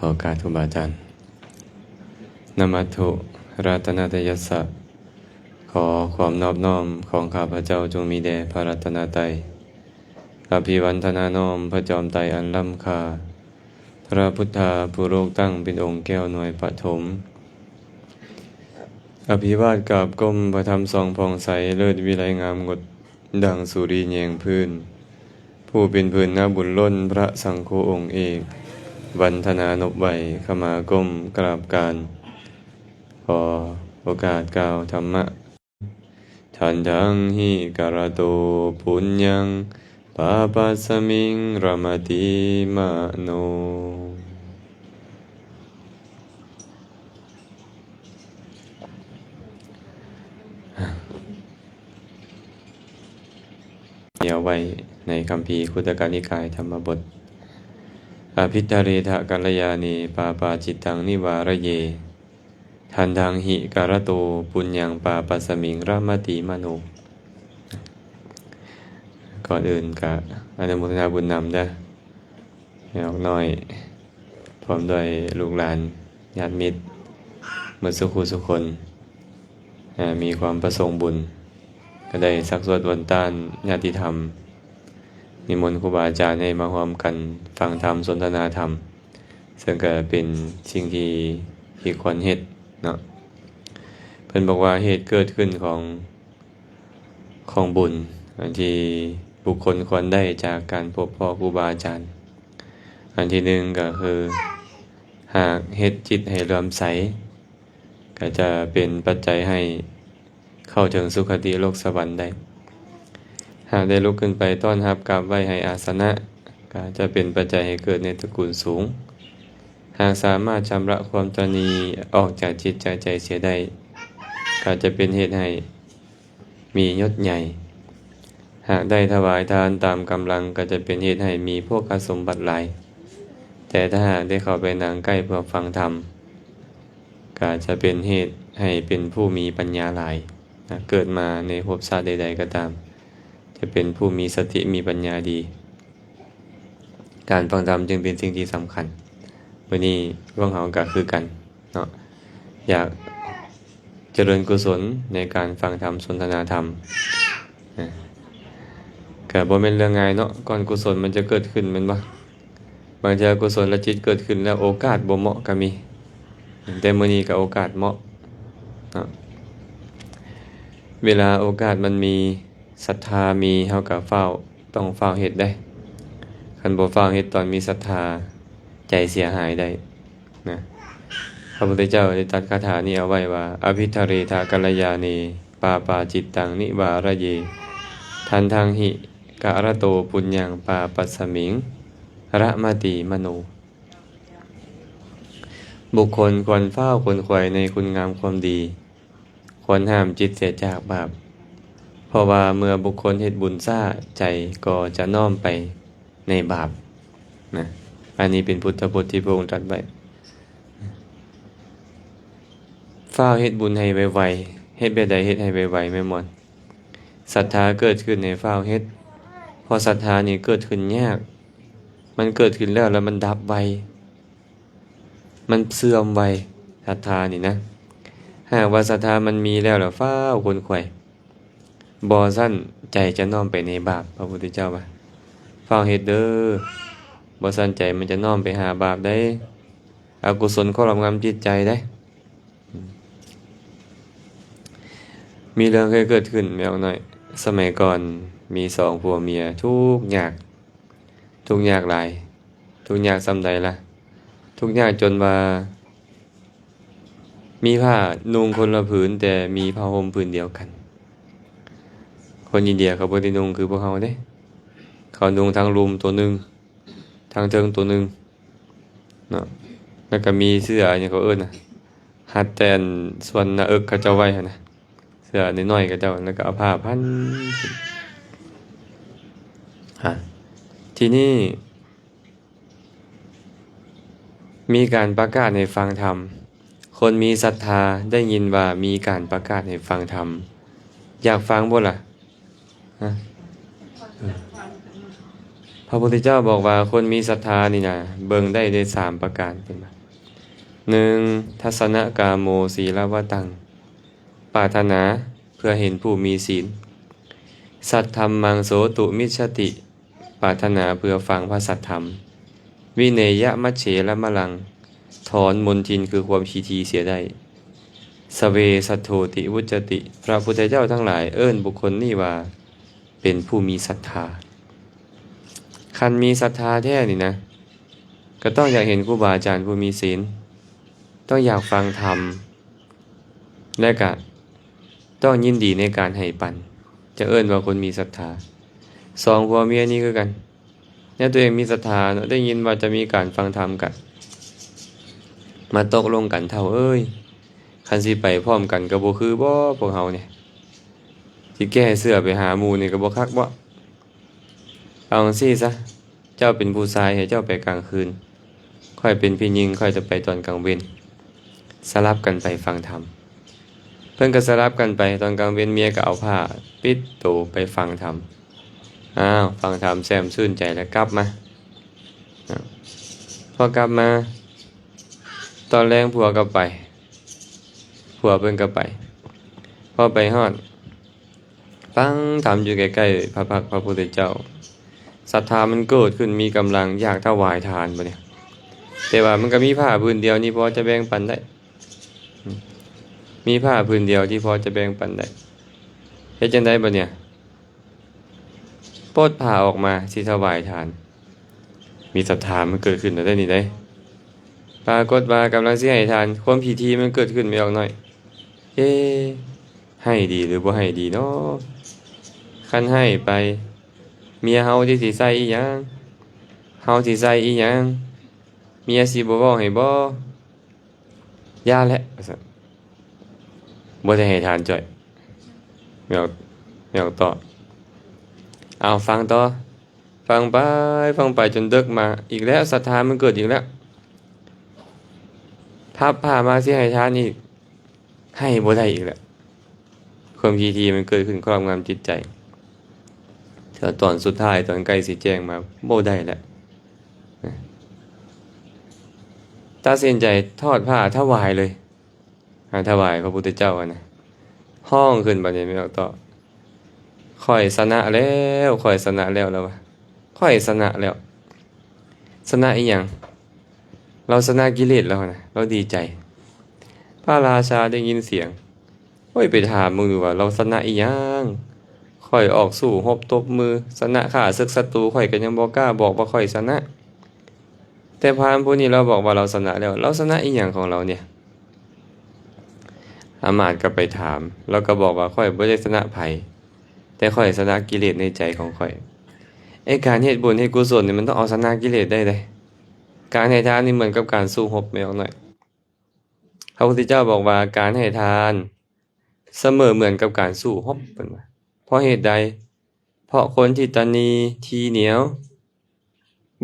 ຂໍໂອກາດຄູບາອາຈານ. ນະມັດຖຸລັດຕະນະຕະຍັດສະ ຂໍຄວາມນອບນ້ອມຂອງຂ້າພະເຈົ້າຈົ່ງມີແດ່ພະລັດຕະນະໄຕ. ອະພິວັນທະນານ້ອມພະຈອມໄຕອັນລ້ຳຄ່າ, ພະພຸດທາຜູ້ໂລກຕັ້ງເປັນອົງແກ້ວໜ່ວຍປະຖົມ. ອະພິວາດກາບກົ້ມພະທຳສ່ອງຜ່ອງໃສ ເລີດວິໄລງາມງົດ ດັ່ງສຸລີແຍງພື້ນ. ຜູ້ເປັນພື້ນນາບຸນລົ້ນ ພະສັງໂຄອົງເອກ ວັນທະນານົບໄຫວ້ ຂະມາກົ້ມກາບການ. ຂໍໂອກາດກ່າວທຳມະ. ທັນທັງຫິກະລະໂຕ ປຸນຍັງ ປາປັດສະມິງ ຣະມະຕິມະໂນ. ມີເອົາໄວ້ໃນຄຳພີຄຸດຕະກະນິກາຍທຳມະບົດ ອະພິດທະເຣທະກັນລະຍານີ ປາປາຈິດຕັງນິວາຣະເຍ ທັນທັງຫິກະລະໂຕ ປຸນຍັງ ປາປັດສະມິງ ຣະມະຕິມະໂນ. ກ່ອນອື່ນກະອະນຸໂມທະນາບຸນນຳເດີ ໃຫ້ອອກນ້ອຍ ພ້ອມດ້ວຍລູກຫຼານ ຍາດມິດ ໝົດສູ່ຄູ່ສູ່ຄົນ ເອີ່ ມີຄວາມປະສົງບຸນ ກະໄດ້ຊັກຊວນໂອນຕ້ານຍາດຕິທຳ ນິມົນຄູບາອາຈານໃຫ້ມາຮ່ວມກັນຟັງທຳ ສົນທະນາທຳ ເຊິ່ງກະເປັນສິ່ງທີ່ ທີ່ຄວນເຮັດເນາະ. ເພິ່ນບອກວ່າເຫດເກີດຂຶ້ນຂອງ ຂອງບຸນ ອັນທີ່ບຸກຄົນຄວນໄດ້ຈາກການພົບພໍ້ຄູບາອາຈານ ອັນທີໜຶ່ງກະຄື ຫາກເຮັດຈິດໃຫ້ເຫຼື້ອມໃສ ກະຈະເປັນປັດໄຈໃຫ້ເຂົ້າເຖິງສຸຄະຕິໂລກສະຫວັນໄດ້. ຫາກໄດ້ລຸກຂຶ້ນໄປຕ້ອນຮັບກາບໄຫວ້ໃຫ້ອາສະນະ ກະຈະເປັນປັດໄຈໃຫ້ເກີດໃນຕະກູນສູງ. ຫາກສາມາດຊຳລະຄວາມຕະໜີອອກຈາກຈິດຈາກໃຈເສຍໄດ້ ກະຈະເປັນເຫດໃຫ້ ມີຍົດໃຫຍ່. ຫາກໄດ້ຖວາຍທານຕາມກຳລັງ ກໍຈະເປັນເຫດໃຫ້ມີໂພຄະສົມບັດຫຼາຍ, ແຕ່ຖ້າຫາກໄດ້ເຂົ້າໄປນັ່ງໃກ້ເພື່ອຟັງທຳ ກໍຈະເປັນເຫດໃຫ້ເປັນຜູ້ມີປັນຍາຫຼາຍ. ຫາກເກີດມາໃນພົບຊາດໃດໆກໍຕາມ ຈະເປັນຜູ້ມີສະຕິມີປັນຍາດີ. ການຟັງທຳຈຶ່ງເປັນສິ່ງທີ່ສຳຄັນ. ມື້ນີ້ພວກເຮົາກໍຄືກັນເນາະ ຢາກຈະເລີນກຸສົນໃນການຟັງທຳສົນທະນາທຳ ນະ ກໍບໍ່ແມ່ນເລື່ອງງ່າຍເນາະ ກ່ອນກຸສົນມັນຈະເກີດຂຶ້ນແມ່ນບໍ່? ບາງເທື່ອກຸສົນລະຈິດເກີດຂຶ້ນແລ້ວໂອກາດບໍ່ເໝາະກໍມີ ແຕ່ມື້ນີ້ກໍໂອກາດເໝາະເນາະ. ເວລາໂອກາດມັນມີ ສັດທາມີ ເຮົາກໍຟ້າວ ຕ້ອງຟ້າວເຮັດເດ້. ຄັນບໍ່ຟ້າວເຮັດຕອນມີສັດທາ ໃຈເສຍຫາຍໄດ້ນະ. ພະພຸດທະເຈົ້າໄດ້ຕັດຄາຖານີ້ເອົາໄວ້ວ່າ ອະພິທະເຣທະກັນລະຍານີ ປາປາຈິດຕັງນິວາຣະເຍ ທັນທັງຫິກະລະໂຕ ປຸນຍັງ ປາປັດສະມິງ ຣະມະຕິມະໂນ. ບຸກຄົນຄວນຟ້າວຂົນຂວາຍໃນຄຸນງາມຄວາມດີ ຄວນຫ້າມຈິດເສຍຈາກບາບ ເພາະວ່າເມື່ອບຸກຄົນເຮັດບຸນຊ້າ ໃຈກໍຈະນ້ອມໄປໃນບາບນະ. ອັນນີ້ເປັນພຸດທະພົດທີ່ພະອົງຕັດໄວ້. ຟ້າວເຮັດບຸນໃຫ້ໄວໆ ເຮັດແບບໃດເຮັດໃຫ້ໄວໆ ແມ່ນບໍ່? ສັດທາເກີດຂຶ້ນໃຫ້ຟ້າວເຮັດ ເພາະສັດທານີ້ເກີດຂຶ້ນຍາກ ມັນເກີດຂຶ້ນແລ້ວ ແລ້ວມັນດັບໄວ ມັນເສື່ອມໄວ ສັດທານີ້ນະ. ຫາກວ່າສັດທາມັນມີແລ້ວ ແລ້ວຟ້າວຂົນຂວາຍ ບໍ່ຊັ້ນໃຈຈະນ້ອມໄປໃນບາບ. ພະພຸດທະເຈົ້າວ່າ ຟ້າວເຮັດເດີ ບໍ່ຊັ້ນໃຈມັນຈະນ້ອມໄປຫາບາບໃດ໋ ອະກຸສົນຄອບງຳຈິດໃຈໃດ໋. ມີເລື່ອງເຄີຍເກີດຂຶ້ນ ແມ່ອອກນ້ອຍ ສະໄໝກ່ອນມີສອງຜົວເມຍ ທຸກຍາກ ທຸກຍາກຫຼາຍ. ທຸກຍາກສ່ຳໃດລະ? ທຸກຍາກຈົນວ່າ ມີຜ້ານຸ່ງຄົນລະຜືນ ແຕ່ມີຜ້າຫົ່ມຜືນດຽວກັນ. ຄົນອິນເດຍເຂົາບໍ່ໄດ້ນຸ່ງຄືພວກເຮົາເດ້ ເຂົານຸ່ງທັງລຸ່ມໂຕໜຶ່ງ ທັງເທິງໂຕໜຶ່ງເນາະ ແລ້ວກໍມີເສື້ອ ຫຍັງເຂົາເອີ້ນນະ ຮັດແຕ່ອັນສ່ວນໜ້າເອິກເຂົາເຈົ້າໄວ້ຫັ້ນນະ ເສື້ອນ້ອຍໆເຂົາເຈົ້າ ແລ້ວກໍເອົາຜ້າພັນ. ອາ ທີນີ້ ມີການປະກາດໃຫ້ຟັງທຳ. ຄົນມີສັດທາໄດ້ຍິນວ່າມີການປະກາດໃຫ້ຟັງທຳ. ຢາກຟັງບໍ່ລະ? ຮະ? ເອີ. ພະພຸດທະເຈົ້າບອກວ່າ ຄົນມີສັດທານີ້ນະ ເບິ່ງໄດ້ດ້ວຍສາມປະການ ເພິ່ນວ່າ ໜຶ່ງ ທັດສະນະກາໂມ ສີລະວະຕັງ ປາດຖະໜາເພື່ອເຫັນຜູ້ມີສິນ, ສັດທຳມັງ ໂສຕຸມິດສະຕິ ປາດຖະໜາເພື່ອຟັງພະສັດທຳ, ວິເນຍະມັດເສລະມະລັງ ຖອນມົນທິນຄືຄວາມຂີ້ຖີ່ເສຍໄດ້, ສະເວ ສັດໂທ ຕິວຸດຈະຕິ ພະພຸດທະເຈົ້າທັງຫຼາຍເອີ້ນບຸກຄົນນີ້ວ່າ ເປັນຜູ້ມີສັດທາ. ຄັນມີສັດທາແທ້ນີ້ນະ ກໍຕ້ອງຢາກເຫັນຄູບາອາຈານຜູ້ມີສິນ, ຕ້ອງຢາກຟັງທຳ ແລະກະຕ້ອງຍິນດີໃນການໃຫ້ປັນ ຈະເອີ້ນວ່າຄົນມີສັດທາ. ສອງ ຜົວເມຍນີ້ຄືກັນ, ແນວຕົວເອງມີສັດທາເນາະ ໄດ້ຍິນວ່າຈະມີການຟັງທຳ ກະມາຕົກລົງກັນ ເຖົ້າເອີຍ, ຄັນຊິໄປພ້ອມກັນກໍບໍ່ຄືບໍ ພວກເຮົານີ້ ຊິແກ້ເສື້ອໄປຫາໝູ່ນີ້ກໍບໍ່ຄັກບໍ. ເອົາຈັ່ງຊີ້ຊະ, ເຈົ້າເປັນຜູ້ຊາຍ ໃຫ້ເຈົ້າໄປກາງຄືນ, ຂ້ອຍເປັນຜູ້ຍິງ ຂ້ອຍຈະໄປຕອນກາງເວັນ, ສະຫຼັບກັນໄປຟັງທຳ. ເພິ່ນກໍສະຫຼັບກັນໄປ, ຕອນກາງເວັນເມຍກໍເອົາຜ້າປິດໂຕໄປຟັງທຳ. ອ້າວ ຟັງທຳແຊ່ມຊື່ນໃຈແລ້ວກັບມາ. ພໍກັບມາ ຕອນແລງຜົວກໍໄປ, ຜົວເພິ່ນກໍໄປ. ພໍໄປຮອດ ຟັງທຳຢູ່ໃກ້ໆພະພັກພະພຸດທະເຈົ້າ, ສັດທາມັນເກີດຂຶ້ນ ມີກຳລັງຢາກຖວາຍທານບັດນີ້. ແຕ່ວ່າມັນກໍມີຜ້າຜືນດຽວນີ້ພໍຈະແບ່ງປັນໄດ້, ມີຜ້າຜືນດຽວທີ່ພໍຈະແບ່ງປັນໄດ້. ເຮັດຈັ່ງໃດບັດນີ້? ປົດຜ້າອອກມາຊິຖວາຍທານ. ມີສັດທາມັນເກີດຂຶ້ນແລ້ວເດ້ນີ້ເດ້. ປາກົດວ່າກຳລັງຊິໃຫ້ທານ, ຄວາມຂີ້ຖີ່ມັນເກີດຂຶ້ນ ແມ່ອອກນ້ອຍ. ເອ ໃຫ້ດີຫຼືບໍ່ໃຫ້ດີເນາະ? ຄັນໃຫ້ໄປ ເມຍເຮົາຊິໃສ່ອີ່ຫຍັງ? ເຮົາຊິໃສ່ອີ່ຫຍັງ? ເມຍຊິບໍ່ເວົ້າໃຫ້ບໍ? ຢ່າແຫຼະ ວ່າຊັ້ນ. ບໍ່ໄດ້ໃຫ້ທານຈ້ອຍ. ແມ່ອອກ ແມ່ອອກຕໍ່. ເອົາ ຟັງຕໍ່. ຟັງໄປ ຟັງໄປຈົນເດິກມາອີກແລ້ວ, ສັດທາມັນເກີດອີກແລ້ວ. ພັບຜ້າມາຊິໃຫ້ທານອີກ, ໃຫ້ບໍ່ໄດ້ອີກແລ້ວ. ຄວາມຂີ້ຖີ່ມັນເກີດຂຶ້ນຄອບງຳຈິດໃຈ. ແລ້ວຕອນສຸດທ້າຍ ຕອນໃກ້ຊິແຈ້ງມາ ບໍ່ໄດ້ແລ້ວ. ຕັດສິນໃຈຖອດຜ້າຖວາຍເລີຍ. ຫາຖວາຍພະພຸດທະເຈົ້າຫັ້ນນະ. ຮ້ອງຂຶ້ນບັດນີ້ ແມ່ອອກຕໍ່. ຂ້ອຍຊະນະແລ້ວ, ຂ້ອຍຊະນະແລ້ວ ລາວວ່າ. ຂ້ອຍຊະນະແລ້ວ. ຊະນະອີ່ຫຍັງ? ລາວຊະນະກິເລດແລ້ວຫັ້ນນະ, ລາວດີໃຈ. ພະລາຊາໄດ້ຍິນສຽງ, ໂອ້ຍ ໄປຖາມເບິ່ງດູວ່າລາວຊະນະອີ່ຫຍັງ? ຂ້ອຍອອກສູ້ຮົບຕົບມື, ຊະນະຂ້າເສິກສັດຕູ, ຂ້ອຍກໍຍັງບໍ່ກ້າບອກວ່າຂ້ອຍຊະນະ. ແຕ່ພານຜູ້ນີ້ລາວບອກວ່າລາວຊະນະແລ້ວ, ລາວຊະນະອີ່ຫຍັງຂອງລາວນີ້? ອາມາດກໍໄປຖາມ, ລາວກໍບອກວ່າ ຂ້ອຍບໍ່ໄດ້ຊະນະໃຜ, ແຕ່ຂ້ອຍຊະນະກິເລດໃນໃຈຂອງຂ້ອຍ. ໄອ້ການເຮັດບຸນເຮັດກຸສົນນີ້ ມັນຕ້ອງເອົາຊະນະກິເລດໄດ້ເດ້. ການໃຫ້ທານນີ້ເໝືອນກັບການສູ້ຮົບ ແມ່ອອກນ້ອຍ. ພະພຸດທະເຈົ້າບອກວ່າ ການໃຫ້ທານສະເໝີເໝືອນກັບການສູ້ຮົບ ເພິ່ນວ່າ. ເພາະເຫດໃດ? ເພາະຄົນທີ່ຕະໜີທີ່ໜຽວ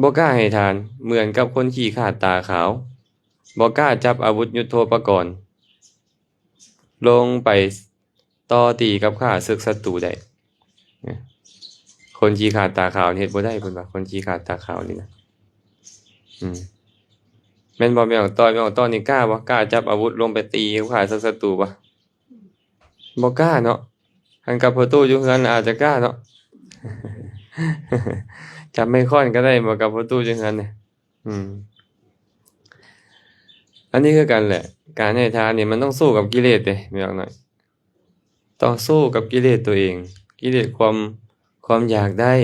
ບໍ່ກ້າໃຫ້ທານ, ເໝືອນກັບຄົນຂີ້ຂາດຕາຂາວ ບໍ່ກ້າຈັບອາວຸດຍຸດໂທປະກອນລົງໄປຕໍ່ຕີກັບຂ້າເສິກສັດຕູໄດ້. ຄົນຂີ້ຂາດຕາຂາວນີ້ເຮັດບໍ່ໄດ້ ເພິ່ນວ່າ, ຄົນຂີ້ຂາດຕາຂາວນີ້ນະ. ອືມ ແມ່ນບໍ່ ແມ່ອອກຕ້ອຍ? ແມ່ອອກຕ້ອຍນີ້ກ້າບໍ່? ກ້າຈັບອາວຸດລົງໄປຕີກັບຂ້າເສິກສັດຕູບໍ່? ບໍ່ກ້າເນາະ. ຄັນກັບພໍ່ຕູ້ຢູ່ເຮືອນອາດຈະກ້າເນາະ, ຈັບໄມ້ຄ້ອນກໍໄດ້ບໍ່ ກັບພໍ່ຕູ້ຢູ່ເຮືອນນີ້. ອືມ ອັນນີ້ຄືກັນແຫຼະ, ການໃຫ້ທານນີ້ມັນຕ້ອງສູ້ກັບກິເລດເດ້ ແມ່ອອກນ້ອຍ. ຕ້ອງສູ້ກັບກິເລດຕົວເອງ, ກິເລດຄວາມ ຄວາມຢາກໄດ້,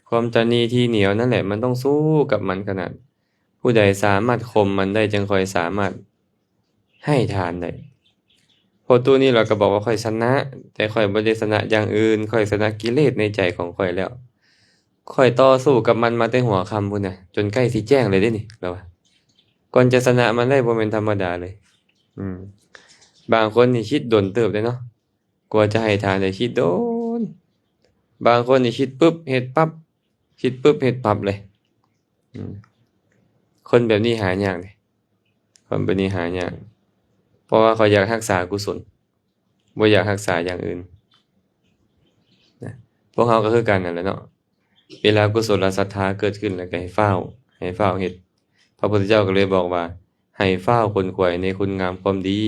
ຄວາມຕະໜີທີ່ໜຽວນັ້ນແຫຼະ, ມັນຕ້ອງສູ້ກັບມັນຂະໜາດ. ຜູ້ໃດສາມາດຂົ່ມມັນໄດ້ ຈຶ່ງຄ່ອຍສາມາດໃຫ້ທານໄດ້. ພໍ່ຕູ້ນີ້ລາວກໍບອກວ່າ ຂ້ອຍຊະນະ, ແຕ່ຂ້ອຍບໍ່ໄດ້ຊະນະຢ່າງອື່ນ, ຂ້ອຍຊະນະກິເລດໃນໃຈຂອງຂ້ອຍແລ້ວ. ຂ້ອຍຕໍ່ສູ້ກັບມັນມາແຕ່ຫົວຄ່ຳພຸ້ນນະ, ຈົນໃກ້ຊິແຈ້ງເລີຍເດ້ນີ້ ລາວວ່າ. ກ່ອນຈະຊະນະມັນໄດ້ບໍ່ແມ່ນທຳມະດາເລີຍ. ອືມ ບາງຄົນນີ້ຄິດດົນເຕີບເດ້ເນາະ, ກວ່າຈະໃຫ້ທານໄດ້ຄິດດົນ. ບາງຄົນນີ້ຄິດປຶບເຮັດປັບ, ຄິດປຶບເຮັດປັບເລີຍ. ອືມ ຄົນແບບນີ້ຫາຍາກເດ້, ຄົນແບບນີ້ຫາຍາກ, ເພາະວ່າເຂົາຢາກຮັກສາກຸສົນ, ບໍ່ຢາກຮັກສາຢ່າງອື່ນນະ. ພວກເຮົາກໍຄືກັນນັ້ນແຫຼະເນາະ. ເວລາກຸສົລະສັດທາເກີດຂຶ້ນແລ້ວກໍໃຫ້ຟ້າວ ໃຫ້ຟ້າວເຮັດ. ພະພຸດທະເຈົ້າກໍເລີຍບອກວ່າ ໃຫ້ຟ້າວຂົນຂວາຍໃນຄຸນງາມຄວາມດີ,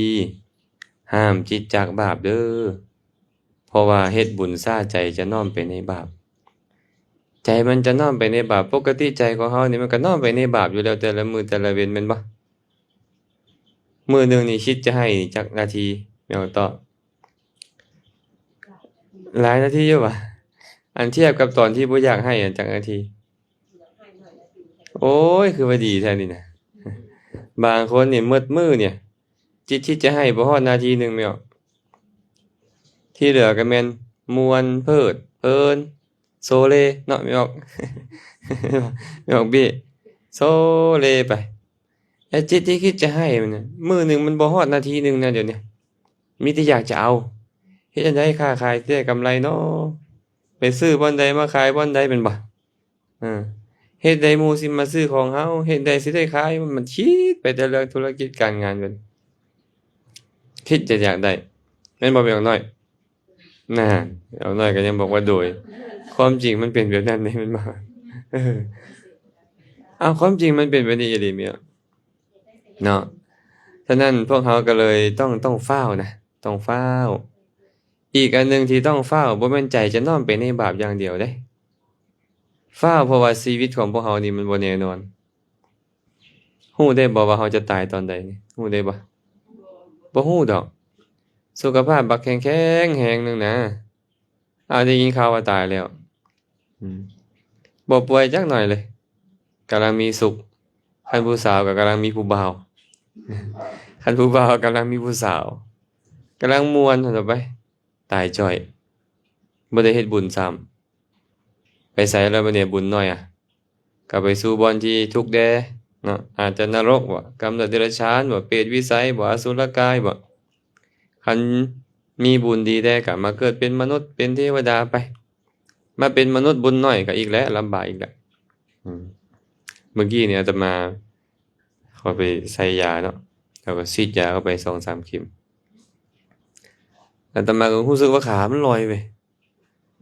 ຫ້າມຈິດຈາກບາບເດີ້. ເພາະວ່າເຮັດບຸນຊ້າ ໃຈຈະນ້ອມໄປໃນບາບ. ໃຈມັນຈະນ້ອມໄປໃນບາບ. ປົກກະຕິໃຈຂອງເຮົານີ້ມັນກໍນ້ອມໄປໃນບາບຢູ່ແລ້ວ ແຕ່ລະມື້ແຕ່ລະເວັນ ແມ່ນບໍ່? ມື້ໜຶ່ງນີ້ຄິດຈະໃຫ້ຈັກນາທີ? ແມ່ນຕອບ. ຫຼາຍນາທີຢູ່ຫວາ? ອັນທຽບກັບຕອນທີ່ບໍ່ຢາກໃຫ້ ອັນຈັກນາທີ? ໂອ້ຍ ຄືວ່າດີແທ້ນີ້ນະ. ບາງຄົນນີ້ໝົດມື້ນີ້ ຈິດຄິດຈະໃຫ້ບໍ່ຮອດນາທີໜຶ່ງແມ່ນບໍ່? ທີ່ເຫຼືອກໍແມ່ນມ່ວນເພີດເພີນ ໂຊເລເນາະ ແມ່ນອອກ ແມ່ນອອກເບ້ ໂຊເລໄປ. ແລະ ຈິດທີ່ຄິດຈະໃຫ້ມັນນະ ມື້ໜຶ່ງມັນບໍ່ຮອດນາທີໜຶ່ງນະ ດຽວນີ້ ມີແຕ່ຢາກຈະເອົາ. ເຮັດຈັ່ງໃດຄ້າຂາຍຊິໄດ້ກຳໄລເນາະ? ໄປຊື້ບ່ອນໃດ ມາຂາຍບ່ອນໃດ ແມ່ນບໍ່? ເອີ ເຮັດໃດໝູ່ຊິມາຊື້ຂອງເຮົາ? ເຮັດໃດຊິໄດ້ຂາຍ? ມັນຄິດໄປແຕ່ເລື່ອງທຸລະກິດການງານເບິດ ຄິດຈະຢາກໄດ້ ແມ່ນບໍ່ ແມ່ນອອກນ້ອຍ? ນັ້ນ ອອກນ້ອຍກໍຍັງບອກວ່າໂດຍ ຄວາມຈິງມັນເປັນແບບນັ້ນເດ້ ແມ່ນບໍ່? ເອີ ເອົາ ຄວາມຈິງມັນເປັນແບບນີ້ອີ່ຫຼີແມ່ນເນາະ. ສະນັ້ນພວກເຮົາກໍເລີຍຕ້ອງ ຕ້ອງຟ້າວນະ ຕ້ອງຟ້າວ. ອີກອັນໜຶ່ງທີ່ຕ້ອງຟ້າວ ບໍ່ແມ່ນໃຈຈະນ້ອມໄປໃນບາບຢ່າງດຽວເດ້. ຟ້າວ ເພາະວ່າຊີວິດຂອງພວກເຮົານີ້ມັນບໍ່ແນ່ນອນ. ຮູ້ໄດ້ບໍ່ວ່າເຮົາຈະຕາຍຕອນໃດນີ້? ຮູ້ໄດ້ບໍ່? ບໍ່ຮູ້ດອກ. ສຸຂະພາບບັກແຂງໆແຮງໜຶ່ງນະ. ອ້າວ ໄດ້ຍິນຂ່າວວ່າຕາຍແລ້ວ. ອືມ ບໍ່ປ່ວຍຈັກໜ້ອຍເລີຍ. ກຳລັງມີສຸກ. ຄັນຜູ້ສາວກໍກຳລັງມີຜູ້ບ່າວ. ຄັນຜູ້ບ່າວກໍກຳລັງມີຜູ້ສາວ. ກຳລັງມ່ວນ ວ່າໄປ. ຕາຍຈ້ອຍ. ບໍ່ໄດ້ເຮັດບຸນຊ້ຳ. ໄປໃສແລ້ວບັດນີ້ ບຸນໜ້ອຍອະ? ກໍໄປສູ່ບ່ອນທີ່ທຸກແດ່ເນາະ, ອາດຈະນະລົກບໍ, ກຳເນີດເດຍລະສະຖານບໍ, ເປດວິໄສບໍ, ອະສຸລະກາຍບໍ. ຄັນມີບຸນດີແດ່ກໍມາເກີດເປັນມະນຸດ, ເປັນເທວະດາໄປ. ມາເປັນມະນຸດບຸນໜ້ອຍກໍອີກແຫຼະ, ລຳບາກອີກແຫຼະ. ອືມ ເມື່ອກີ້ນີ້ອາດຕະມາເຂົ້າໄປໃສ່ຢາເນາະ, ເຂົາກໍສີດຢາເຂົ້າໄປສອງສາມເຂັມ. ອາດຕະມາກໍຮູ້ສຶກວ່າຂາມັນລອຍເວີຍ.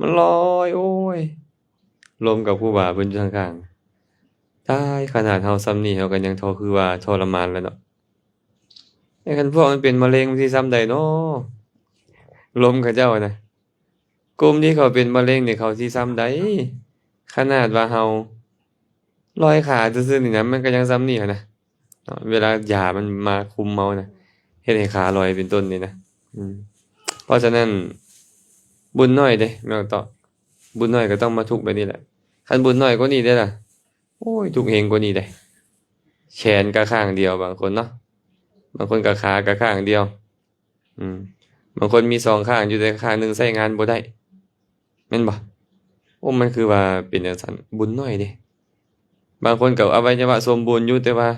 ມັນລອຍ ໂອ້ຍ ລົມກັບຄູບາເພິ່ນຢູ່ຂ້າງໆ. ຕາຍ ຂະໜາດເຮົາສ່ຳນີ້ ເຮົາກໍຍັງທໍ ຄືວ່າທໍລະມານແລ້ວເນາະ. ແຕ່ຄັນພວກມັນເປັນມະເຮັງ ມັນຊິສ່ຳໃດເນາະ? ລົມເຂົາເຈົ້ານະ, ກຸ່ມທີ່ເຂົາເປັນມະເຮັງນີ້ ເຂົາຊິສ່ຳໃດ? ຂະໜາດວ່າເຮົາລອຍຂາຊື່ໆນີ້ນະ ມັນກໍຍັງສ່ຳນີ້ຫັ້ນນະ. ເນາະ ເວລາຢາມັນມາຄຸມເຮົານະ ເຮັດໃຫ້ຂາລອຍເປັນຕົ້ນນີ້ນະ. ອືມ ເພາະສະນັ້ນ ບຸນໜ້ອຍເດ້ ແມ່ນຕອບ, ບຸນໜ້ອຍກໍຕ້ອງມາທຸກແບບນີ້ແຫຼະ. ຄັນບຸນໜ້ອຍກວ່ານີ້ເດ້ລະ ໂອ້ຍ ທຸກເຮງກວ່ານີ້ເດ້. ແຂນກໍຂ້າງດຽວ ບາງຄົນເນາະ, ບາງຄົນກໍຂາກໍຂ້າງດຽວ. ອືມ ບາງຄົນມີສອງຂ້າງຢູ່ ແຕ່ຂ້າງໜຶ່ງໃຊ້ງານບໍ່ໄດ້ ແມ່ນບໍ່? ໂອ້ ມັນຄືວ່າເປັນຈັ່ງຊັ້ນ, ບຸນໜ້ອຍເດ້. ບາງຄົນກໍອະໄວຍະວະສົມບູນຢູ່ ແຕ່ວ່າ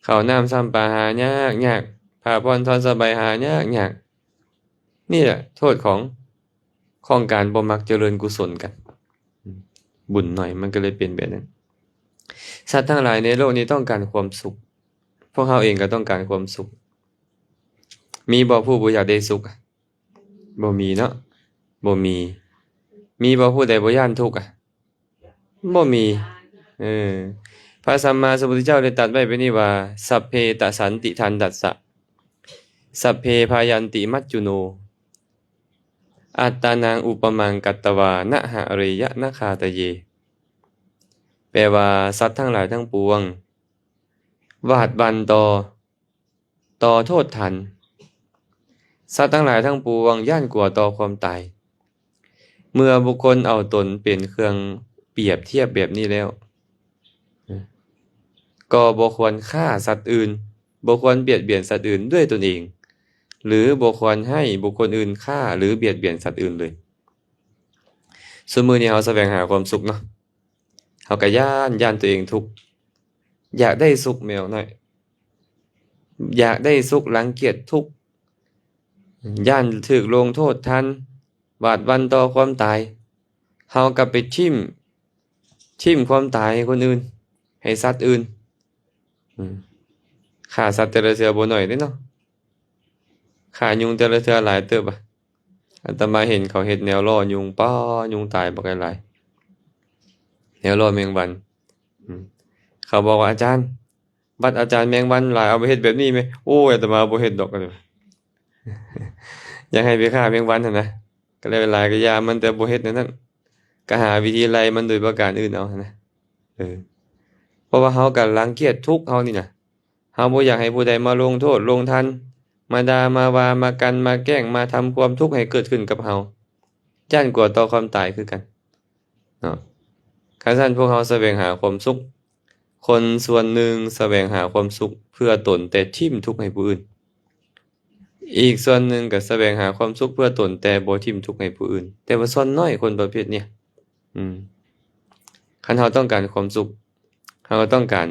ເຂົ້ານ້ຳຊ້ຳປາຫາຍາກໆ, ຜ້າຜ່ອນທ່ອນສະບາຍຫາຍາກໆ. ນີ້ແຫຼະໂທດຂອງ ຂອງການບໍ່ມັກຈະເລີນກຸສົນກັນ. ອືມ ບຸນໜ້ອຍມັນກໍເລີຍເປັນແບບນັ້ນ. ສັດທັງຫຼາຍໃນໂລກນີ້ຕ້ອງການຄວາມສຸກ, ພວກເຮົາເອງກໍຕ້ອງການຄວາມສຸກ. ມີບໍ່ຜູ້ບໍ່ຢາກໄດ້ສຸກ? ບໍ່ມີເນາະ, ບໍ່ມີ. ມີບໍ່ຜູ້ໃດບໍ່ຢ້ານທຸກ? ບໍ່ມີ. ເອີ ພະສຳມາສຳພຸດທະເຈົ້າໄດ້ຕັດໄວ້ແບບນີ້ວ່າ ສັບເພຕະສັນຕິທັນດັດສະ ສັບເພພະຍັນຕິມັດຈຸໂນ ອັດຕານັງອຸປະມັງກັດຕະວາ ນະຫະເຣຍະນະຄາຕະເຍ. ແປວ່າ ສັດທັງຫຼາຍທັງປວງ ຫວາດຫວັ່ນຕໍ່ ຕໍ່ໂທດທັນ. ສັດທັງຫຼາຍທັງປວງຢ້ານກົວຕໍ່ຄວາມຕາຍ. ເມື່ອບຸກຄົນເອົາຕົນເປັນເຄື່ອງປຽບທຽບແບບນີ້ແລ້ວ ກໍບໍ່ຄວນຂ້າສັດອື່ນ, ບໍ່ຄວນບຽດບຽນສັດອື່ນດ້ວຍຕົນເອງ ຫຼື ບໍ່ຄວນໃຫ້ບຸກຄົນອື່ນຂ້າ ຫຼື ບຽດບຽນສັດອື່ນເລີຍ. ຊຸມມື້ນີ້ເຮົາສະແຫວງຫາຄວາມສຸກເນາະ. ເຮົາກໍຢ້ານ, ຢ້ານຕົວເອງທຸກ, ຢາກໄດ້ສຸກ ແມ່ນບໍ່ນ້ອຍ? ຢາກໄດ້ສຸກ, ລັງກຽດທຸກ, ຢ້ານຖືກລົງໂທດທັນ, ຫວາດຫວັ່ນຕໍ່ຄວາມຕາຍ. ເຮົາກໍໄປຖິ້ມ, ຖິ້ມຄວາມຕາຍໃຫ້ຄົນອື່ນ, ໃຫ້ສັດອື່ນ. ອືມ ຂ້າສັດແຕ່ລະເທື່ອບໍ່ໜ້ອຍເດ້ເນາະ. ຂ້າຍຸງແຕ່ລະເທື່ອຫຼາຍເຕີບ. ອາດຕະມາເຫັນເຂົາເຮັດແນວລໍ້ຍຸງ, ປ້າ ຍຸງຕາຍບັກຫຼາຍ. ແນວລໍ້ແມງວັນ. ອືມ ເຂົາບອກວ່າ ອາຈານ ບັດອາຈານແມງວັນຫຼາຍ ເອົາໄປເຮັດແບບນີ້ແມ. ໂອ້ຍ ອາດຕະມາບໍ່ເຮັດດອກ. ຢາກໃຫ້ໄປຂ້າແມງວັນຫັ້ນນະ ກໍແລ້ວຫຼາຍກໍຢ່າມັນ ແຕ່ບໍ່ເຮັດແນວນັ້ນ ກໍຫາວິທີໄລ່ມັນໂດຍປະການອື່ນເອົາຫັ້ນນະ. ເອີ ເພາະວ່າເຮົາກໍລັງກຽດທຸກເຮົານີ້ນະ ເຮົາບໍ່ຢາກໃຫ້ຜູ້ໃດມາລົງໂທດລົງທັນ ມາດ່າ ມາວ່າ ມາກັ່ນ ມາແກ້ງ ມາທຳຄວາມທຸກໃຫ້ເກີດຂຶ້ນກັບເຮົາ ຢ້ານກົວຕໍ່ຄວາມຕາຍຄືກັນເນາະ. ຄັນຊັ້ນພວກເຮົາສະແຫວງຫາຄວາມສຸກ, ຄົນສ່ວນໜຶ່ງສະແຫວງຫາຄວາມສຸກເພື່ອຕົນ ແຕ່ຖິ້ມທຸກໃຫ້ຜູ້ອື່ນ, ອີກສ່ວນໜຶ່ງກໍສະແຫວງຫາຄວາມສຸກເພື່ອຕົນ ແຕ່ບໍ່ຖິ້ມທຸກໃຫ້ຜູ້ອື່ນ. ແຕ່ວ່າສ່ວນໜ້ອຍຄົນປະເພດເນີ້ຍ ອືມ ຄັນເຮົາຕ້ອງການຄວາມສຸກ ເຮົາກໍຕ້ອງການ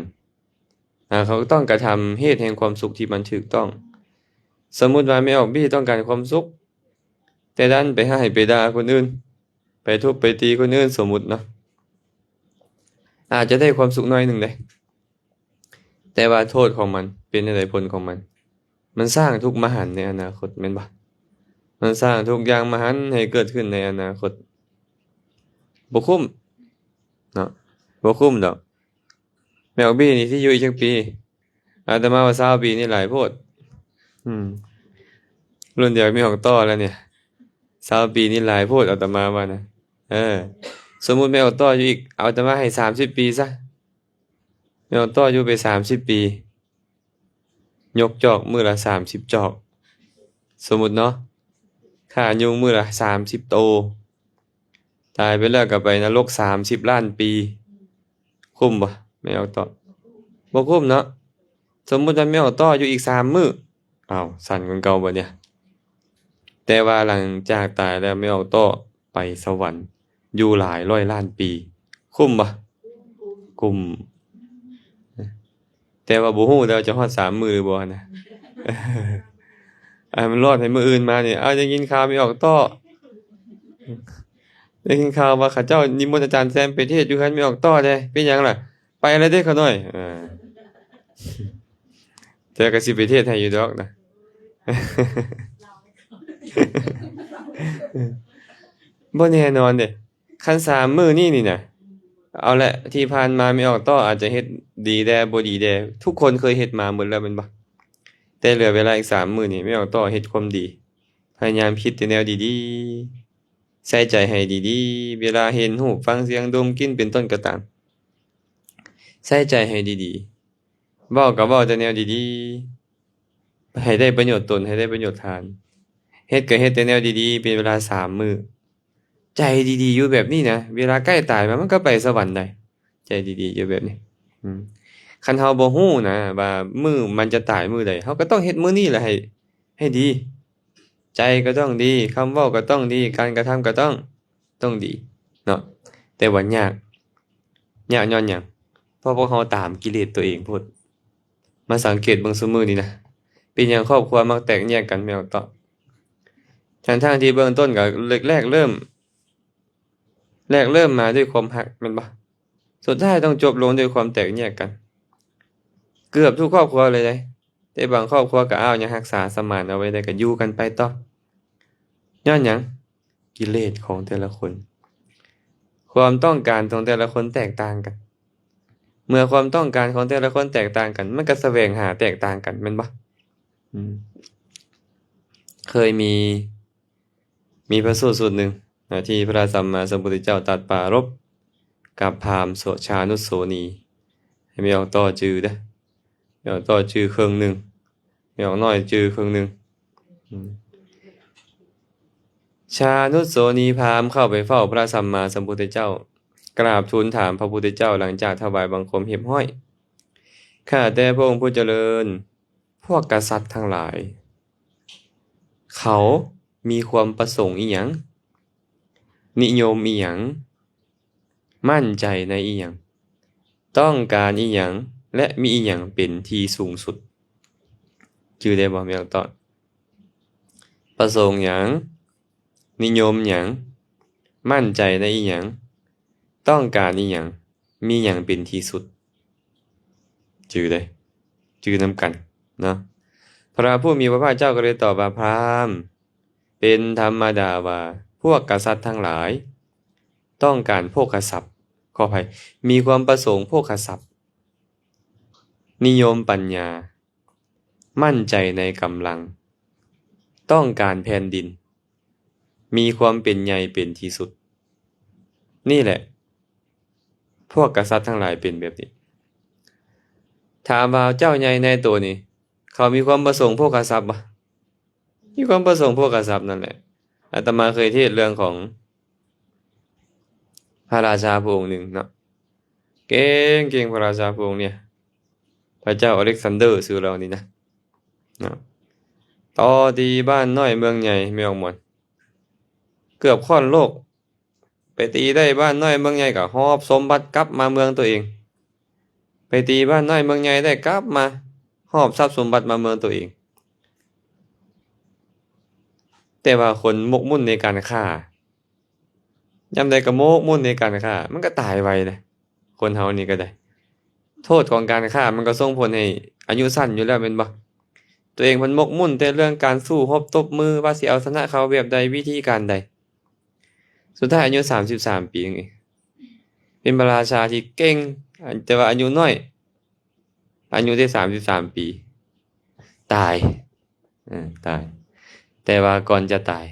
ອ່າ ເຂົາກໍຕ້ອງກະທຳເຫດແຫ່ງຄວາມສຸກທີ່ມັນຖືກຕ້ອງ. ສົມມຸດວ່າແມ່ອອກບີຕ້ອງການຄວາມສຸກ ແຕ່ດັນໄປຮ້າຍໄປດ່າຄົນອື່ນ ໄປທຸບໄປຕີຄົນອື່ນ ສົມມຸດເນາະ, ອາດຈະໄດ້ຄວາມສຸກໜ້ອຍໜຶ່ງເດ້ ແຕ່ວ່າໂທດຂອງມັນເປັນແນວໃດ? ຜົນຂອງມັນ ມັນສ້າງທຸກມະຫັນໃນອະນາຄົດ ແມ່ນບໍ່? ມັນສ້າງທຸກຢ່າງມະຫັນໃຫ້ເກີດຂຶ້ນໃນອະນາຄົດ ບໍ່ຄຸ້ມເນາະ ບໍ່ຄຸ້ມດອກ. ແມ່ອອກບີນີ້ຊິຢູ່ອີກຈັກປີ? ອາດຕະມາວ່າຊາວປີນີ້ຫຼາຍໂພດ. ອືມ ລຸ້ນດຽວແມ່ອອກຕໍ່ແລ້ວນີ້ ຊາວປີນີ້ຫຼາຍໂພດ ອາດຕະມາວ່ານະ. ເອີ ສົມມຸດແມ່ອອກຕໍ່ຢູ່ອີກ ອາດຕະມາໃຫ້ສາມສິບປີຊະ, ແມ່ອອກຕໍ່ຢູ່ໄປສາມສິບປີ ຍົກຈອກມື້ລະສາມສິບຈອກ ສົມມຸດເນາະ, ຂ້າຍຸງມື້ລະສາມສິບໂຕ, ຕາຍໄປແລ້ວກໍໄປນະລົກສາມສິບລ້ານປີ ຄຸ້ມບໍ່? ແມ່ອອກຕໍ່ ບໍ່ຄຸ້ມເນາະ. ສົມມຸດວ່າແມ່ອອກຕໍ່ຢູ່ອີກສາມມື້ ອ້າວ ສັ້ນກວ່າເກົ່າບັດນີ້. ແຕ່ວ່າຫຼັງຈາກຕາຍແລ້ວ ແມ່ອອກຕໍ່ໄປສະຫວັນ ຢູ່ຫຼາຍຮ້ອຍລ້ານປີ ຄຸ້ມບໍ່? ຄຸ້ມ. ແຕ່ວ່າບໍ່ຮູ້ແລ້ວຈະຮອດສາມມື້ຫຼືບໍ່ຫັ້ນນະ. ໃຫ້ມັນລອດໃຫ້ມື້ອື່ນມານີ້. ເອົາ ໄດ້ຍິນຂ່າວແມ່ອອກຕໍ່ ໄດ້ຍິນຂ່າວວ່າເຂົາເຈົ້ານິມົນອາຈານແຊມໄປເທດຢູ່ເຮືອນແມ່ອອກຕໍ່ເດ້. ເປັນຫຍັງລະ? ໄປແລ້ວເດ້ຂ້ານ້ອຍ. ເອີ ແຕ່ກໍຊິໄປເທດໃຫ້ຢູ່ດອກນະ. ບໍ່ແນ່ນອນເດ້. ຄັນສາມມື້ນີ້ນີ້ນະ ເອົາແຫຼະ ທີ່ຜ່ານມາແມ່ອອກຕໍ່ອາດຈະເຮັດດີແດ່ ບໍ່ດີແດ່ ທຸກຄົນເຄີຍເຮັດມາໝົດແລ້ວແມ່ນບໍ່? ແຕ່ເຫຼືອເວລາອີກສາມມື້ນີ້ ແມ່ອອກຕໍ່ເຮັດຄວາມດີ ພະຍາຍາມຄິດແຕ່ແນວດີໆ ໃສ່ໃຈໃຫ້ດີໆ ເວລາເຫັນຮູບ ຟັງສຽງ ດົມ ກິນ ເປັນຕົ້ນກໍຕາມ ໃສ່ໃຈໃຫ້ດີໆ. ເວົ້າກໍເວົ້າແຕ່ແນວດີໆ ໃຫ້ໄດ້ປະໂຫຍດຕົນ ໃຫ້ໄດ້ປະໂຫຍດທ່ານ. ເຮັດກໍເຮັດແຕ່ແນວດີໆ ເປັນເວລາສາມມື້. ໃຈດີໆຢູ່ແບບນີ້ນະ ເວລາໃກ້ຕາຍມາ ມັນກໍໄປສະຫວັນໄດ້. ໃຈດີໆຢູ່ແບບນີ້. ອືມ ຄັນເຮົາບໍ່ຮູ້ນະວ່າມື້ມັນຈະຕາຍມື້ໃດ ເຮົາກໍຕ້ອງເຮັດມື້ນີ້ລະໃຫ້ ໃຫ້ດີ. ໃຈກໍຕ້ອງດີ, ຄຳເວົ້າກໍຕ້ອງດີ, ການກະທຳກໍຕ້ອງ ຕ້ອງດີເນາະ. ແຕ່ວ່າຍາກ, ຍາກຍ້ອນຫຍັງ? ເພາະພວກເຮົາຕາມກິເລດຕົວເອງໂພດ. ມາສັງເກດເບິ່ງຊຸມື້ນີ້ນະ, ເປັນຫຍັງຄອບຄົວມັກແຕກແຍກກັນ ແມ່ອອກຕໍ່? ທັງໆທີ່ເບື້ອງຕົ້ນກໍແລກເລີ່ມ, ແລກເລີ່ມມາດ້ວຍຄວາມຮັກ ແມ່ນບໍ່? ສຸດທ້າຍຕ້ອງຈົບລົງດ້ວຍຄວາມແຕກແຍກກັນ ເກືອບທຸກຄອບຄົວເລີຍເດ້. ແຕ່ບາງຄອບຄົວກໍ ອ້າວ ຍັງຮັກສາສະໝານເອົາໄວ້ໄດ້ ກໍຢູ່ກັນໄປຕໍ່. ຍ້ອນຫຍັງ? ກິເລດຂອງແຕ່ລະຄົນ, ຄວາມຕ້ອງການຂອງແຕ່ລະຄົນແຕກຕ່າງກັນ. ເມື່ອຄວາມຕ້ອງການຂອງແຕ່ລະຄົນແຕກຕ່າງກັນ, ມັນກໍສະແຫວງຫາແຕກຕ່າງກັນ ແມ່ນບໍ່? ອືມ ເຄີຍມີ ມີພະສູດສູດໜຶ່ງນະ ທີ່ພະສຳມາສຳພຸດທະເຈົ້າຕັດປາລົບກັບພາມໂສ ຊານຸດໂສນີ. ໃຫ້ແມ່ອອກຕໍ່ຈື່ເດີ້, ແມ່ອອກຕໍ່ຈື່ເຄິ່ງໜຶ່ງ, ແມ່ອອກນ້ອຍຈື່ເຄິ່ງໜຶ່ງ. ອືມ ຊານຸດໂສນີພາມເຂົ້າໄປເຝົ້າພະສຳມາສຳພຸດທະເຈົ້າ, ກາບທູນຖາມພະພຸດທະເຈົ້າ ຫຼັງຈາກຖວາຍບັງຄົມຮຽບຮ້ອຍ. ຂ້າແຕ່ພະອົງຜູ້ຈະເລີນ, ພວກກະສັດທັງຫຼາຍ ເຂົາມີຄວາມປະສົງອີ່ຫຍັງ? ນິຍົມອີ່ຫຍັງ? ໝັ້ນໃຈໃນອີ່ຫຍັງ? ຕ້ອງການອີ່ຫຍັງ? ແລະ ມີອີ່ຫຍັງເປັນທີ່ສູງສຸດ? ຈື່ໄດ້ບໍ່ ແມ່ອອກຕອນ? ປະສົງຫຍັງ? ນິຍົມຫຍັງ? ໝັ້ນໃຈໃນອີ່ຫຍັງ? ຕ້ອງການອີ່ຫຍັງ? ມີຫຍັງເປັນທີ່ສຸດ? ຈື່ເດີ້, ຈື່ນຳກັນເນາະ. ພະຜູ້ມີພະພາກເຈົ້າກໍເລີຍຕອບວ່າ, ພາມ, ເປັນທຳມະດາວ່າພວກກະສັດທັງຫຼາຍຕ້ອງການໂພຄະຊັບ, ຂໍອະໄພ, ມີຄວາມປະສົງໂພຄະຊັບ, ນິຍົມປັນຍາ, ໝັ້ນໃຈໃນກຳລັງ, ຕ້ອງການແຜ່ນດິນ, ມີຄວາມເປັນໃຫຍ່ເປັນທີ່ສຸດ. ນີ້ແຫຼະ ພວກກະສັດທັງຫຼາຍເປັນແບບນີ້. ຖາມວ່າເຈົ້າໃຫຍ່ນາຍໂຕນີ້ ເຂົາມີຄວາມປະສົງໂພຄະຊັບບໍ່? ມີຄວາມປະສົງໂພຄະຊັບນັ້ນແຫຼະ. ອາດຕະມາເຄີຍເທດເລື່ອງຂອງພະລາຊາພະອົງໜຶ່ງເນາະ, ເກັ່ງໆ ພະລາຊາພະອົງນີ້ ພະເຈົ້າອາເລັກຊານເດີຊື່ລາວນີ້ນະ ເນາະ, ຕໍ່ຕີບ້ານນ້ອຍເມືອງໃຫຍ່ ແມ່ອງມ່ວນ ເກືອບຄ້ອນໂລກ. ໄປຕີໄດ້ບ້ານນ້ອຍເມືອງໃຫຍ່ກໍຫອບສົມບັດກັບມາເມືອງຕົວເອງ, ໄປຕີບ້ານນ້ອຍເມືອງໃຫຍ່ໄດ້ກັບມາຫອບຊັບສົມບັດມາເມືອງຕົວເອງ. ແຕ່ວ່າຄົນໝົກໝຸ່ນໃນການຄ້າ ຍາມໃດກໍໝົກໝຸ່ນໃນການຄ້າ ມັນກໍຕາຍໄວເດ້. ຄົນເຮົານີ້ກໍໄດ້ ໂທດຂອງການຄ້າມັນກໍສົ່ງຜົນໃຫ້ອາຍຸສັ້ນຢູ່ແລ້ວແມ່ນບໍ່? ຕົວເອງເພິ່ນໝົກໝຸ່ນແຕ່ເລື່ອງການສູ້ຮົບຕົບມື ວ່າຊິເອົາຊະນະເຂົາແບບໃດ ວິທີການໃດ. ສຸດທ້າຍອາຍຸສາມສິບສາມປີນີ້ ເປັນພະລາຊາທີ່ເກັ່ງ ແຕ່ວ່າອາຍຸນ້ອຍ ອາຍຸໄດ້ສາມສິບສາມປີ ຕາຍ ເອີ ຕາຍ. ແຕ່ວ່າກ່ອນຈະຕາຍ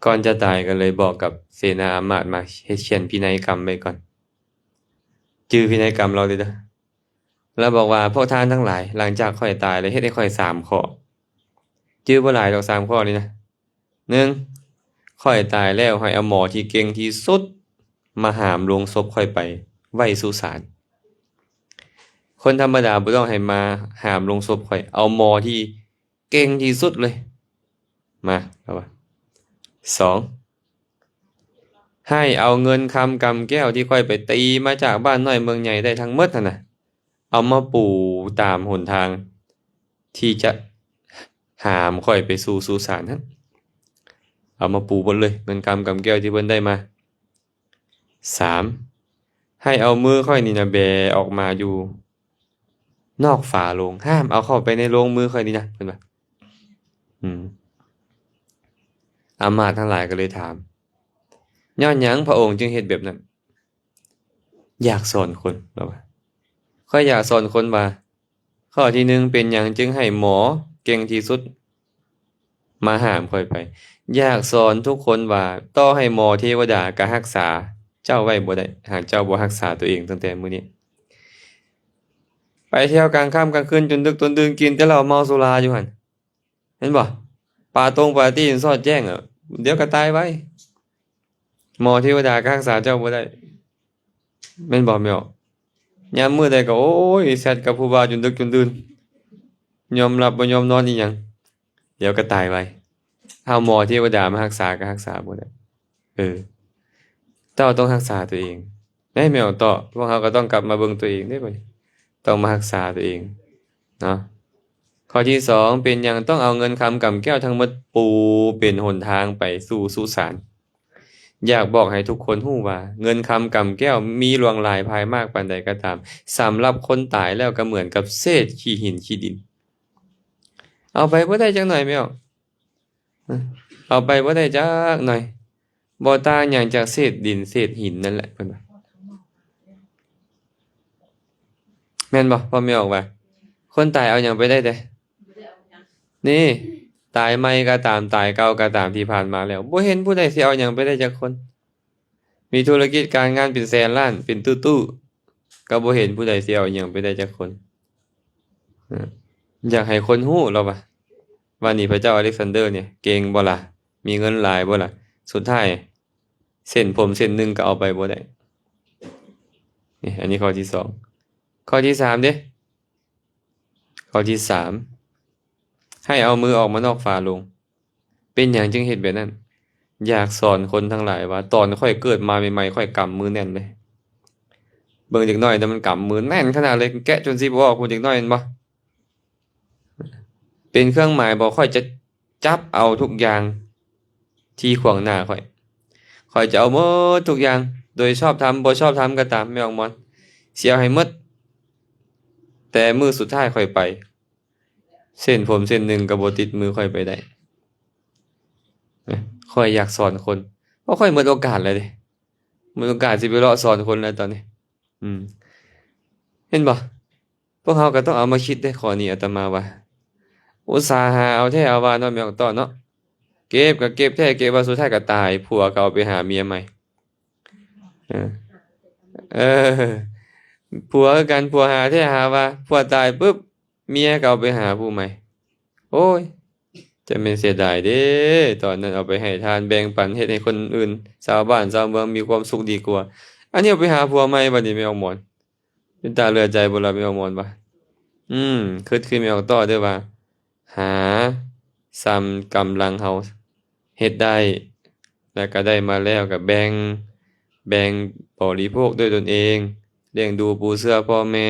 ກ່ອນຈະຕາຍກໍເລີຍບອກກັບເສນາອາມາດມາເຮັດຂຽນພິໄນກຳໄວ້ກ່ອນ. ຈື່ພິໄນກຳລາວເດີ. ລາວບອກວ່າ ພວກທ່ານທັງຫຼາຍ ຫຼັງຈາກຂ້ອຍຕາຍແລ້ວ ເຮັດໃຫ້ຂ້ອຍສາມຂໍ້. ຈື່ບໍ່ຫຼາຍດອກສາມຂໍ້ນີ້ນະ. ໜຶ່ງ ຂ້ອຍຕາຍແລ້ວ ໃຫ້ເອົາໝໍທີ່ເກັ່ງທີ່ສຸດມາຫາມໂລງສົບຂ້ອຍໄປໄວ້ສຸສານ. ຄົນທຳມະດາບໍ່ຕ້ອງໃຫ້ມາຫາມໂລງສົບຂ້ອຍ, ເອົາໝໍທີ່ເກັ່ງທີ່ສຸດເລີຍມາ. ລາວວ່າ ສອງ ໃຫ້ເອົາເງິນຄຳກຳແກ້ວທີ່ຂ້ອຍໄປຕີມາຈາກບ້ານນ້ອຍເມືອງໃຫຍ່ໄດ້ທັງໝົດຫັ້ນນະ ເອົາມາປູຕາມຫົນທາງທີ່ຈະຫາມຂ້ອຍໄປສູ່ສຸສານຫັ້ນ. ເອົາມາປູໝົດເລີຍ ເງິນຄຳກຳແກ້ວທີ່ເພິ່ນໄດ້ມາ. ສາມ ໃຫ້ເອົາມືຂ້ອຍນີ້ນະແບອອກມາຢູ່ນອກຝາໂລງ, ຫ້າມເອົາເຂົ້າໄປໃນໂລງມືຂ້ອຍນີ້ນະ ເພິ່ນວ່າ. ອາມາດທັງຫຼາຍກໍເລີຍຖາມ, ຍ້ອນຫຍັງພະອົງຈຶ່ງເຮັດແບບນັ້ນ? ຢາກສອນຄົນ, ລາວວ່າ, ຂ້ອຍຢາກສອນຄົນວ່າ ຂໍ້ທີໜຶ່ງ ເປັນຫຍັງຈຶ່ງໃຫ້ໝໍເກັ່ງທີ່ສຸດມາຫາມຂ້ອຍໄປ? ຢາກສອນທຸກຄົນວ່າ ຕໍ່ໃຫ້ໝໍເທວະດາກໍຮັກສາເຈົ້າໄວ້ບໍ່ໄດ້ ຫາກເຈົ້າບໍ່ຮັກສາຕົວເອງຕັ້ງແຕ່ມື້ນີ້. ໄປທ່ຽວກາງຄ່ຳກາງຄືນຈົນດຶກຈົນດື່ນ ກິນແຕ່ເຫຼົ້າເມົາສຸລາຢູ່ຫັ້ນ. ເຫັນບໍ່? ປາຕົງປາຕີ້ມັນຊອດແຈ້ງ ດຽວກໍຕາຍໄວ. ໝໍເທວະດາກໍຮັກສາເຈົ້າບໍ່ໄດ້ ແມ່ນບໍ່ແມ່? ຍາມມື້ໃດກໍ ໂອ້ຍ ແຊັດກັບຜູ້ບ່າວຈົນດຶກຈົນດື່ນ ຍອມຫຼັບບໍ່ຍອມນອນອີຫຍັງ ດຽວກໍຕາຍໄວ. ເອົາໝໍເທວະດາມາຮັກສາກໍຮັກສາບໍ່ໄດ້. ເອີ ເຈົ້າຕ້ອງຮັກສາຕົວເອງ. ໃນແມວເຕາະ ພວກເຮົາກໍຕ້ອງກັບມາເບິ່ງຕົວເອງເດ້ບັດນີ້ ຕ້ອງມາຮັກສາຕົວເອງເນາະ. ຂໍ້ທີສອງ ເປັນຫຍັງຕ້ອງເອົາເງິນຄຳກຳແກ້ວທັງໝົດປູເປັນຫົນທາງໄປສູ່ສຸສານ? ຢາກບອກໃຫ້ທຸກຄົນຮູ້ວ່າ ເງິນຄຳກຳແກ້ວມີຫຼວງຫຼາຍພາຍມາກປານໃດກໍຕາມ, ສຳລັບຄົນຕາຍແລ້ວກໍເໝືອນກັບເສດຂີ້ຫີນຂີ້ດິນ. ເອົາໄປບໍ່ໄດ້ຈັກໜ້ອຍແມ່. ເອົາໄປບໍ່ໄດ້ຈັກໜ້ອຍ, ບໍ່ຕ່າງຫຍັງຈາກເສດດິນເສດຫີນນັ້ນແຫຼະ ເພິ່ນວ່າ. ແມ່ນບໍ່ ພໍ່ແມ່ອອກວ່າ? ຄົນຕາຍເອົາຫຍັງໄປໄດ້ແດ່? ນີ້ ຕາຍໃໝ່ກໍຕາມ ຕາຍເກົ່າກໍຕາມ ທີ່ຜ່ານມາແລ້ວ ບໍ່ເຫັນຜູ້ໃດຊິເອົາຫຍັງໄປໄດ້ຈັກຄົນ. ມີທຸລະກິດການງານເປັນແສນລ້ານ ເປັນຕູ້ໆ ກໍບໍ່ເຫັນຜູ້ໃດຊິເອົາຫຍັງໄປໄດ້ຈັກຄົນ. ເອີ ຢາກໃຫ້ຄົນຮູ້ ລາວວ່າ ວ່ານີ້ພະເຈົ້າອາເລັກຊານເດີນີ້ເກັ່ງບໍ່ລະ? ມີເງິນຫຼາຍບໍ່ລະ? ສຸດທ້າຍເສັ້ນຜົມເສັ້ນໜຶ່ງກໍເອົາໄປບໍ່ໄດ້. ນີ້ ອັນນີ້ຂໍ້ທີສອງ. ຂໍ້ທີສາມເດ້. ຂໍ້ທີສາມ ໃຫ້ເອົາມືອອກມານອກຝາໂລງ. ເປັນຫຍັງຈຶ່ງເຮັດແບບນັ້ນ? ຢາກສອນຄົນທັງຫຼາຍວ່າ ຕອນຂ້ອຍເກີດມາໃໝ່ໆ ຂ້ອຍກຳມືແໜ້ນເລີຍ. ເບິ່ງເດັກນ້ອຍແຕ່ມັນກຳມືແໜ້ນຂະໜາດເລີຍ ແກະຈົນຊິບໍ່ອອກພຸ້ນ ເດັກນ້ອຍແມ່ນບໍ່? ເປັນເຄື່ອງໝາຍບອກ ຂ້ອຍຈະຈັບເອົາທຸກຢ່າງທີ່ຂວາງໜ້າຂ້ອຍ. ຂ້ອຍຈະເອົາໝົດທຸກຢ່າງ ໂດຍຊອບທຳ ບໍ່ຊອບທຳກໍຕາມ ແມ່ອອກມອນ ຊິເອົາໃຫ້ໝົດ. ແຕ່ມື້ສຸດທ້າຍຂ້ອຍໄປ ເສັ້ນຜົມເສັ້ນໜຶ່ງກໍບໍ່ຕິດມືຂ້ອຍໄປໄດ້. ຂ້ອຍຢາກສອນຄົນ. ເ າະຂ້ອຍໝົດໂອກາດແລ້ວເດ້ ໝົດໂອກາດຊິໄປເລາະສອນຄົນແລ້ວຕອນນີ້. ອືມ ເຫັນບໍ່? ພວກເຮົາກໍຕ້ອງເອົາມາຄິດເດ້ ຂໍ້ນີ້ອາດຕະມາວ່າ ອຸດສາຫາເອົາແທ້ເອົາວ່າເນາະ ແມ່ອອກຕໍ່ເນາະ ເກັບກໍເກັບແທ້ເກັບວ່າ ສຸດທ້າຍກໍຕາຍ ຜົວກໍເອົາໄປຫາເມຍໃໝ່. ເອີ ເອີ ຜົວຄືກັນ ຜົວຫາແທ້ຫາວ່າ ຜົວຕາຍປຶບ ເມຍກໍເອົາໄປຫາຜູ້ໃໝ່. ໂອ້ຍ ຈະແມ່ນເສຍດາຍເດ້ ຕອນນັ້ນເອົາໄປໃຫ້ທານ ແບ່ງປັນ ເຮັດໃຫ້ຄົນອື່ນ ຊາວບ້ານຊາວເມືອງມີຄວາມສຸກດີກວ່າ. ອັນນີ້ເອົາໄປຫາຜົວໃໝ່ ບັດນີ້ແມ່ອອກໝອນ ເປັນຕາເຫຼືອໃຈບໍ່ລະ ແມ່ອອກໝອນວ່າ. ອືມ ຄິດຄືແມ່ອອກຕໍ່ເດີ້ວ່າ ຫາສ່ຳກຳລັງເຮົາເຮັດໄດ້ ແລ້ວກໍໄດ້ມາແລ້ວກໍແບ່ງ ແບ່ງບໍລິໂພກດ້ວຍຕົນເອງ ລ້ຽງດູປູເສືອພໍ່ແມ່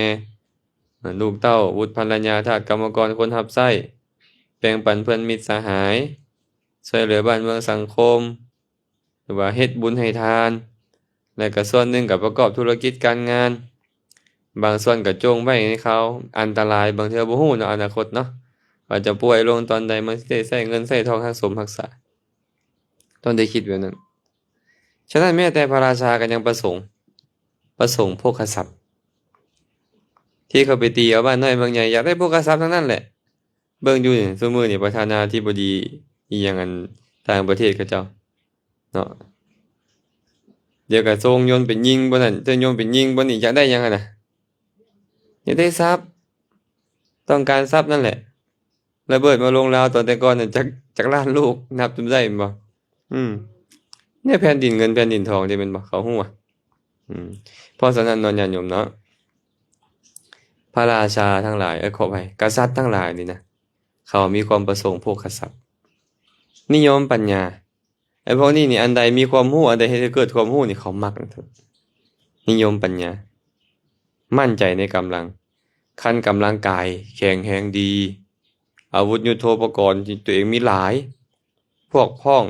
ລູກເຕົ້າ ບຸດພັນລະຍາ ທາດກຳມະກອນ ຄົນຮັບໃຊ້ ແບ່ງປັນເພື່ອນມິດສະຫາຍ ຊ່ວຍເຫຼືອບ້ານເມືອງສັງຄົມ ຫຼືວ່າເຮັດບຸນໃຫ້ທານ ແລະກະສ່ວນໜຶ່ງກໍປະກອບທຸລະກິດການງານ ບາງສ່ວນກໍຈົ່ງໄວ້ໃຫ້ເຂົາ. ອັນຕະລາຍ ບາງເທື່ອບໍ່ຮູ້ເນາະ ອະນາຄົດເນາະ ວ່າຈະປ່ວຍລົງຕອນໃດ ມັນຊິໄດ້ໃຊ້ເງິນໃຊ້ທອງຮັກສົມຮັກສາ ຕ້ອງໄດ້ຄິດແບບນັ້ນ. ສະນັ້ນແມ້ແຕ່ພະລາຊາກໍຍັງປະສົງ ປະສົງໂພຄະຊັບ ທີ່ເຂົາໄປຕີເອົາບ້ານນ້ອຍເມືອງໃຫຍ່ ຢາກໄດ້ໂພຄະຊັບທັງນັ້ນແຫຼະ. ເບິ່ງຢູ່ນີ້ ຊຸມື້ນີ້ປະທານາທິບໍດີອີ່ຫຍັງ ອັນຕ່າງປະເທດເຂົາເຈົ້າເນາະ ດຽວກໍສົ່ງຍົນໄປຍິງບ່ອນນັ້ນ ສົ່ງຍົນໄປຍິງບ່ອນນີ້ ຢາກໄດ້ຫຍັງຫັ້ນນະ? ຢາກໄດ້ຊັບ ຕ້ອງການຊັບນັ້ນແຫຼະ. ລະເບີດມາລົງລາວຕອນແຕ່ກ່ອນນັ້ນ ຈັກ ຈັກລ້ານລູກ ນັບຈົນໄດ້ແມ່ນບໍ່? ອືມ ແນວແຜ່ນດິນເງິນແຜ່ນດິນທອງເດ້ ແມ່ນບໍ່? ເຂົາຮູ້ຫວາ? ອືມ ເພາະສະນັ້ນເນາະ ຍາດໂຍມເນາະ ພະລາຊາທັງຫຼາຍ ເອີ ຂໍອະໄພ ກະສັດທັງຫຼາຍນີ້ນະ ເຂົາມີຄວາມປະສົງໂພຄະຊັບ ນິຍົມປັນຍາ. ໄອ້ພວກນີ້ນີ້ ອັນໃດມີຄວາມຮູ້ ອັນໃດເຮັດໃຫ້ເກີດຄວາມຮູ້ນີ້ ເຂົາມັກ ນິຍົມປັນຍາ ໝັ້ນໃຈໃນກຳລັງ. ຄັນກຳລັງກາຍແຂງແຮງດີ ອາວຸດຍຸດໂທປະກອນທີ່ຕົວເອງມີຫຼາຍ ພວກພ້ອງ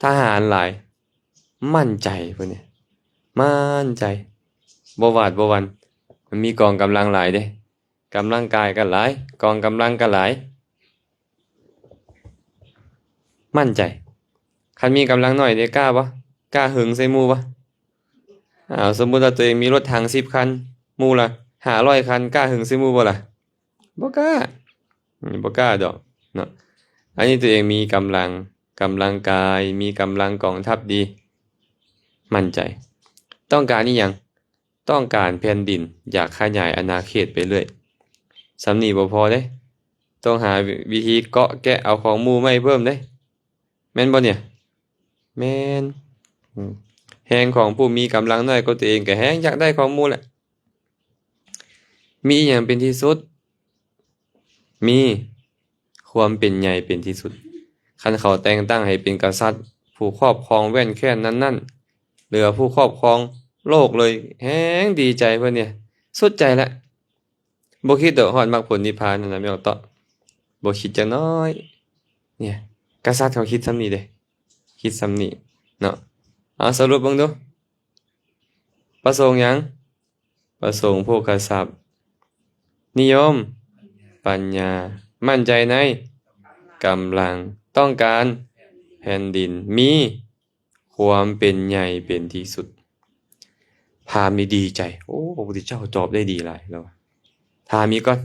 ທະຫານຫຼາຍ ໝັ້ນໃຈ ເພິ່ນນີ້ໝັ້ນໃຈ ບໍ່ຫວາດບໍ່ຫວັ່ນ. ມັນມີກອງກຳລັງຫຼາຍເດ້ ກຳລັງກາຍກໍຫຼາຍ ກອງກຳລັງກໍຫຼາຍ ໝັ້ນໃຈ. ຄັນມີກຳລັງໜ້ອຍເດ້ ກ້າບໍ່? ກ້າຫຶງໃສ່ໝູ່ບໍ່? ເອົາ ສົມມຸດວ່າຕົວເອງມີລົດຖັງສິບຄັນ ໝູ່ລະຫ້າຮ້ອຍຄັນ ກ້າຫຶງໃສ່ໝູ່ບໍ່ລະ? ບໍ່ກ້າ ອືມ ບໍ່ກ້າດອກເນາະ. ອັນນີ້ຕົວເອງມີກຳລັງ ກຳລັງກາຍ ມີກຳລັງກອງທັບດີ ໝັ້ນໃຈ. ຕ້ອງການອີ່ຫຍັງ? ຕ້ອງການແຜ່ນດິນ ຢາກຂະຫຍາຍອານາເຂດໄປເລື້ອຍ. ສ່ຳນີ້ບໍ່ພໍເດ້ ຕ້ອງຫາວິທີເກາະແກະເອົາຂອງໝູ່ໃໝ່ເພີ່ມເດ້ ແມ່ນບໍ່ເນຍ? ແມ່ນ ອືມ ແຮງຂອງຜູ້ມີກຳລັງນ້ອຍກວ່າຕົວເອງ ກໍແຮງຢາກໄດ້ຂອງໝູ່ແຫຼະ. ມີອີ່ຫຍັງເປັນທີ່ສຸດ? ມີຄວາມເປັນໃຫຍ່ເປັນທີ່ສຸດ. ຄັນເຂົາແຕ່ງຕັ້ງໃຫ້ເປັນກະສັດ ຜູ້ຄອບຄອງແວ່ນແຄວ້ນນັ້ນໆ ຫຼືວ່າຜູ້ຄອບຄອງໂລກເລີຍ ແຮງດີໃຈເພິ່ນນີ້ ສຸດໃຈແລ້ວ. ບໍ່ຄິດດອກຮອດມັກຜົນນິບພານຫັ້ນນະ ແມ່ນບໍ່ເຕາະ? ບໍ່ຄິດຈັກໜ້ອຍ. ເນຍ ກະສັດເຂົາຄິດສ່ຳນີ້ເດ້ ຄິດສ່ຳນີ້ເນາະ. ເອົາ ສະຫຼຸບເບິ່ງດູ ປະສົງຫຍັງ? ປະສົງໂພຄະຊັບ ນິຍົມປັນຍາ ໝັ້ນໃຈໃນກຳລັງ ຕ້ອງການແຜ່ນດິນ ມີຄວາມເປັນໃຫຍ່ເປັນທີ່ສຸດ. ພາມນີ້ດີໃຈ ໂອ້ ພະພຸດທະເຈົ້າຕອບໄດ້ດີຫຼາຍແລ້ວ. ຖາມອີກກ່ອນ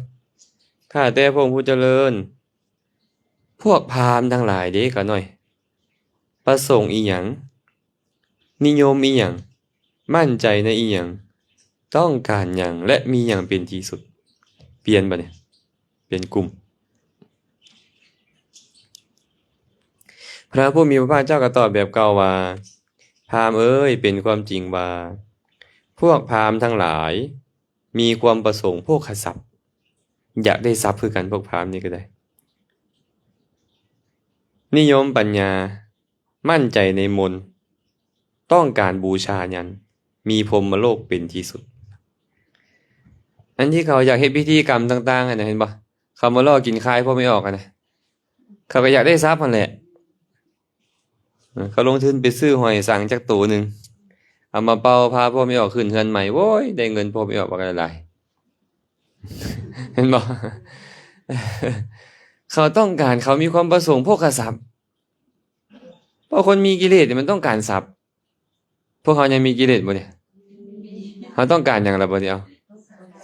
ຂ້າແຕ່ພະອົງຜູ້ຈະເລີນ ພວກພາມທັງຫຼາຍເດ້ ຂ້ານ້ອຍ ປະສົງອີ່ຫຍັງ? ນິຍົມອີ່ຫຍັງ? ໝັ້ນໃຈໃນອີ່ຫຍັງ? ຕ້ອງການຫຍັງ ແລະ ມີຫຍັງເປັນທີ່ສຸດ? ປ່ຽນບາດນີ້ ປ່ຽນກຸ່ມ. ພະຜູ້ມີພະພາກເຈົ້າກໍຕອບແບບເກົ່າວ່າ ພາມເອີຍ ເປັນຄວາມຈິງວ່າ ພວກພາມທັງຫຼາຍມີຄວາມປະສົງໂພຄະຊັບ ຢາກໄດ້ຊັບຄືກັນ ພວກພາມນີ້ກໍໄດ້ ນິຍົມປັນຍາ ໝັ້ນໃຈໃນມົນ ຕ້ອງການບູຊາຍັນ ມີພົມມະໂລກເປັນທີ່ສຸດ. ອັນທີ່ເຂົາຢາກເຮັດພິທີກຳຕ່າງໆຫັ້ນນະ ເຫັນບໍ່? ເຂົາມາລໍ້ກິນຄາຍພວກແມ່ອອກຫັ້ນນະ ເຂົາກໍຢາກໄດ້ຊັບຫັ້ນແຫຼະ. ເອີ ເຂົາລົງທຶນໄປຊື້ຫອຍສັງຈັກໂຕໜຶ່ງ ເອົາມາເປົ່າພາພວກແມ່ອອກຂຶ້ນເຮືອນໃໝ່ ໂອ້ຍ ໄດ້ເງິນພວກແມ່ອອກບັກຫຼາຍໆ ເຫັນບໍ່? ເຂົາຕ້ອງການ ເຂົາມີຄວາມປະສົງໂພຄະຊັບ ເພາະຄົນມີກິເລດນີ້ມັນຕ້ອງການຊັບ. ພວກເຮົາຍັງມີກິເລດບໍ່ນີ້? ເຮົາຕ້ອງການຫຍັງລະບັດນີ້? ເອົາ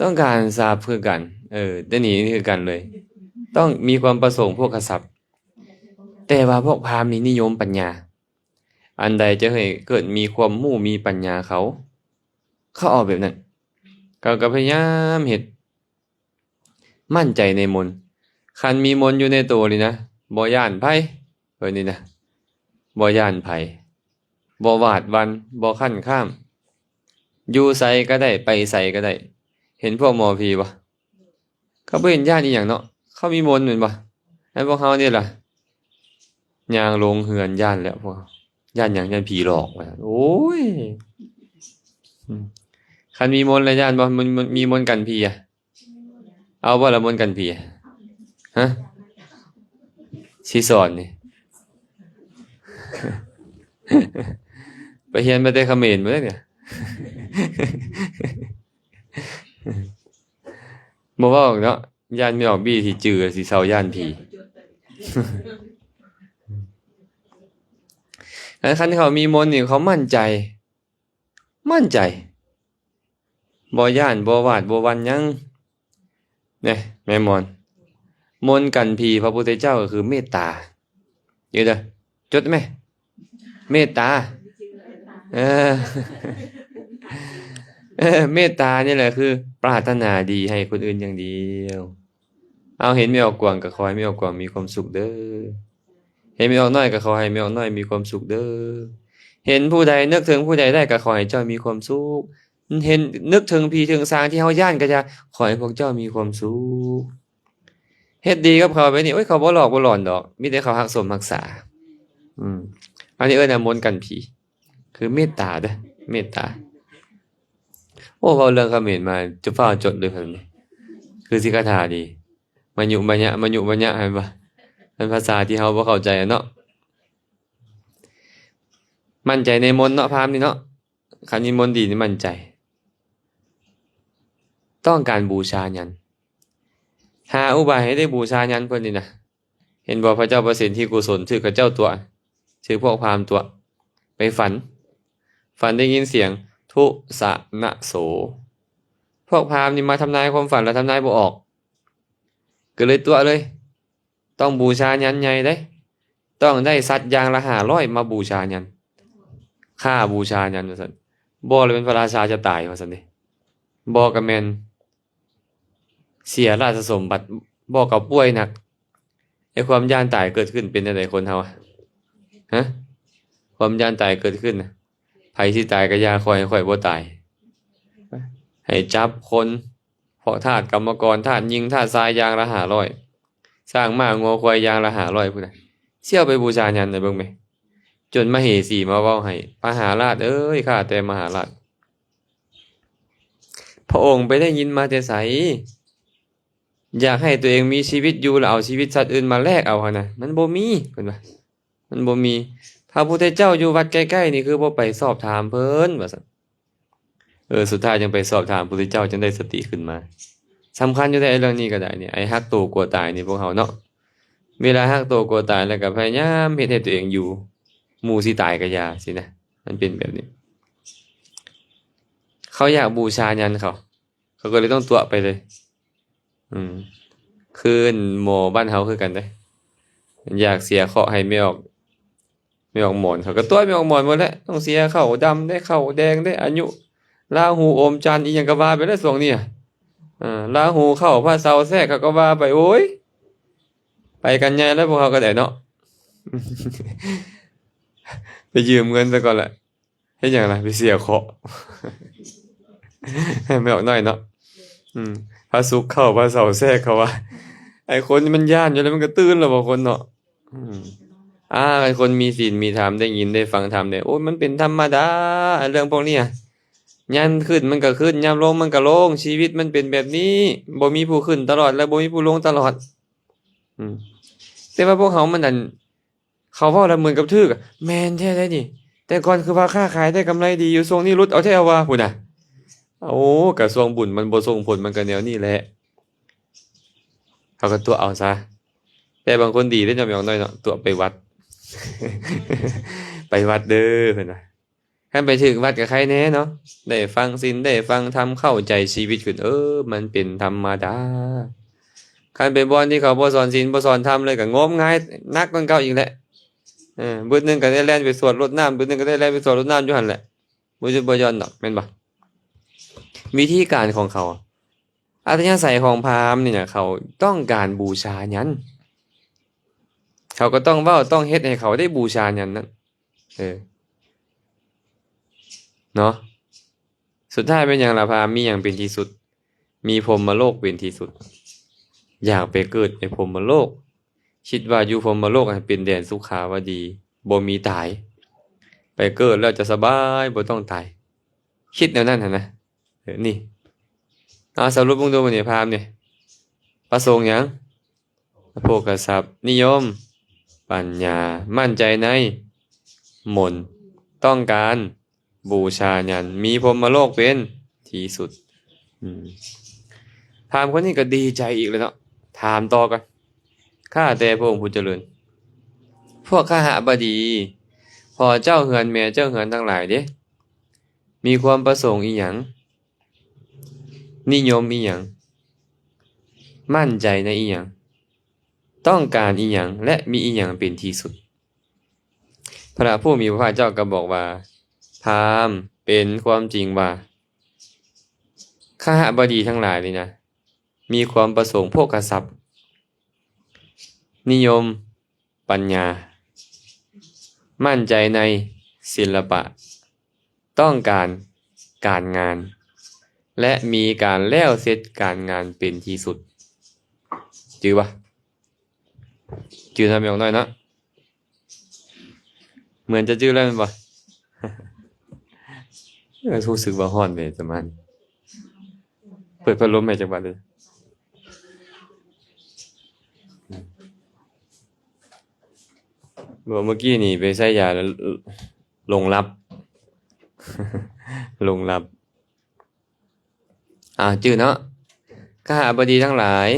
ຕ້ອງການຊັບຄືກັນ. ເອີ ແຕ່ນີ້ຄືກັນເລີຍ, ຕ້ອງມີຄວາມປະສົງພວກກະຊັບ. ແຕ່ວ່າພວກພາມນີ້ນິຍົມປັນຍາ, ອັນໃດຈະເຮັດໃຫ້ເກີດມີຄວາມຮູ້ມີປັນຍາ ເຂົາ ເຂົາເອົາແບບນັ້ນ. ເຂົາກໍພະຍາຍາມເຮັດ ໝັ້ນໃຈໃນມົນ. ຄັນມີມົນຢູ່ໃນໂຕນີ້ນະ ບໍ່ຢ້ານໃຜ, ເພິ່ນນີ້ນະ ບໍ່ຢ້ານໃຜ, ບໍ່ຫວາດຫວັ່ນ, ບໍ່ຄັນຄາມ, ຢູ່ໃສກໍໄດ້, ໄປໃສກໍໄດ້. ເຫັນພວກໝໍຜີບໍ່? ເຂົາບໍ່ເຫັນຢ້ານອີ່ຫຍັງເນາະ, ເຂົາມີມົນແມ່ນບໍ່? ແລ້ວພວກເຮົານີ້ລະ ຍ່າງລົງເຮືອນຢ້ານແລ້ວ ພວກ ຢ້ານຫຍັງ? ຢ້ານຜີຫຼອກວ່າ. ໂອ້ຍ ຄັນມີມົນແລ້ວຢ້ານບໍ່? ມັນ ມັນມີມົນກັນຜີອະ? ເອົາບໍ່ລະມົນກັນຜີ? ຮະ? ຊິສອນນີ້ ໄປຮຽນມາແຕ່ຂະເໝນໝົດເລີຍນີ້. ບໍ່ເວົ້າເນາະ, ຢ້ານແມ່ອອກບີຊິຈື່, ຊິເຊົາຢ້ານຜີ. ແລ້ວຄັນເຂົາມີມົນນີ້ ເຂົາໝັ້ນໃຈ, ໝັ້ນໃຈ ບໍ່ຢ້ານ, ບໍ່ຫວາດ, ບໍ່ຫວັ່ນຫຍັງ. ແນ່ ແມ່ມອນ, ມົນກັນຜີພະພຸດທະເຈົ້າກໍຄືເມດຕາ. ເດີ ຈົດໄດ້ໄໝ? ເມດຕາ. ເອີ ເອີ ເມດຕານີ້ແຫຼະ ຄືປາດຖະໜາດີໃຫ້ຄົນອື່ນຢ່າງດຽວ. ເອົາ ເຫັນແມ່ອອກກວາງກໍຂໍໃຫ້ແມ່ອອກກວາງມີຄວາມສຸກເດີ, ເຫັນແມ່ອອກນ້ອຍກໍຂໍໃຫ້ແມ່ອອກນ້ອຍມີຄວາມສຸກເດີ, ເຫັນຜູ້ໃດນຶກເຖິງຜູ້ໃດໄດ້ກໍຂໍໃຫ້ເຈົ້າມີຄວາມສຸກ, ເຫັນ ນຶກເຖິງຜີເຖິງສາງທີ່ເຮົາຢ້ານກໍຢ່າ, ຂໍໃຫ້ພວກເຈົ້າມີຄວາມສຸກ. ເຮັດດີກັບເຂົາໄປນີ້ ໂອ້ຍ ເຂົາບໍ່ຫຼອກບໍ່ຫຼອນດອກ, ມີແຕ່ເຂົາຮັກສົມຮັກສາ. ອືມ ອັນນີ້ເອີ້ນວ່າມົນກັນຜີ ຄືເມດຕາເດີ ເມດຕາ. ໂອ້ ເວົ້າເລື່ອງຂະເໝນມາ ຈະຟ້າວຈົດເລີຍເພິ່ນນີ້ ຄືຊິຄາຖາດີ. ມະຍຸມະຍະ ມະຍຸມະຍະ ເຫັນບໍ່? ເປັນພາສາທີ່ເຮົາບໍ່ເຂົ້າໃຈເນາະ. ໝັ້ນໃຈໃນມົນເນາະ ພາມນີ້ເນາະ, ຄັນມີມົນດີນີ້ໝັ້ນໃຈ. ຕ້ອງການບູຊາຍັນ, ຫາອຸບາຍໃຫ້ໄດ້ບູຊາຍັນເພິ່ນນີ້ນະ. ເຫັນບໍ່ ພະເຈົ້າປະສິດທິກຸສົນ ຖືກເຂົາເຈົ້າຕົວະ, ຖືກພວກພາມຕົວະ, ໄປຝັນ, ຝັນໄດ້ຍິນສຽງ ທຸສະນະໂສ. ພວກພາມນີ້ມາທຳນາຍຄວາມຝັນ ແລ້ວທຳນາຍບໍ່ອອກ, ກໍເລີຍຕົວະເລີຍ. ຕ້ອງບູຊາຍັນໃຫຍ່ເດ້, ຕ້ອງໄດ້ສັດຢ່າງລະຫ້າຮ້ອຍມາບູຊາຍັນ, ຂ້າບູຊາຍັນວ່າຊັ້ນ. ບໍ່ແລ້ວແມ່ນພະລາຊາຈະຕາຍວ່າຊັ້ນເດ້, ບໍ່ກໍແມ່ນ ເສຍລາຊະສົມບັດ, ບໍ່ກໍປ່ວຍໜັກ. ໄອ້ຄວາມຢ້ານຕາຍເກີດຂຶ້ນເປັນຈັ່ງໃດຄົນເຮົາ? ຮະ? ຄວາມຢ້ານຕາຍເກີດຂຶ້ນນະ, ໃຜຊິຕາຍກໍຢ່າ, ຂໍໃຫ້ຂ້ອຍບໍ່ຕາຍ. ໃຫ້ຈັບຄົນ, ພວກທາດກຳມະກອນ, ທາດຍິງ, ທາດຊາຍ ຢ່າງລະຫ້າຮ້ອຍ, ຊ້າງມ້າງົວຄວາຍ ຢ່າງລະຫ້າຮ້ອຍພຸ້ນນະ. ຊິເອົາໄປບູຊາຍັນໃຫ້ເບິ່ງແມ. ຈົນມະເຫສີມາເວົ້າໃຫ້, ມະຫາລາດເອີຍ, ຂ້າແຕ່ມະຫາລາດ, ພະອົງໄປໄດ້ຍິນມາແຕ່ໃສ? ຢາກໃຫ້ຕົວເອງມີຊີວິດຢູ່ ແລ້ວເອົາຊີວິດສັດອື່ນມາແລກເອົາຫັ້ນນະ, ມັນບໍ່ມີ, ເພິ່ນວ່າ ມັນບໍ່ມີ. ພະພຸດທະເຈົ້າຢູ່ວັດໃກ້ໆນີ້ ຄືບໍ່ໄປສອບຖາມເພິ່ນ ວ່າຊັ້ນ. ເອີ ສຸດທ້າຍຈຶ່ງໄປສອບຖາມພະພຸດທະເຈົ້າ ຈຶ່ງໄດ້ສະຕິຂຶ້ນມາ. ສຳຄັນຢູ່ໃດ໋ ເລື່ອງນີ້ກໍໄດ້ນີ້, ໄອ້ຮັກໂຕກົວຕາຍນີ້ ພວກເຮົາເນາະ, ເວລາຮັກໂຕກົວຕາຍແລ້ວກໍພະຍາຍາມເຮັດໃຫ້ຕົວເອງຢູ່, ໝູ່ຊິຕາຍກໍຢ່າຊີ້ນະ, ມັນເປັນແບບນີ້. ເຂົາຢາກບູຊາຍັນເຂົາ, ເຂົາກໍເລີຍຕ້ອງຕົວະໄປເລີຍ. ອືມ ຄືໝໍບ້ານເຮົາຄືກັນເດ້, ຢາກເສຍເຄາະໃຫ້ແມ່ອອກ ແມ່ອອກໝອນ, ເຂົາກໍຕົວະແມ່ອອກໝອນໝົດແຫຼະ, ຕ້ອງເສຍເຂົ້າດຳເດ້ ເຂົ້າແດງເດ້, ອາຍຸລາຫູອົມຈັນ ອີ່ຫຍັງກໍວ່າໄປແຫຼະຊ່ວງນີ້. ເອີ ລາຫູເຂົ້າ ພະເສົາແຊກ ເຂົາກໍວ່າໄປ. ໂອ້ຍ ໄປກັນໃຫຍ່ແລ້ວພວກເຮົາກໍໄດ້ເນາະ, ໄປຢືມເງິນຊະກ່ອນລະ. ເຮັດຫຍັງລະ? ໄປເສຍເຄາະ. ແມ່ອອກນ້ອຍເນາະ. ອືມ ພະສຸກເຂົ້າ ພະເສົາແຊກ ເຂົາວ່າ. ໄອ້ຄົນມັນຢ້ານຢູ່ແລ້ວ ມັນກໍຕື່ນແລ້ວບໍ່ ຄົນເນາະ. ອືມ ອ້າ ຄັນຄົນມີສິນມີທຳ ໄດ້ຍິນໄດ້ຟັງທຳແດ່. ໂອ້ຍ ມັນເປັນທຳມະດາ ເລື່ອງພວກນີ້. ຍາມຂຶ້ນມັນກໍຂຶ້ນ, ຍາມລົງມັນກໍລົງ. ຊີວິດມັນເປັນແບບນີ້, ບໍ່ມີຜູ້ຂຶ້ນຕະຫຼອດ ແລະ ບໍ່ມີຜູ້ລົງຕະຫຼອດ. ອືມ ແຕ່ວ່າພວກເຮົາມັນ ອັນ ເຂົາເວົ້າແລ້ວເໝືອນກັບຖືກ. ແມ່ນແທ້ໃດນີ້, ແຕ່ກ່ອນຄືວ່າຄ້າຂາຍໄດ້ກຳໄລດີຢູ່, ຊ່ວງນີ້ຫຼຸດເອົາແທ້ວ່າ ພຸ້ນນະ. ໂອ້ ກະຊ່ວງບຸນມັນບໍ່ສົ່ງຜົນ ມັນກະແນວນີ້ແຫຼະ. ເຂົາກໍຕົວະເອົາຊະ. ແຕ່ບາງຄົນດີເດ້ ຍອມຢອກໜ້ອຍເນາະ, ຕົວະໄປວັດ. ໄປວັດເດີ ເພິ່ນວ່າ. ຄັນໄປຖືກວັດກໍໄຄແດ່ເນາະ ໄດ້ຟັງສິນ ໄດ້ຟັງທຳ ເຂົ້າໃຈຊີວິດຂຶ້ນ ເອີ ມັນເປັນທຳມະດາ. ຄັນໄປບ່ອນທີ່ເຂົາບໍ່ສອນສິນ ບໍ່ສອນທຳເລີຍ ກໍງົມງາຍໜັກກວ່າເກົ່າອີກແຫຼະ. ເອີ ບຶດໜຶ່ງກໍໄດ້ແລ່ນໄປສວດລົດນ້ຳ ບຶດໜຶ່ງກໍໄດ້ແລ່ນໄປສວດລົດນ້ຳຢູ່ຫັ້ນແຫຼະ ບໍ່ຢຸດບໍ່ຢ່ອນດອກ ແມ່ນບໍ່? ວິທີການຂອງເຂົາ ອັດຕະຍາໄສຂອງພາມນີ້ນະ ເຂົາຕ້ອງການບູຊາຫຍັງ ເຂົາກໍຕ້ອງເວົ້າ ຕ້ອງເຮັດໃຫ້ເຂົາໄດ້ບູຊາຫຍັງນັ້ນ ເອີ ເນາະ. ສຸດທ້າຍແມ່ນຫຍັງລະ? ພາມມີຫຍັງເປັນທີ່ສຸດ? ມີພົມມະໂລກເປັນທີ່ສຸດ. ຢາກໄປເກີດໃນພົມມະໂລກ ຄິດວ່າຢູ່ພົມມະໂລກຫັ້ນເປັນແດນສຸຂາວະດີ ບໍ່ມີຕາຍ ໄປເກີດແລ້ວຈະສະບາຍ ບໍ່ຕ້ອງຕາຍ ຄິດແນວນັ້ນຫັ້ນນະ. ເອີ ນີ້ ເອົາ ສະຫຼຸບເບິ່ງດູມື້ນີ້ ພາມນີ້ປະສົງຫຍັງ? ໂພຄະຊັບ, ນິຍົມປັນຍາ, ໝັ້ນໃຈໃນມົນ, ຕ້ອງການບູຊາຫຍັນ, ມີພົມມະໂລກເປັນທີ່ສຸດ. ອືມ ພາມຄົນນີ້ກໍດີໃຈອີກແລ້ວເນາະ. ຖາມຕໍ່ກ່ອນ, ຂ້າແຕ່ພະອົງຜູ້ຈະເລີນ, ພວກຄະຫະບະດີ, ພໍ່ເຈົ້າເຮືອນແມ່ເຈົ້າເຮືອນທັງຫຼາຍເດ, ມີຄວາມປະສົງອີ່ຫຍັງ? ນິຍົມອີ່ຫຍັງ? ໝັ້ນໃຈໃນອີ່ຫຍັງ? ຕ້ອງການອີ່ຫຍັງ ແລະ ມີອີ່ຫຍັງເປັນທີ່ສຸດ? ພະຜູ້ມີພະພາກເຈົ້າກໍບອກວ່າ, ພາມ, ເປັນຄວາມຈິງວ່າ ຄະຫະບະດີທັງຫຼາຍນີ້ນະ ມີຄວາມປະສົງໂພຄະຊັບ, ນິຍົມປັນຍາ, ໝັ້ນໃຈໃນສິນລະປະ, ຕ້ອງການການງານ ແລະ ມີການແລ້ວເສັດການງານເປັນທີ່ສຸດ. ຈື່ບໍ່? ຈື່ນຳແມ່ນກນ້ອຍເນາະ. ເໝືອນຈະຈື່ແລ້ວແມ່ນບໍ່? ເອີ ຮູ້ສຶກວ່າຮ້ອນເດ ປະມານ. ເປີດພັດລົມໃຫ້ຈັກບາດເດີ. ບໍ່ ເມື່ອກີ້ນີ້ໄປໃຊ້ຢາແລ້ວ ເອີ ຫຼົງຫຼັບ ຫຼົງຫຼັບ. ອ່າ ຈື່ເນາະ. ຄະຫະບະດີທັງຫຼາຍ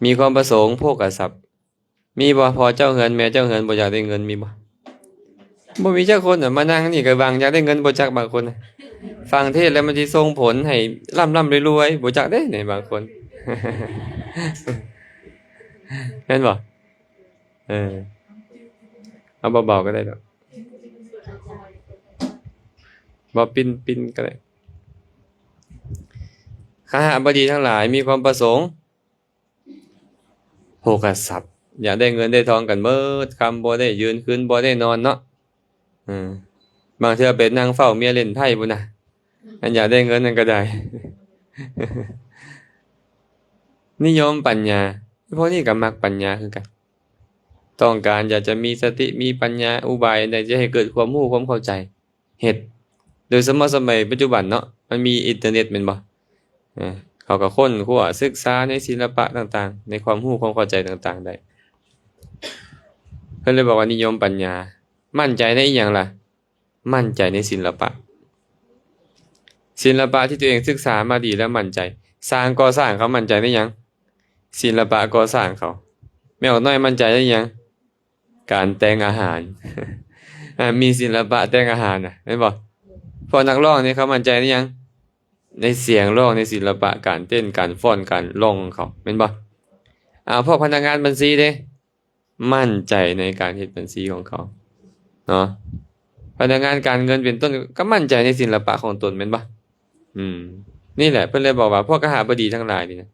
ມີຄວາມປະສົງໂພຄະຊັບ. ມີບໍ່? ພໍ່ເຈົ້າເຮືອນແມ່ເຈົ້າເຮືອນບໍ່ຢາກໄດ້ເງິນ ມີບໍ່? ບໍ່ມີຈັກຄົນນະ. ມານັ່ງນີ້ກໍຫວັງຢາກໄດ້ເງິນບໍ່ຈັກ ບາງຄົນນະ. ຟັງເທດແລ້ວມັນຊິສົ່ງຜົນໃຫ້ລ່ຳໆລວຍໆ ບໍ່ຈັກເດ້ນີ້ ບາງຄົນ. ແມ່ນບໍ່? ເອີ ເອົາເບົາໆກໍໄດ້ດອກ. ບໍ່ປິ່ນໆກໍໄດ້. ຄະຫະບະດີທັງຫຼາຍ ມີຄວາມປະສົງໂພຄະຊັບ, ຢາກໄດ້ເງິນໄດ້ທອງກັນເໝິດຄຳ, ບໍ່ໄດ້ຢືນຄືນ, ບໍ່ໄດ້ນອນເນາະ. ເອີ ບາງເທື່ອໄປນັ່ງເຝົ້າເມຍຫຼິ້ນໄພ້ພຸ້ນນະ, ອັນຢາກໄດ້ເງິນນັ້ນກໍໄດ້. ນິຍົມປັນຍາ, ພວກນີ້ກໍມັກປັນຍາຄືກັນ. ຕ້ອງການຢາກຈະມີສະຕິ ມີປັນຍາ ອຸບາຍໃດຈະໃຫ້ເກີດຄວາມຮູ້ຄວາມເຂົ້າໃຈ ເຮັດ. ໂດຍສະເພາະສະໄໝປັດຈຸບັນເນາະ ມັນມີອິນເຕີເນັດແມ່ນບໍ່? ເອີ ເຂົາກໍຄົ້ນຄວ້າສຶກສາໃນສິນລະປະຕ່າງໆ ໃນຄວາມຮູ້ຄວາມເຂົ້າໃຈຕ່າງໆໄດ້. ເພິ່ນເລີຍບອກວ່ານິຍົມປັນຍາ. ໝັ້ນໃຈໃນອີ່ຫຍັງລະ? ໝັ້ນໃຈໃນສິນລະປະ. ສິນລະປະທີ່ຕົວເອງສຶກສາມາດີແລ້ວໝັ້ນໃຈ. ຊ່າງກໍ່ສ້າງເຂົາໝັ້ນໃຈໃນຫຍັງ? ສິນລະປະກໍ່ສ້າງເຂົາ. ແມ່ນກນ້ອຍໝັ້ນໃຈໃນຫຍັງ? ການແຕ່ງອາຫານ. ອ່າ ມີສິນລະປະແຕ່ງອາຫານນະ ແມ່ນບໍ່? ພວກນັກຮ້ອງນີ້ເຂົາໝັ້ນໃຈໃນຫຍັງ? ໃນສຽງຮ້ອງ, ໃນສິນລະປະການເຕັ້ນ, ການຟ້ອນ, ການຮ້ອງຂອງເຂົາ ແມ່ນບໍ່? ອ່າ ພວກພະນັກງານບັນຊີເດ້ ໝັ້ນໃຈໃນການເຮັດບັນຊີຂອງເຂົາເນາະ. ພະນັກງານການເງິນເປັນຕົ້ນ ກໍໝັ້ນໃຈໃນສິນລະປະຂອງຕົນ ແມ່ນບໍ່? ອືມ ນີ້ແຫຼະ ເພິ່ນເລີຍບອກວ່າ ພວກຄະຫະບະດີທັງຫຼາຍນີ້ນະ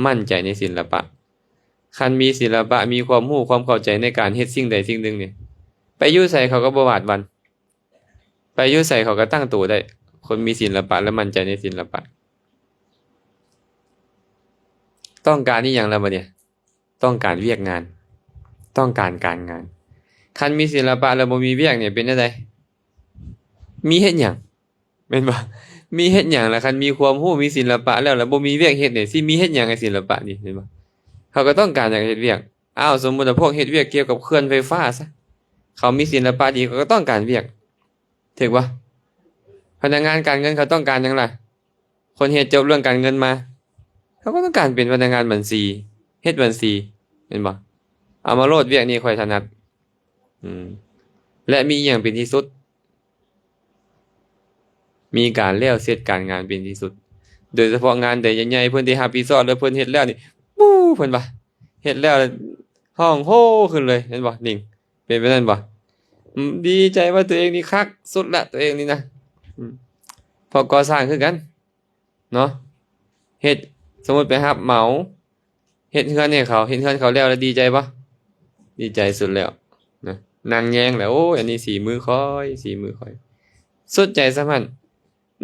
ໝັ້ນໃຈໃນສິນລະປະ. ຄັນມີສິນລະປະ ມີຄວາມຮູ້ຄວາມເຂົ້າໃຈໃນການເຮັດສິ່ງໃດສິ່ງໜຶ່ງນີ້ ໄປຢູ່ໃສເຂົາກໍບໍ່ຫວາດຫວັ່ນ, ໄປຢູ່ໃສເຂົາກໍຕັ້ງໂຕໄດ້. ຄົນມີສິນລະປະ ແລະ ໝັ້ນໃຈໃນສິນລະປະ. ຕ້ອງການອີ່ຫຍັງລະບັດນີ້? ຕ້ອງການວຽກງານ, ຕ້ອງການການງານ. ຄັນມີສິນລະປະແລ້ວບໍ່ມີວຽກນີ້ເປັນແນວໃດ? ມີເຮັດຫຍັງ? ແມ່ນບໍ່? ມີເຮັດຫຍັງລະ? ຄັນມີຄວາມຮູ້ ມີສິນລະປະແລ້ວ ແລ້ວບໍ່ມີວຽກເຮັດນີ້ ຊິມີເຮັດຫຍັງໃນສິນລະປະນີ້? ແມ່ນບໍ່? ເຂົາກໍຕ້ອງການຢາກເຮັດວຽກ. ອ້າວ ສົມມຸດວ່າພວກເຮັດວຽກກ່ຽວກັບເຂື່ອນໄຟຟ້າຊະ ເຂົາມີສິນລະປະດີ ເຂົາກໍຕ້ອງການວຽກ ຖືກບໍ່? ພະນັກງານການເງິນເຂົາຕ້ອງການຫຍັງລະ? ຄົນເຮັດຈົບເລື່ອງການເງິນມາ ເຂົາກໍຕ້ອງການເປັນພະນັກງານບັນຊີ ເຮັດບັນຊີ ແມ່ນບໍ່? ເອົາມາໂລດ ວຽກນີ້ຂ້ອຍຖະໜັດ. ອືມ ແລະ ມີອີ່ຫຍັງເປັນທີ່ສຸດ? ມີການແລ້ວເສັດການງານເປັນທີ່ສຸດ. ໂດຍສະເພາະງານໃດໃຫຍ່ໆ ເພິ່ນໄດ້ຮັບຜິດຊອບ ແລ້ວເພິ່ນເຮັດແລ້ວນີ້ ປູ້ ເພິ່ນວ່າ ເຮັດແລ້ວຮ້ອງໂຮຂຶ້ນເລີຍ ແມ່ນບໍ່? ນິງ ເປັນແບບນັ້ນບໍ່? ອືມ ດີໃຈວ່າຕົວເອງນີ້ຄັກສຸດລະ ຕົວເອງນີ້ນະ. ອືມ ພວກກໍ່ສ້າງຄືກັນເນາະ ເຮັດ ສົມມຸດໄປຮັບເໝົາ ເຮັດເຮືອນໃຫ້ເຂົາ ເຮັດເຮືອນເຂົາແລ້ວ ແລ້ວດີໃຈບໍ່? ດີໃຈສຸດແລ້ວນະ ນັ່ງແຍງແລ້ວ ໂອ້ຍ ອັນນີ້ສີມືຂ້ອຍ ສີມືຂ້ອຍ ສຸດໃຈສ່ຳຫັ້ນ.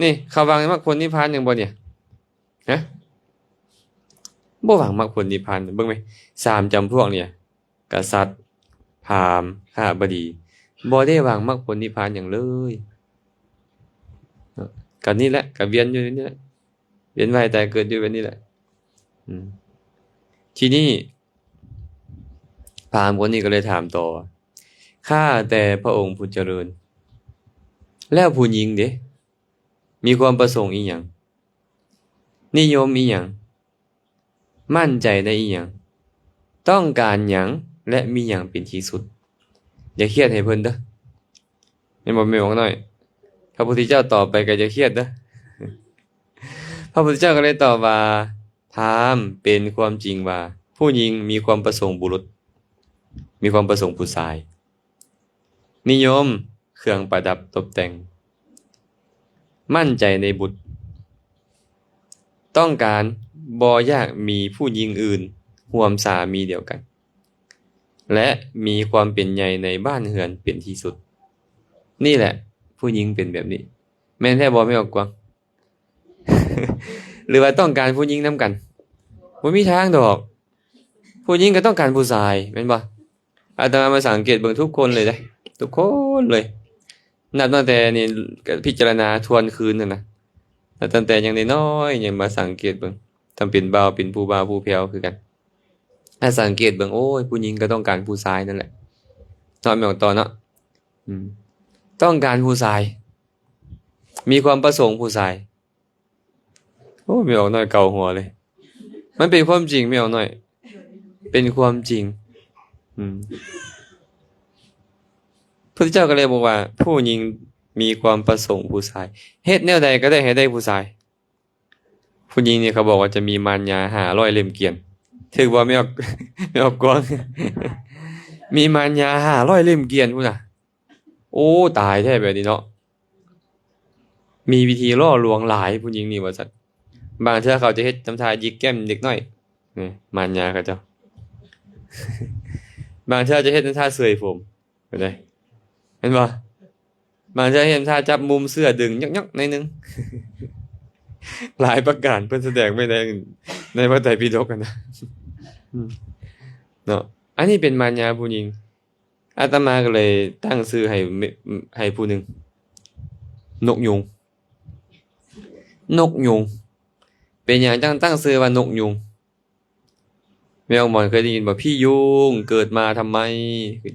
ນີ້ເຂົາຫວັງມັກຜົນນິບພານຫຍັງບໍ່ນີ້? ຮະ ບໍ່ຫວັງມັກຜົນນິບພານ. ເບິ່ງແມ ສາມຈຳພວກນີ້ ກະສັດ ພາມ ຂະຫະບະດີ ບໍ່ໄດ້ຫວັງມັກຜົນນິບພານຫຍັງເລີຍ. ກະນີ້ແຫຼະ ກະວຽນຢູ່ນີ້ແຫຼະ ວຽນວ່າຍຕາຍເກີດຢູ່ແບບນີ້ແຫຼະ. ອືມ ທີນີ້ພາມຄົນນີ້ກໍເລີຍຖາມຕໍ່ວ່າ ຂ້າແຕ່ພະອົງຜູ້ຈະເລີນ ແລ້ວຜູ້ຍິງເດ ມີຄວາມປະສົງອີ່ຫຍັງ? ນິຍົມອີ່ຫຍັງ? ໝັ້ນໃຈໃນອີ່ຫຍັງ? ຕ້ອງການຫຍັງ ແລະ ມີຫຍັງເປັນທີ່ສຸດ? ຢ່າຄຽດໃຫ້ເພິ່ນເດີ້ ແມ່ນບໍ່ແມ່ນບັກນ້ອຍ? ພະພຸດທະເຈົ້າຕອບໄປກໍຢ່າຄຽດເດີ້. ພະພຸດທະເຈົ້າກໍເລີຍຕອບວ່າ ພາມ ເປັນຄວາມຈິງວ່າ ຜູ້ຍິງມີຄວາມປະສົງບຸລຸດ ມີຄວາມປະສົງຜູ້ຊາຍ. ນິຍົມເຄື່ອງປະດັບຕົບແຕ່ງ, ໝັ້ນໃຈໃນບຸດ, ຕ້ອງການບໍ່ຢາກມີຜູ້ຍິງອື່ນຮ່ວມສາມີດຽວກັນ ແລະ ມີຄວາມເປັນໃຫຍ່ໃນບ້ານເຮືອນເປັນທີ່ສຸດ. ນີ້ແຫຼະ ຜູ້ຍິງເປັນແບບນີ້. ແມ່ນແທ້ບໍ່ ແມ່ອອກກວາງ? ຫຼືວ່າຕ້ອງການຜູ້ຍິງນຳກັນ? ບໍ່ມີທາງດອກ. ຜູ້ຍິງກໍຕ້ອງການຜູ້ຊາຍ ແມ່ນບໍ່? ອາດຕະມາມາສັງເກດເບິ່ງທຸກຄົນເລີຍເດ້ ທຸກຄົນເລີຍ ນັບຕັ້ງແຕ່ນີ້ ກໍພິຈາລະນາທວນຄືນຫັ້ນນະ ນັບຕັ້ງແຕ່ຍັງນ້ອຍໆ ຍັງມາສັງເກດເບິ່ງ ທັງເປັນບ່າວ ເປັນຜູ້ບ່າວຜູ້ແພ້ວຄືກັນ ຖ້າສັງເກດເບິ່ງ ໂອ້ຍ ຜູ້ຍິງກໍຕ້ອງການຜູ້ຊາຍນັ້ນແຫຼະ ເນາະ ແມ່ອອກຕໍ່ເນາະ. ອືມ ຕ້ອງການຜູ້ຊາຍ ມີຄວາມປະສົງຜູ້ຊາຍ. ໂອ້ ແມ່ອອກນ້ອຍເກົາຫົວເລີຍ. ມັນເປັນຄວາມຈິງ ແມ່ອອກນ້ອຍ ເປັນຄວາມຈິງ. ອືມ ພຸດທະເຈົ້າກໍເລີຍບອກວ່າ ຜູ້ຍິງມີຄວາມປະສົງຜູ້ຊາຍ ເຮັດແນວໃດກໍໄດ້ໃຫ້ໄດ້ຜູ້ຊາຍ. ຜູ້ຍິງນີ້ເຂົາບອກວ່າຈະມີມານຍາຫ້າຮ້ອຍເຫຼັ້ມກຽນ ຖືກບໍ່ ແມ່ອອກ ແມ່ອອກກວາງ? ມີມານຍາຫ້າຮ້ອຍເຫຼັ້ມກຽນພຸ້ນນະ. ໂອ້ ຕາຍແທ້ແບບນີ້ເນາະ ມີວິທີຫຼໍ່ລວງຫຼາຍຜູ້ຍິງນີ້ວ່າຊັ້ນ. ບາງເທື່ອເຂົາຈະເຮັດທຳທ່າຢິກແກ້ມເດັກນ້ອຍ ນີ້ ມານຍາເຂົາເຈົ້າ ບາງເທື່ອຈະເຮັດທຳທ່າເສີຍຜົມ ເຫັນໄດ ເຫັນບໍ່? ບາງເທື່ອເຮັດທຳທ່າຈັບມຸມເສື້ອດຶງຍອກໆໜ້ອຍໜຶ່ງ ຫຼາຍປະການ ເພິ່ນສະແດງໄວ້ໃນ ໃນພະໄຕປິດົກຫັ້ນນະ ເນາະ. ອັນນີ້ເປັນມານຍາຜູ້ຍິງ. ອາດຕະມາກໍເລີຍຕັ້ງຊື່ໃຫ້ ໃຫ້ຜູ້ໜຶ່ງ ນົກຍຸງ. ນົກຍຸງ ເປັນຫຍັງຈັ່ງຕັ້ງຊື່ວ່ານົກຍຸງ? ແມ່ອອກມອນເຄີຍໄດ້ຍິນບໍ່? ພີ່ຍຸງເກີດມາທຳໄມ?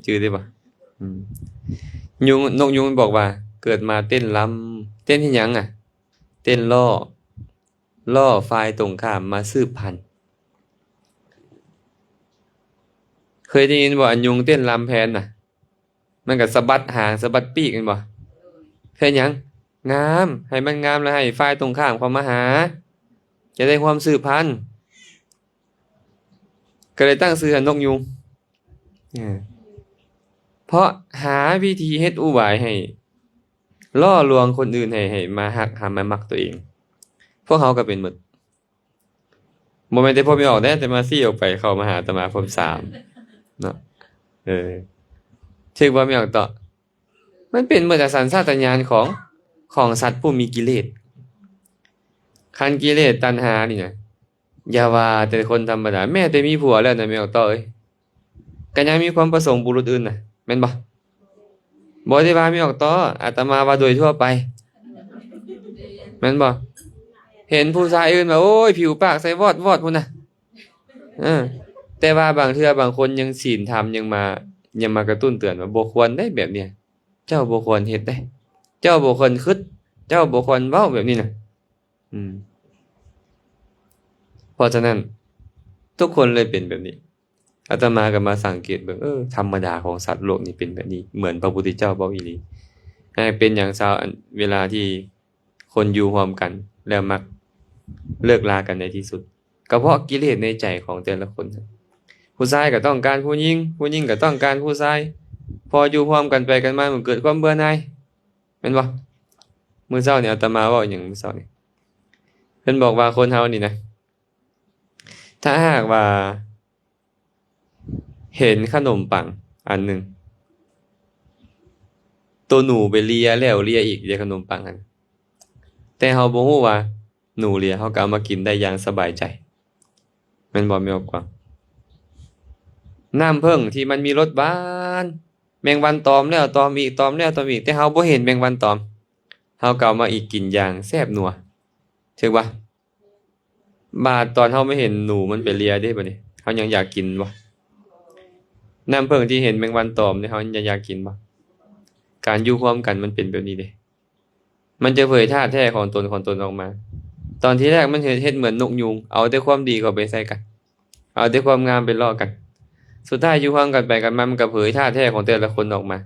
ຈື່ໄດ້ບໍ່? ອືມ ຍຸງ ນົກຍຸງມັນບອກວ່າ ເກີດມາເຕັ້ນລຳ. ເຕັ້ນເຮັດຫຍັງອະ? ເຕັ້ນລໍ້ ລໍ້ຝ່າຍຕົງຂ້າມມາສືບພັນ. ເຄີຍໄດ້ຍິນບໍ່ ອັນຍຸງເຕັ້ນລຳແພນນະ? ມັນກໍສະບັດຫາງສະບັດປີກແມ່ນບໍ່? ເຮັດຫຍັງ? ງາມ ໃຫ້ມັນງາມແລ້ວໃຫ້ຝ່າຍຕົງຂ້າມເຂົ້າມາຫາ ຈະໄດ້ຮ່ວມສືບພັນ. ກໍເລີຍຕັ້ງຊື່ວ່ານົກຍຸງ ເອີ ເພາະຫາວິທີເຮັດອຸບາຍໃຫ້ຫຼໍ່ລວງຄົນອື່ນໃຫ້ ໃຫ້ມາຮັກ ຫາມາມັກຕົວເອງ. ພວກເຮົາກໍເປັນໝົດ. ບໍ່ແມ່ນແຕ່ພວກແມ່ອອກເດ້ ແຕ່ມາຊີ້ອອກໄປເຂົ້າມາຫາອາດຕະມາພວມສາມເນາະ. ເອີ ຖືກບໍ່ແມ່ອອກເຕາະ? ມັນເປັນເໝືອນກັບສັນຊາດຕະຍານຂອງ ຂອງສັດຜູ້ມີກິເລດ. ຄັນກິເລດຕັນຫານີ້ນະ ຢ່າວ່າແຕ່ຄົນທຳມະດາ ແມ້ແຕ່ມີຜົວແລ້ວນະ ແມ່ອອກເຕາະເອີຍ ກໍຍັງມີຄວາມປະສົງບຸລຸດອື່ນນະ ແມ່ນບໍ່? ບໍ່ໄດ້ວ່າແມ່ອອກເຕາະ ອາດຕະມາວ່າໂດຍທົ່ວໄປ ແມ່ນບໍ່? ເຫັນຜູ້ຊາຍອື່ນວ່າ ໂອ້ຍ ຜິວປາກໃສວອດໆພຸ້ນນະ. ເອີ ແຕ່ວ່າບາງເທື່ອບາງຄົນຍັງສິນທຳ ຍັງມາ ຍັງມາກະຕຸ້ນເຕືອນວ່າ ບໍ່ຄວນເດ້ແບບນີ້ ເຈົ້າບໍ່ຄວນເຮັດເດ້ ເຈົ້າບໍ່ຄວນຄິດ ເຈົ້າບໍ່ຄວນເວົ້າແບບນີ້ນະ. ອືມ ເພາະສະນັ້ນ ທຸກຄົນເລີຍເປັນແບບນີ້. ອາດຕະມາກໍມາສັງເກດເບິ່ງ ເອີ ທຳມະດາຂອງສັດໂລກນີ້ເປັນແບບນີ້ ເໝືອນພະພຸດທະເຈົ້າເວົ້າອີ່ຫຼີ. ແຕ່ເປັນຫຍັງຊາວ ອັນ ເວລາທີ່ຄົນຢູ່ຮ່ວມກັນແລ້ວມັກເລີກລາກັນໃນທີ່ສຸດ? ກໍເພາະກິເລດໃນໃຈຂອງແຕ່ລະຄົນ. ຜູ້ຊາຍກໍຕ້ອງການຜູ້ຍິງ ຜູ້ຍິງກໍຕ້ອງການຜູ້ຊາຍ ພໍຢູ່ຮ່ວມກັນໄປກັນມາ ມັນເກີດຄວາມເບື່ອໜ່າຍ ແມ່ນບໍ່? ມື້ເຊົ້ານີ້ອາດຕະມາເວົ້າອີ່ຫຍັງມື້ເຊົ້ານີ້? ເພິ່ນບອກວ່າຄົນເຮົານີ້ນະ ຖ້າຫາກວ່າເຫັນຂະໜົມປັງອັນໜຶ່ງ ໂຕໜູໄປເລຍແລ້ວເລຍອີກ ເລຍຂະໜົມປັງຫັ້ນ ແຕ່ເຮົາບໍ່ຮູ້ວ່າໜູເລຍ ເຮົາກໍເອົາມາກິນໄດ້ຢ່າງສະບາຍໃຈ ແມ່ນບໍ່ ແມ່ນບໍ່ກວາງ? ນ້ຳເຜິ້ງທີ່ມັນມີລົດຫວານ ແມງວັນຕອມແລ້ວຕອມອີກ ຕອມແລ້ວຕອມອີກ ແຕ່ເຮົາບໍ່ເຫັນແມງວັນຕອມ ເຮົາກໍເອົາມາອີກກິນຢ່າງແຊບນົວ ຖືກບໍ່? ບາດຕອນເຮົາມາເຫັນໜູມັນໄປເລຍເດ້ ບາດນີ້ເຮົາຍັງຢາກກິນບໍ່? ນ້ຳເຜິ້ງທີ່ເຫັນແມງວັນຕອມນີ້ ເຮົາຍັງຢາກກິນບໍ່? ການຢູ່ຮ່ວມກັນມັນເປັນແບບນີ້ເດ້ ມັນຈະເຜີຍທາດແທ້ຂອງຕົນ ຂອງຕົນອອກມາ. ຕອນທີແລກມັນເຮັດ ເຮັດເໝືອນນົກຍຸງ ເອົາແຕ່ຄວາມດີເຂົ້າໄປໃສ່ກັນ ເອົາແຕ່ຄວາມງາມໄປເລາະກັນ ສຸດທ້າຍຢູ່ຮ່ວມກັນໄປກັນມາ ມັນກໍເຜີຍທາດແທ້ຂອງແຕ່ລະຄົນອອກມາ.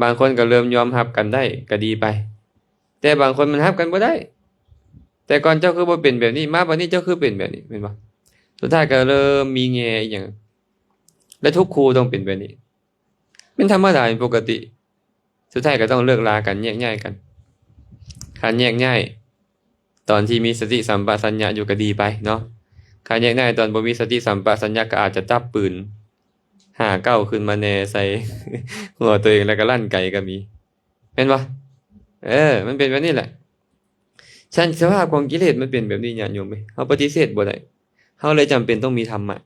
ບາງຄົນກໍເລີ່ມຍອມຮັບກັນໄດ້ກໍດີໄປ ແຕ່ບາງຄົນມັນຮັບກັນບໍ່ໄດ້ ແຕ່ກ່ອນເຈົ້າຄືບໍ່ເປັນແບບນີ້ ມາບັດນີ້ເຈົ້າຄືເປັນແບບນີ້ ແມ່ນບໍ່? ສຸດທ້າຍກໍເລີ່ມມີແງ່ອີ່ຫຍັງ ແລະ ທຸກຄູ່ຕ້ອງເປັນແບບນີ້ ເປັນທຳມະດາ ເປັນປົກກະຕິ. ສຸດທ້າຍກໍຕ້ອງເລີກລາກັນ ແຍກຍ້າຍກັນ. ຄັນແຍກຍ້າຍ ຕອນທີ່ມີສະຕິສຳປະຊັນຍະຢູ່ກໍດີໄປເນາະ. ຄັນແຍກຍ້າຍຕອນບໍ່ມີສະຕິສຳປະຊັນຍະ ກໍອາດຈະຈັບປືນຫ້າເກົ້າຂຶ້ນມາແນໃສ່ຫົວຕົວເອງ ແລ້ວກໍລັ່ນໄກກໍມີ ແມ່ນບໍ່? ເອີ ມັນເປັນແບບນີ້ແຫຼະ. ຊັ້ນສະພາບຂອງກິເລດມັນເປັນແບບນີ້ ຍາດໂຍມເອີຍ ເຮົາປະຕິເສດບໍ່ໄດ້. ເຮົາເລີຍຈຳເປັນຕ້ອງມີທຳມະ.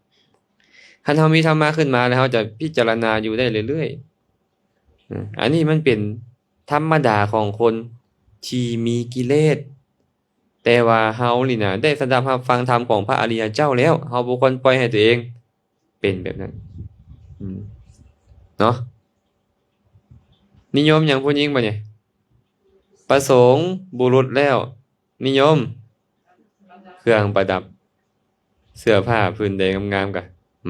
ຄັນເຮົາມີທຳມະຂຶ້ນມາແລ້ວ ເຮົາຈະພິຈາລະນາຢູ່ໄດ້ເລື້ອຍໆ. ອາ ອັນນີ້ມັນເປັນທຳມະດາຂອງຄົນທີ່ມີກິເລດ. ແຕ່ວ່າເຮົານີ້ນະ ໄດ້ສະດັບຮັບຟັງທຳຂອງພະອະລິຍະເຈົ້າແລ້ວ ເຮົາບໍ່ຄວນປ່ອຍໃຫ້ຕົວເອງເປັນແບບນັ້ນ ອືມ ເນາະ. ນິຍົມຫຍັງຜູ້ຍິງບາດນີ້? ປະສົງບຸລຸດແລ້ວ ນິຍົມເຄື່ອງປະດັບ ເສື້ອຜ້າຜືນໃດງາມໆ ກະ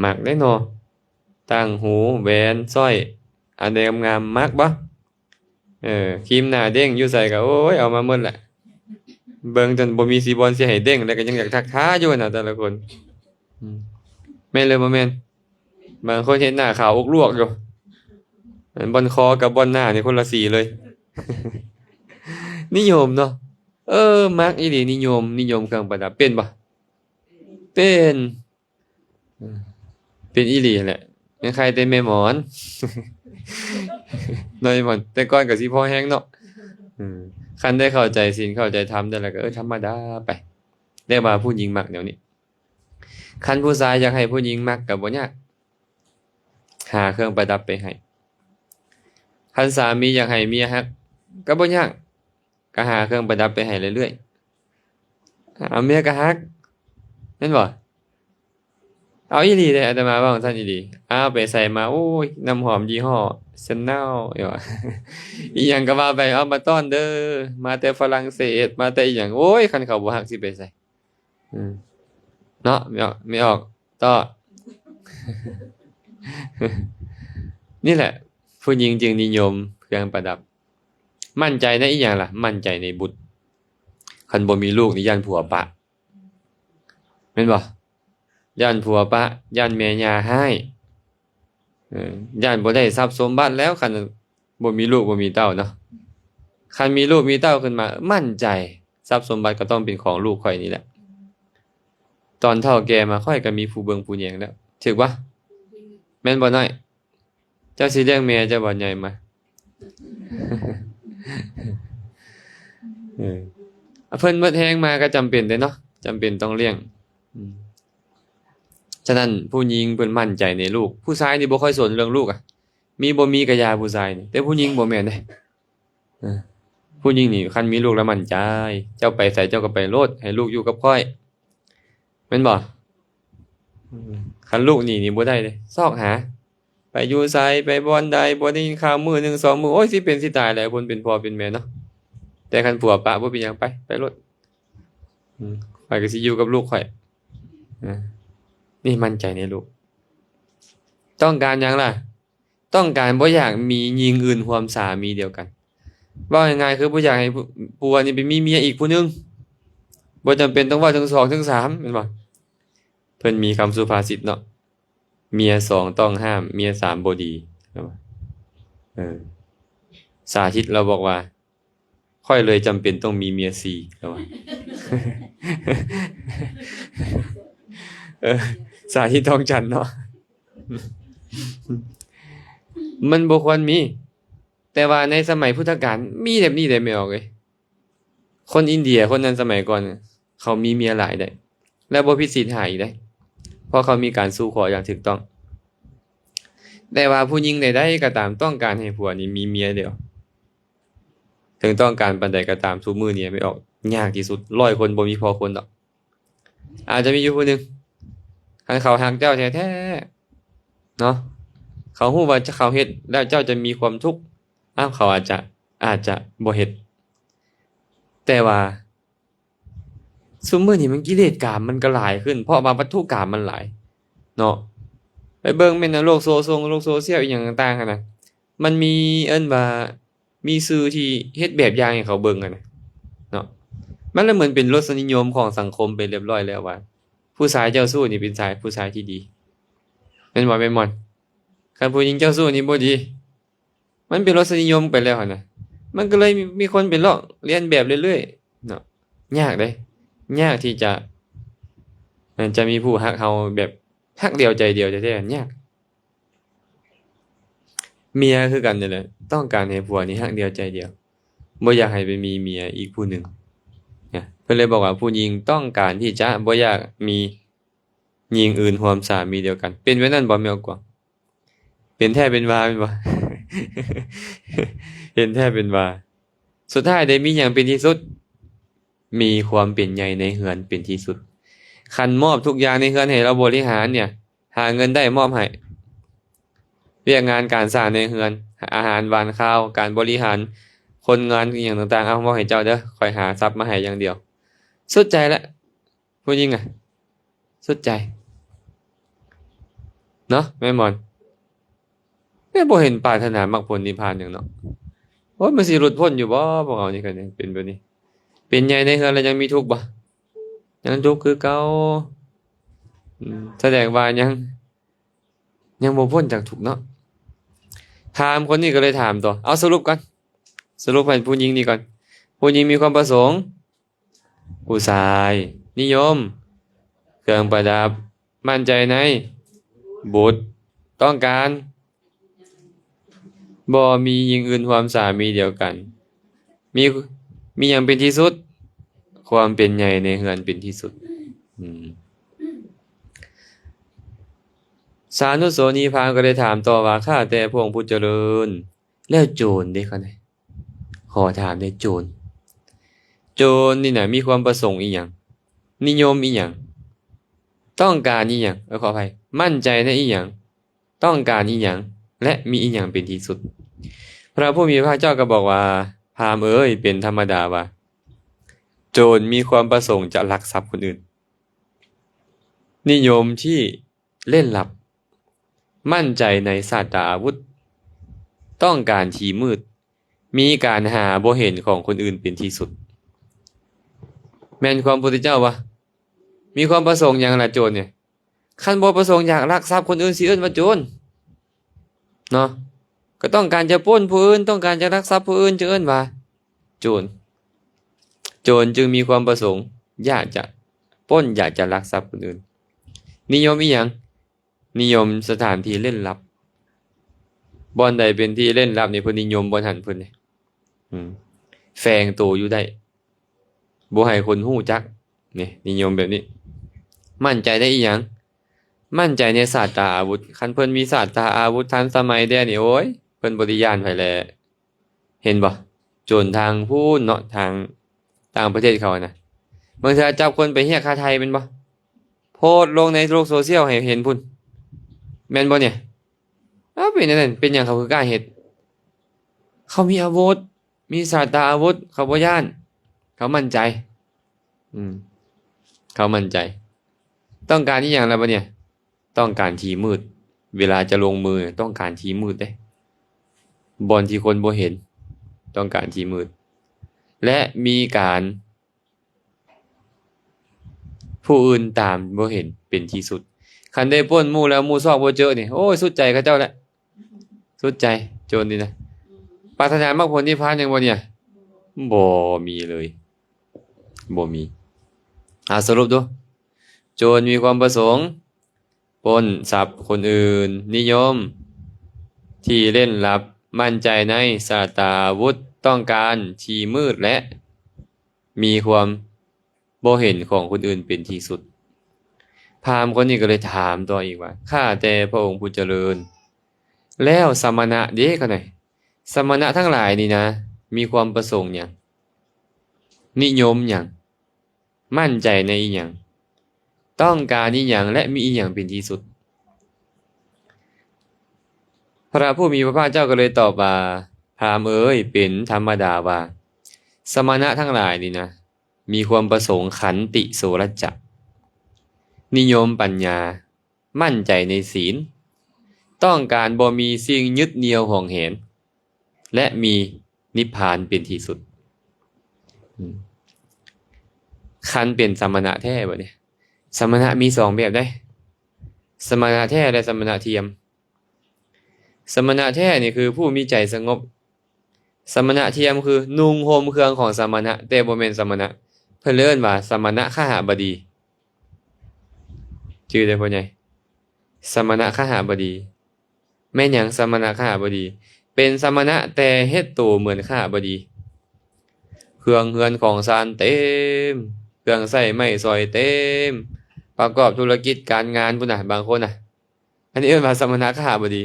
ມັກເດ້ເນາະ. ຕ່າງຫູ ແຫວນ ສ້ອຍ ອັນໃດງາມໆ ມັກບໍ່? ເອີ ຄຣີມໜ້າເດ້ງຢູ່ໃສກໍ ໂອ້ຍ ເອົາມາໝົດແຫຼະ. ເບິ່ງຈົນບໍ່ມີຊິບ່ອນຊິໃຫ້ເດ້ງ ແລ້ວກໍຍັງຢາກທັກທາຢູ່ນະແຕ່ລະຄົນ. ອືມ ແມ່ນຫຼືບໍ່ແມ່ນ? ບາງຄົນເຮັດໜ້າຂາວອົກລວກຢູ່ ອັນບ່ອນຄໍກັບບ່ອນໜ້ານີ້ຄົນລະສີເລີຍ. ນິຍົມເນາະ. ເອີ ມັກອີ່ຫຼີ ນິຍົມ ນິຍົມເຄື່ອງປະດັບ. ເປັນບໍ່? ເປັນ. ເປັນອີ່ຫຼີຫັ້ນແຫຼະ ຍັງໄຄແຕ່ແມ່ໝອນ ນ້ອຍໝອນ ແຕ່ກ່ອນກໍຊິພໍແຮງເນາະ. ເອີ ຄັນໄດ້ເຂົ້າໃຈສິນເຂົ້າໃຈທຳໄດ້ແລ້ວກໍ ເອີ ທຳມະດາໄປ. ແຕ່ວ່າຜູ້ຍິງມັກແນວນີ້. ຄັນຜູ້ຊາຍຢາກໃຫ້ຜູ້ຍິງມັກກໍບໍ່ຍາກ ຫາເຄື່ອງປະດັບໄປໃຫ້. ຄັນສາມີຢາກໃຫ້ເມຍຮັກກໍບໍ່ຍາກ ກໍຫາເຄື່ອງປະດັບໄປໃຫ້ເລື້ອຍໆ ເອົາເມຍກໍຮັກ ແມ່ນບໍ່? ເອົາອີ່ຫຼີເດ້ ອາດຕະມາເວົ້າຈັ່ງຊັ້ນອີ່ຫຼີ. ເອົາໄປໃສ່ມາ ໂອ້ຍ ນ້ຳຫອມຍີ່ຫໍ້ Chanel ອີ່ຫຍັງກໍວ່າໄປ ເອົາມາຕ້ອນເດີ ມາແຕ່ຝຣັ່ງເສດ ມາແຕ່ອີ່ຫຍັງ. ໂອ້ຍ ຄັນເຂົາບໍ່ຮັກຊິໄປໃສ? ອືມ ເນາະ ແມ່ອອກ ແມ່ອອກ ຕໍ່. ນີ້ແຫຼະ ຜູ້ຍິງຈຶ່ງນິຍົມເຄື່ອງປະດັບ. ໝັ້ນໃຈໃນອີ່ຫຍັງລະ? ໝັ້ນໃຈໃນບຸດ. ຄັນບໍ່ມີລູກນີ້ຢ້ານຜົວປະ ແມ່ນບໍ່? ຢ້ານຜົວປະ ຢ້ານແມ່ຍ່າຮ້າຍ. ເອີ ຢ້ານບໍ່ໄດ້ຊັບສົມບັດແລ້ວ ຄັນບໍ່ມີລູກບໍ່ມີເຕົ້າເນາະ. ຄັນມີລູກມີເຕົ້າຂຶ້ນມາ ໝັ້ນໃຈ ຊັບສົມບັດກໍຕ້ອງເປັນຂອງລູກຂ້ອຍນີ້ແຫຼະ. ຕອນເຖົ້າແກ່ມາຂ້ອຍກໍມີຜູ້ເບິ່ງຜູ້ແຍງແລ້ວ ຖືກບໍ່? ແມ່ນບໍ່ນ້ອຍ? ເຈົ້າຊິລ້ຽງແມ່ເຈົ້າບໍ່ໃຫຍ່ມາ? ເອີ ເພິ່ນໝົດແຮງມາກໍຈຳເປັນເດ້ເນາະ ຈຳເປັນຕ້ອງລ້ຽງ. ອືມ ສະນັ້ນຜູ້ຍິງເພິ່ນໝັ້ນໃຈໃນລູກ. ຜູ້ຊາຍນີ້ບໍ່ຄ່ອຍສົນເລື່ອງລູກອະ ມີບໍ່ມີກໍຢ່າ ຜູ້ຊາຍນີ້ ແຕ່ຜູ້ຍິງບໍ່ແມ່ນເດ້. ເອີ ຜູ້ຍິງນີ້ຄັນມີລູກແລ້ວໝັ້ນໃຈ ເຈົ້າໄປໃສເຈົ້າກໍໄປໂລດ ໃຫ້ລູກຢູ່ກັບຂ້ອຍ ແມ່ນບໍ່? ອືມ ຄັນລູກໜີນີ້ບໍ່ໄດ້ເດ້ ຊອກຫາ ໄປຢູ່ໃສ ໄປບ່ອນໃດ ບໍ່ໄດ້ຍິນຂ່າວມື້ໜຶ່ງສອງມື້ ໂອ້ຍ ຊິເປັນຊິຕາຍແລ້ວ ຜູ້ເປັນພໍ່ເປັນແມ່ເນາະ. ແຕ່ຄັນຜົວປະ ບໍ່ເປັນຫຍັງ ໄປ ໄປໂລດ. ອືມ ຂ້ອຍກໍຊິຢູ່ກັບລູກຂ້ອຍ. ອາ ນີ້ໝັ້ນໃຈໃນລູກ. ຕ້ອງການຫຍັງລະ? ຕ້ອງການບໍ່ຢາກມີຍິງອື່ນຮ່ວມສາມີດຽວກັນ. ເວົ້າງ່າຍໆ ຄືບໍ່ຢາກໃຫ້ຜົວນີ້ໄປມີເມຍອີກຜູ້ໜຶ່ງ. ບໍ່ຈຳເປັນຕ້ອງເວົ້າເຖິງສອງເຖິງສາມ ແມ່ນບໍ່? ເພິ່ນມີຄຳສຸພາສິດເນາະ, ເມຍສອງຕ້ອງຫ້າມ, ເມຍສາມບໍ່ດີ. ເອີ ສາທິດລາວບອກວ່າ ຂ້ອຍເລີຍຈຳເປັນຕ້ອງມີເມຍສີ່ ລາວວ່າ. ເອີ ສາທິດທອງຈັນເນາະ. ມັນບໍ່ຄວນມີ, ແຕ່ວ່າໃນສະໄໝພຸດທະການມີແບບນີ້ເດ້ ແມ່ອອກເອີຍ. ຄົນອິນເດຍຄົນນັ້ນສະໄໝກ່ອນ ເຂົາມີເມຍຫຼາຍໄດ໋ ແລະ ບໍ່ຜິດສິນຫ້າອີກໄດ໋ ເພາະເຂົາມີການສູ່ຂໍຢ່າງຖືກຕ້ອງ. ແຕ່ວ່າຜູ້ຍິງໃດໆກໍຕາມ ຕ້ອງການໃຫ້ຜົວນີ້ມີເມຍດຽວ. ເຖິງຕ້ອງການປານໃດກໍຕາມ ທຸກມື້ນີ້ແມ່ອອກຍາກທີ່ສຸດ. ຮ້ອຍຄົນບໍ່ມີພໍຄົນດອກ. ອາດຈະມີຢູ່ຜູ້ໜຶ່ງ ຄັນເຂົາຮັກເຈົ້າແທ້ໆເນາະ, ເຂົາຮູ້ວ່າເຂົາເຮັດແລ້ວເຈົ້າຈະມີຄວາມທຸກ, ອ້າວ ເຂົາອາດຈະ ອາດຈະບໍ່ເຮັດ. ແຕ່ວ່າ ຊຸມມື້ນີ້ມັນກິເລດກາມມັນກໍຫຼາຍຂຶ້ນ ເພາະວ່າວັດຖຸກາມມັນຫຼາຍເນາະ. ໄປເບິ່ງແມ່ນໃນໂລກໂຊຊົງ ໂລກໂຊຊຽວອີ່ຫຍັງຕ່າງໆຫັ້ນນະ, ມັນມີເອີ້ນວ່າ ມີສື່ທີ່ເຮັດແບບຢ່າງໃຫ້ເຂົາເບິ່ງຫັ້ນນະເນາະ. ມັນລະເໝືອນເປັນລົດສະນິຍົມຂອງສັງຄົມໄປລຽບລ້ອຍແລ້ວວ່າ ຜູ້ຊາຍເຈົ້າຊູ້ນີ້ເປັນຊາຍ ຜູ້ຊາຍທີ່ດີ ແມ່ນບໍ່ແມ່ນບໍ່? ຄັນຜູ້ຍິງເຈົ້າຊູ້ນີ້ບໍ່ດີ ມັນເປັນລົດສະນິຍົມໄປແລ້ວຫັ້ນນະ. ມັນກໍເລີຍມີ ມີຄົນໄປລອກລຽນແບບເລື້ອຍໆເນາະ. ຍາກເດ້ ຍາກທີ່ຈະ ຈະມີຜູ້ຮັກເຮົາແບບຮັກດຽວໃຈດຽວແທ້ໆ ຍາກ. ເມຍຄືກັນນີ້ແຫຼະ ຕ້ອງການໃຫ້ຜົວນີ້ຮັກດຽວໃຈດຽວ ບໍ່ຢາກໃຫ້ໄປມີເມຍອີກຜູ້ໜຶ່ງນະ. ເພິ່ນເລີຍບອກວ່າ ຜູ້ຍິງຕ້ອງການທີ່ຈະບໍ່ຢາກມີຍິງອື່ນຮ່ວມສາມີດຽວກັນ. ເປັນແບບນັ້ນບໍ່ ແມ່ອອກກວາງ? ເປັນແທ້ເປັນວ່າແມ່ນບໍ່? ເປັນແທ້ເປັນວ່າ. ສຸດທ້າຍໄດ້ມີຫຍັງເປັນທີ່ສຸດ? ມີຄວາມເປັນໃຫຍ່ໃນເຮືອນເປັນທີ່ສຸດ. ຄັນມອບທຸກຢ່າງໃນເຮືອນໃຫ້ລາວບໍລິຫານເນຍ ຫາເງິນໄດ້ມອບໃຫ້, ວຽກງານການສ້າງໃນເຮືອນ, ອາຫານຫວານຄາວ, ການບໍລິຫານຄົນງານອີ່ຫຍັງຕ່າງໆ ເອົາ ມອບໃຫ້ເຈົ້າເດີ, ຂ້ອຍຫາຊັບມາໃຫ້ຢ່າງດຽວ. ສຸດໃຈລະ ຜູ້ຍິງອະ ສຸດໃຈເນາະ ແມ່ນບໍ່? ແຕ່ບໍ່ເຫັນປາດຖະໜາມັກຜົນນິບພານຫຍັງເນາະ. ໂອ້ຍ ມັນຊິຫຼຸດພົ້ນຢູ່ບໍ່ ພວກເຮົານີ້ ຄັນຍັງເປັນແບບນີ້? ເປັນໃຫຍ່ໃນເຮືອນແລ້ວຍັງມີທຸກບໍ່? ຍັງທຸກຄືເກົ່າ. ອືມ ສະແດງວ່າຍັງ ຍັງບໍ່ພົ້ນຈາກທຸກເນາະ. ພາມຄົນນີ້ກໍເລີຍຖາມຕໍ່. ເອົາ ສະຫຼຸບກ່ອນ ສະຫຼຸບໃຫ້ຜູ້ຍິງນີ້ກ່ອນ. ຜູ້ຍິງມີຄວາມປະສົງ ຜູ້ຊາຍນິຍົມເຄື່ອງປະດັບ, ໝັ້ນໃຈໃນບຸດ, ຕ້ອງການບໍ່ມີຍິງອື່ນຮ່ວມສາມີດຽວກັນ, ມີ ມີຫຍັງເປັນທີ່ສຸດ? ຄວາມເປັນໃຫຍ່ໃນເຮືອນເປັນທີ່ສຸດ. ອືມ ສານຸໂສນີພາມກໍໄດ້ຖາມຕໍ່ວ່າ ຂ້າແຕ່ພະອົງຜູ້ຈະເລີນ ແລ້ວໂຈນເດ ຂ້າແນ່ ຂໍຖາມແດ່ ໂຈນ ໂຈນນີ້ນະ ມີຄວາມປະສົງອີ່ຫຍັງ? ນິຍົມອີ່ຫຍັງ? ຕ້ອງການອີ່ຫຍັງ? ເອີ ຂໍອະໄພ ໝັ້ນໃຈໃນອີ່ຫຍັງ? ຕ້ອງການອີ່ຫຍັງ? ແລະ ມີອີ່ຫຍັງເປັນທີ່ສຸດ? ພະຜູ້ມີພະພາກເຈົ້າກໍບອກວ່າ ພາມເອີຍ ເປັນທຳມະດາວ່າ ໂຈນມີຄວາມປະສົງຈະລັກຊັບຄົນອື່ນ, ນິຍົມທີ່ ເລ່ນລັບ, ໝັ້ນໃຈໃນສາດຕາອາວຸດ, ຕ້ອງການທີ່ມືດ, ມີການຫາບໍ່ເຫັນຂອງຄົນອື່ນເປັນທີ່ສຸດ. ແມ່ນຄວາມພຸດທະເຈົ້າວະ? ມີຄວາມປະສົງຫຍັງລະໂຈນນີ້? ຄັນບໍ່ປະສົງຢາກລັກຊັບຄົນອື່ນ ຊິເອີ້ນວ່າໂຈນເນາະ. ກໍຕ້ອງການຈະປຸ້ນຜູ້ອື່ນ, ຕ້ອງການຈະລັກຊັບຜູ້ອື່ນ ຈຶ່ງເອີ້ນວ່າໂຈນ. ໂຈນຈຶ່ງມີຄວາມປະສົງຢາກຈະປຸ້ນ, ຢາກຈະລັກຊັບຄົນອື່ນ. ນິຍົມອີ່ຫຍັງ? ນິຍົມສະຖານທີ່ເລ່ນລັບ. ບ່ອນໃດເປັນທີ່ເລ່ນລັບນີ້ ເພິ່ນນິຍົມບ່ອນຫັ້ນເພິ່ນນີ້ ອືມ ແຝງໂຕຢູ່ໄດ້ ບໍ່ໃຫ້ຄົນຮູ້ຈັກ ນີ້ ນິຍົມແບບນີ້. ໝັ້ນໃຈໃນອີ່ຫຍັງ? ໝັ້ນໃຈໃນສາດຕາອາວຸດ. ຄັນເພິ່ນມີສາດຕາອາວຸດທັນສະໄໝແດ່ນີ້ ໂອ້ຍ ເພິ່ນບໍ່ໄດ້ຢ້ານໃຜແລ. ເຫັນບໍ່? ໂຈນທາງພຸ້ນເນາະ, ທາງຕ່າງປະເທດເຂົານະ ບາງເທື່ອຈັບຄົນໄປຮຽກຄ່າໄຖ່ແມ່ນບໍ່? ໂພສລົງໃນໂລກໂຊຊຽວໃຫ້ເຫັນພຸ້ນ ແມ່ນບໍ່ນີ້? ເອົາ ເປັນແນວນັ້ນ ເປັນຫຍັງເຂົາຄືກ້າເຮັດ? ເຂົາມີອາວຸດ, ມີສາດຕາອາວຸດ, ເຂົາບໍ່ຢ້ານ, ເຂົາໝັ້ນໃຈ. ອືມ ເຂົາໝັ້ນໃຈ. ຕ້ອງການອີ່ຫຍັງລະບັດນີ້? ຕ້ອງການທີ່ມືດ, ເວລາຈະລົງມືຕ້ອງການທີ່ມືດເດ້ ບ່ອນທີ່ຄົນບໍ່ເຫັນ ຕ້ອງການທີ່ມືດ ແລະ ມີການ ຜູ້ອື່ນຕາມບໍ່ເຫັນເປັນທີ່ສຸດ. ຄັນໄດ້ປ້ນໝູ່ແລ້ວ ໝູ່ຊອກບໍ່ເຈີນີ້ ໂອ້ຍ ສຸດໃຈເຂົາເຈົ້າແຫຼະ ສຸດໃຈ ໂຈນນີ້ນະ. ປາດຖະໜາມັກຜົນນິບພານຍັງບໍ່ເນຍ? ບໍ່ມີເລີຍ ບໍ່ມີ. ອາ ສະຫຼຸບດູ ໂຈນມີຄວາມປະສົງ ປົ້ນຊັບຄົນອື່ນ, ນິຍົມທີ່ເລ່ນລັບ, ໝັ້ນໃຈໃນສາດຕາອາວຸດ, ຕ້ອງການທີ່ມືດ ແລະ ມີຄວາມບໍ່ເຫັນຂອງຄົນອື່ນເປັນທີ່ສຸດ. ພາມຄົນນີ້ກໍເລີຍຖາມຕໍ່ອີກວ່າ, ຂ້າແຕ່ພະອົງຜູ້ຈະເລີນ, ແລ້ວສະມະນະເດ? ຂ້ານ້ອຍ, ສະມະນະທັງຫຼາຍນີ້ນະ ມີຄວາມປະສົງຫຍັງ? ນິຍົມຫຍັງ? ໝັ້ນໃຈໃນອີ່ຫຍັງ? ຕ້ອງການອີ່ຫຍັງ ແລະ ມີອີ່ຫຍັງເປັນທີ່ສຸດ? ພະຜູ້ມີພະພາກເຈົ້າກໍເລີຍຕອບວ່າ, ພາມເອີຍ, ເປັນທຳມະດາວ່າ ສະມະນະທັງຫຼາຍນີ້ນະ ມີຄວາມປະສົງຂັນຕິໂສລະຈະ, ນິຍົມປັນຍາ, ໝັ້ນໃຈໃນສີນ, ຕ້ອງການບໍ່ມີສິ່ງຍຶດໜ່ຽວຫວງແຫນ ແລະ ມີນິບພານເປັນທີ່ສຸດ. ອືມ ຄັນເປັນສະມະນະແທ້ບັດນີ້, ສະມະນະມີສອງແບບໃດ໋, ສະມະນະແທ້ ແລະ ສະມະນະທຽມ. ສະມະນະແທ້ນີ້ຄືຜູ້ມີໃຈສະຫງົບ. ສະມະນະທຽມຄືນຸ່ງຫົ່ມເຄື່ອງຂອງສະມະນະ ແຕ່ບໍ່ແມ່ນສະມະນະ. ເພິ່ນເອີ້ນວ່າສະມະນະຄະຫະບະດີ. ຈື່ໄດ້ບໍ່ໃຫຍ່? ສະມະນະຄະຫະບະດີ. ແມ່ນຫຍັງສະມະນະຄະຫະບະດີ? ເປັນສະມະນະແຕ່ເຮັດໂຕເໝືອນຄະຫະບະດີ. ເຄື່ອງເຮືອນຂອງຊານເຕັມ, ເຄື່ອງໃຊ້ໄມ້ສອຍເຕັມ, ປະກອບທຸລະກິດການງານພຸ້ນນະ, ບາງຄົນນະ. ອັນນີ້ເອີ້ນວ່າສະມະນະຄະຫະບະດີ.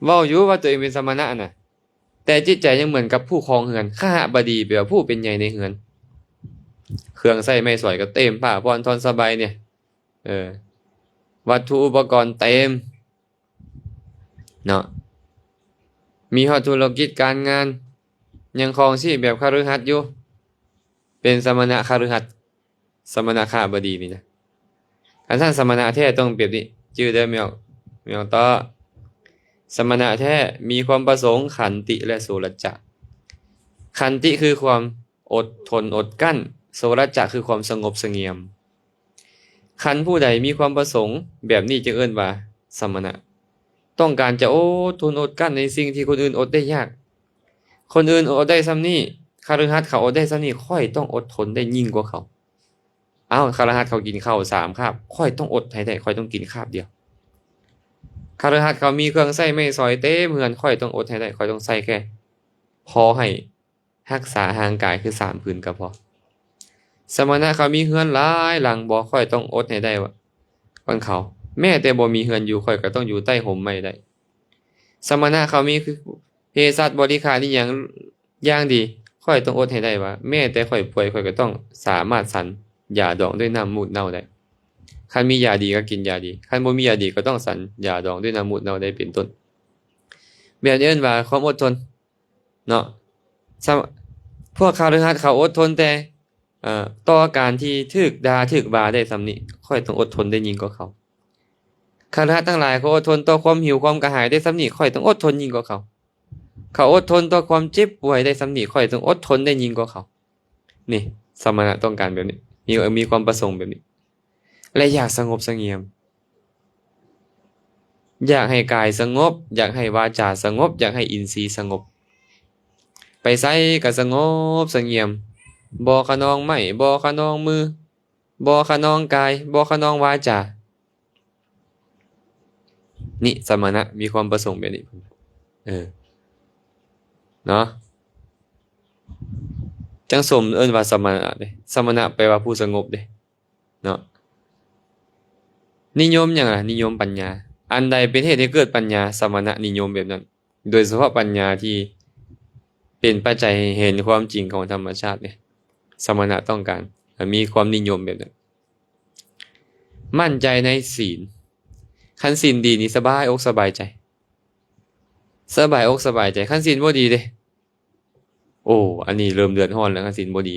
ເວົ້າຢູ່ວ່າຕົວເອງເປັນສະມະນະນະ, ແຕ່ຈິດໃຈຍັງເໝືອນກັບຜູ້ຄອງເຮືອນ. ຄະຫະບະດີແປວ່າຜູ້ເປັນໃຫຍ່ໃນເຮືອນ. ເຄື່ອງໃຊ້ໄມ້ສອຍກໍເຕັມ, ຜ້າຜ່ອນທ່ອນສະບາຍນີ້, ເອີ, ວັດຖຸອຸປະກອນເຕັມເນາະ, ມີຮອດທຸລະກິດການງານ, ຍັງຄອງຊີບແບບຄະລືຫັດຢູ່, ເປັນສະມະນະຄະລືຫັດ. ສະມະນະຄະຫະບະດີນີ້ນະ. ຄັນຊັ້ນສະມະນະແທ້ຕ້ອງແບບນີ້, ຈື່ເດີແມ່ອອກ, ແມ່ອອກຕໍ່. ສະມະນະແທ້ມີຄວາມປະສົງຂັນຕິ ແລະ ໂສລະຈະ. ຂັນຕິຄືຄວາມອົດທົນອົດກັ້ນ, ໂສລະຈະຄືຄວາມສະຫງົບສະຫງຽມ. ຄັນຜູ້ໃດມີຄວາມປະສົງແບບນີ້ຈຶ່ງເອີ້ນວ່າສະມະນະ. ຕ້ອງການຈະອົດທົນອົດກັ້ນໃນສິ່ງທີ່ຄົນອື່ນອົດໄດ້ຍາກ. ຄົນອື່ນອົດໄດ້ສ່ຳນີ້, ຄະລືຫັດເຂົາອົດໄດ້ສ່ຳນີ້, ຂ້ອຍຕ້ອງອົດທົນໄດ້ຍິ່ງກວ່າເຂົາ. ອ້າວ ຄະລືຫັດເຂົາກິນເຂົ້າສາມຄາບ, ຂ້ອຍຕ້ອງອົດໃຫ້ໄດ້, ຂ້ອຍຕ້ອງກິນຄາບດຽວ. ຄະລືຫັດເຂົາມີເຄື່ອງໃຊ້ໄມ້ສອຍເຕັມເຮືອນ, ຂ້ອຍຕ້ອງອົດໃຫ້ໄດ້, ຂ້ອຍຕ້ອງໃຊ້ແຄ່ພໍໃຫ້ ຮັກສາຮ່າງກາຍຄືສາມຜືນກໍພໍ. ສະມະນະເຂົາມີເຮືອນຫຼາຍຫຼັງບໍ? ຂ້ອຍຕ້ອງອົດໃຫ້ໄດ້ກ່ອນເຂົາ. ແມ້ແຕ່ບໍ່ມີເຮືອນຢູ່, ຂ້ອຍກໍຕ້ອງຢູ່ໃຕ້ຮົ່ມໄມ້ໄດ້. ສະມະນະເຂົາມີຄືເພສັດບໍລິຂານອີ່ຫຍັງຢ່າງດີ, ຂ້ອຍຕ້ອງອົດໃຫ້ໄດ້ວ່າ ແມ້ແຕ່ຂ້ອຍປ່ວຍ, ຂ້ອຍກໍຕ້ອງສາມາດສັນຢາດອງດ້ວຍນ້ຳມູດເນົ່າໄດ້. ຄັນມີຢາດີກໍກິນຢາດີ, ຄັນບໍ່ມີຢາດີກໍຕ້ອງສັນຢາດອງດ້ວຍນ້ຳມູດເນົ່າໄດ້ ເປັນຕົ້ນ. ແບບນີ້ເອີ້ນວ່າຄວາມອົດທົນ. ເນາະ, ສະ ພວກຄະລືຫັດເຂົາອົດທົນແຕ່ ເອີ ຕໍ່ການທີ່ຖືກດ່າຖືກວ່າໄດ້ສ່ຳນີ້, ຂ້ອຍຕ້ອງອົດທົນໄດ້ຍິ່ງກວ່າເຂົາ. ຄະລືຫັດທັງຫຼາຍ ເຂົາອົດທົນຕໍ່ຄວາມຫິວຄວາມກະຫາຍໄດ້ສ່ຳນີ້, ຂ້ອຍຕ້ອງອົດທົນຍິ່ງກວ່າເຂົາ. ເຂົາອົດທົນຕໍ່ຄວາມເຈັບປ່ວຍໄດ້ສ່ຳນີ້, ຂ້ອຍຕ້ອງອົດທົນໄດ້ຍິ່ງກວ່າເຂົາ. ນີ້ ສະມະນະຕ້ອງການແບບນີ້, ມີ ມີຄວາມປະສົງແບບນີ້ ແລະ ຢາກສະຫງົບສະຫງຽມ, ຢາກໃຫ້ກາຍສະຫງົບ, ຢາກໃຫ້ວາຈາສະຫງົບ, ຢາກໃຫ້ອິນຊີສະຫງົບ. ໄປໃສກໍສະຫງົບສະຫງຽມ, ບໍ່ຂະນອງໄມ້, ບໍ່ຂະນອງມື, ບໍ່ຂະນອງກາຍ, ບໍ່ຂະນອງວາຈາ. ນີ້ ສະມະນະມີຄວາມປະສົງແບບນີ້. ເອີ ເນາະ, ຈັ່ງສົມເອີ້ນວ່າສະມະນະເດ້. ສະມະນະແປວ່າຜູ້ສະຫງົບເດ້ ເນາະ. ນິຍົມຫຍັງລະ? ນິຍົມປັນຍາ. ອັນໃດເປັນເຫດໃຫ້ເກີດປັນຍາ? ສະມະນະນິຍົມແບບນັ້ນ. ໂດຍສະເພາະປັນຍາທີ່ເປັນປັດໄຈໃຫ້ເຫັນຄວາມຈິງຂອງທຳມະຊາດນີ້ ສະມະນະຕ້ອງການ ມີຄວາມນິຍົມແບບນັ້ນ. ໝັ້ນໃຈໃນສີນ. ຄັນສີນດີນີ້ສະບາຍອົກສະບາຍໃຈ, ສະບາຍອົກສະບາຍໃຈ. ຄັນສີນບໍ່ດີເດ? ໂອ້ ອັນນີ້ເລີ່ມເດືອດຮ້ອນແລ້ວ, ຄັນສິນບໍ່ດີ.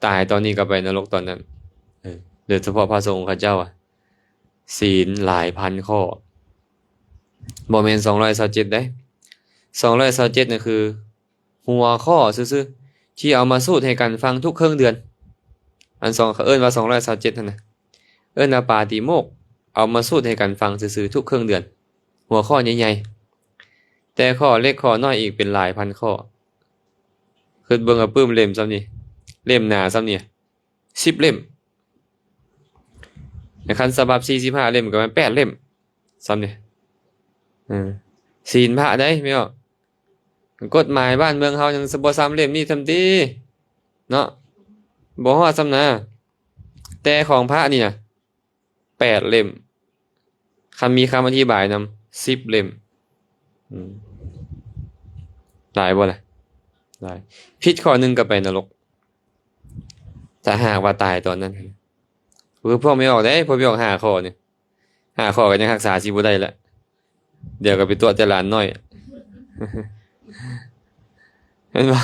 ຕາຍຕອນນີ້ກໍໄປນະລົກຕອນນັ້ນ. ເອີ ໂດຍສະເພາະພະສົງຂະເຈົ້າອະ, ສີນຫຼາຍພັນຂໍ້. ບໍ່ແມ່ນສອງຮ້ອຍຊາວເຈັດເດ້. ສອງຮ້ອຍຊາວເຈັດນັ້ນຄືຫົວຂໍ້ຊື່ໆ ທີ່ເອົາມາສູດໃຫ້ກັນຟັງທຸກເຄິ່ງເດືອນ. ອັນສອງ ເຂົາເອີ້ນວ່າສອງຮ້ອຍຊາວເຈັດຫັ້ນນະ ເອີ້ນວ່າປາຕິໂມກ ເອົາມາສູດໃຫ້ກັນຟັງຊື່ໆ ທຸກເຄິ່ງເດືອນ. ຫົວຂໍ້ໃຫຍ່ໆ ແຕ່ຂໍ້ເລັກຂໍ້ນ້ອຍອີກເປັນຫຼາຍພັນຂໍ້. ຄິດເບິ່ງ ອາ ປຶ້ມ ເຫຼັ້ມສ່ຳນີ້ ເຫຼັ້ມໜາສ່ຳນີ້ ສິບເຫຼັ້ມ. ແລະ ຄັນສະບັບສີ່ສິບຫ້າເຫຼັ້ມ ກໍແມ່ນແປດເຫຼັ້ມສ່ຳນີ້. ເອີ ສີນພະໄດ໋ ແມ່ນບໍ່? ກົດໝາຍບ້ານເມືອງເຮົາຍັງບໍ່ສ່ຳເຫຼັ້ມນີ້ຊ້ຳຕິເນາະ, ບໍ່ຮອດຊ້ຳນະ. ແຕ່ຂອງພະນີ້ນະ ແປດເຫຼັ້ມ, ຄັນມີຄຳອະທິບາຍນຳ ສິບເຫຼັ້ມ. ອືມ ຫຼາຍບໍ່ລະ? ຫຼາຍ. ຜິດຂໍ້ໜຶ່ງກໍໄປນະລົກ ຖ້າຫາກວ່າຕາຍຕອນນັ້ນ. ຄືພວກແມ່ອອກເດ້ ພວກແມ່ອອກຫ້າຂໍ້ນີ້ ຫ້າຂໍ້ກໍຍັງຮັກສາຊິບໍ່ໄດ້ລະ, ດຽວກໍໄປຕົວະແຕ່ຫຼານນ້ອຍ ແມ່ນບໍ່?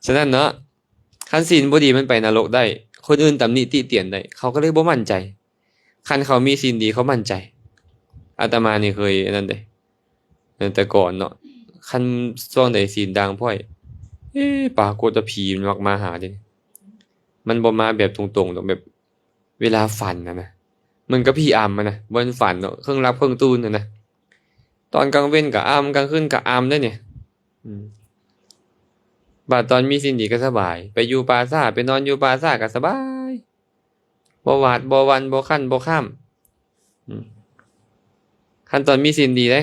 ສະນັ້ນເນາະ ຄັນສິນບໍ່ດີມັນໄປນະລົກໄດ້, ຄົນອື່ນຕຳໜິຕິຕຽນໄດ້, ເຂົາກໍເລີຍບໍ່ໝັ້ນໃຈ. ຄັນເຂົາມີສິນດີເຂົາໝັ້ນໃຈ. ອາດຕະມານີ້ເຄີຍອັນນັ້ນເດ້ ແຕ່ກ່ອນເນາະ, ຄັນຊ່ວງໃດສິນດ່າງພ້ອຍ ເອ ປາກົດວ່າຜີມັນມັກມາຫາເດ້. ມັນບໍ່ມາແບບຕົງໆດອກ, ແບບເວລາຝັນຫັ້ນນະ, ມັນກໍຜີອຳຫັ້ນນະ, ບໍ່ແມ່ນຝັນເນາະ, ເຄິ່ງຫຼັບເຄິ່ງຕື່ນຫັ້ນນະ. ຕອນກາງເວັນກໍອຳ, ກາງຄືນກໍອຳເດ້ນີ້. ອືມ ບາດຕອນມີສິນດີກໍສະບາຍ, ໄປຢູ່ປ່າຊ້າ, ໄປນອນຢູ່ປ່າຊ້າກໍສະບາຍ, ບໍ່ຫວາດບໍ່ຫວັ່ນ, ບໍ່ຄັນບໍ່ຄ້າມ. ອືມ ຄັນຕອນມີສິນດີເດ້,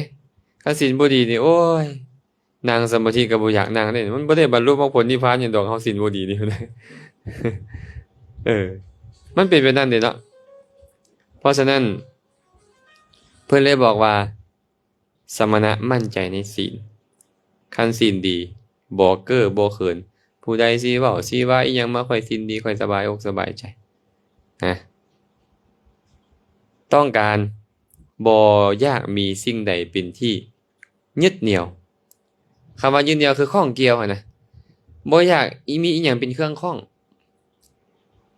ຄັນສິນບໍ່ດີນີ້ ໂອ້ຍ ນັ່ງສະມາທິກໍບໍ່ຢາກນັ່ງເດ້, ມັນບໍ່ໄດ້ບັນລຸມັກຜົນນິບພານຫຍັງດອກ, ເຮົາສິນບໍ່ດີນີ້. ເອີ ມັນເປັນແບບນັ້ນເດ້ເນາະ. ເພາະສະນັ້ນ ເພິ່ນເລີຍບອກວ່າ ສະມະນະໝັ້ນໃຈໃນສິນ, ຄັນສິນດີ ບໍ່ເກີ້ບໍ່ເຂີນ, ຜູ້ໃດຊິເວົ້າຊິວ່າອີ່ຫຍັງມາ, ຂ້ອຍສິນດີ, ຂ້ອຍສະບາຍອົກສະບາຍໃຈນະ. ຕ້ອງການ ບໍ່ຢາກມີສິ່ງໃດເປັນທີ່ຍຶດໜ່ຽວ. ຄຳວ່າຍຶດໜ່ຽວຄືຂ້ອງກ່ຽວຫັ້ນນະ, ບໍ່ຢາກອີ ມີອີ່ຫຍັງເປັນເຄື່ອງຂ້ອງ.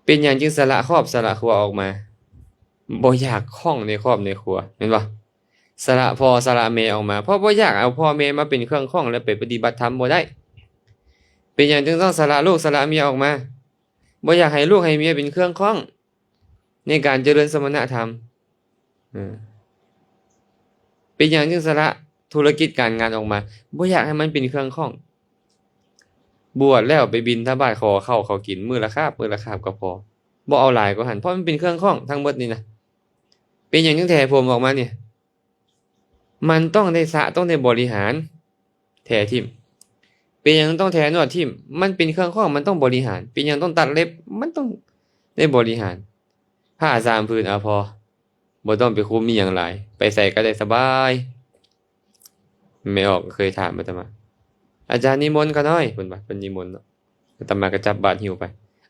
ເປັນຫຍັງຈຶ່ງສະຫຼະຄອບສະຫຼະຄົວອອກມາ? ບໍ່ຢາກຂ້ອງໃນຄອບໃນຄົວ ແມ່ນບໍ່? ສະຫຼະພໍ່ສະຫຼະແມ່ອອກມາ ເພາະບໍ່ຢາກເອົາພໍ່ແມ່ມາເປັນເຄື່ອງຂ້ອງ ແລະ ໄປປະຕິບັດທຳບໍ່ໄດ້. ເປັນຫຍັງຈຶ່ງຕ້ອງສະຫຼະລູກສະຫຼະເມຍອອກມາ? ບໍ່ຢາກໃຫ້ລູກໃຫ້ເມຍເປັນເຄື່ອງຂ້ອງໃນການຈະເລີນສະມະນະທຳ. ເອີ ເປັນຫຍັງຈຶ່ງສະຫຼະທຸລະກິດການງານອອກມາ? ບໍ່ຢາກໃຫ້ມັນເປັນເຄື່ອງຂ້ອງ. ບວດແລ້ວໄປບິນທະບາດຂໍເຂົ້າເຂົາກິນ ມື້ລະຄາບ ມື້ລະຄາບກໍພໍ, ບໍ່ເອົາຫຼາຍກວ່າຫັ້ນ ເພາະມັນເປັນເຄື່ອງຂ້ອງທັງໝົດນີ້ນະ. ເປັນຫຍັງຈຶ່ງແຖຜົມອອກມານີ້? ມັນຕ້ອງໄດ້ສະ ຕ້ອງໄດ້ບໍລິຫານ ແຖຖິ້ມ. ເປັນຫຍັງຕ້ອງແຖໜວດຖິ້ມ? ມັນເປັນເຄື່ອງຂ້ອງ ມັນຕ້ອງບໍລິຫານ. ເປັນຫຍັງຕ້ອງຕັດເລັບ? ມັນຕ້ອງໄດ້ບໍລິຫານ. ຜ້າສາມຜືນ ອາ ພໍ, ບໍ່ຕ້ອງໄປຄຸມອີ່ຫຍັງຫຼາຍ, ໄປໃສກໍໄດ້ສະບາຍ. ແມ່ອອກເຄີຍຖາມອາດຕະມາ, ອາຈານນິມົນຂ້ານ້ອຍ ເພິ່ນວ່າ, ເພິ່ນນິມົນເນາະ, ອາດຕະມາກໍຈັບບາດຫິ້ວໄປ.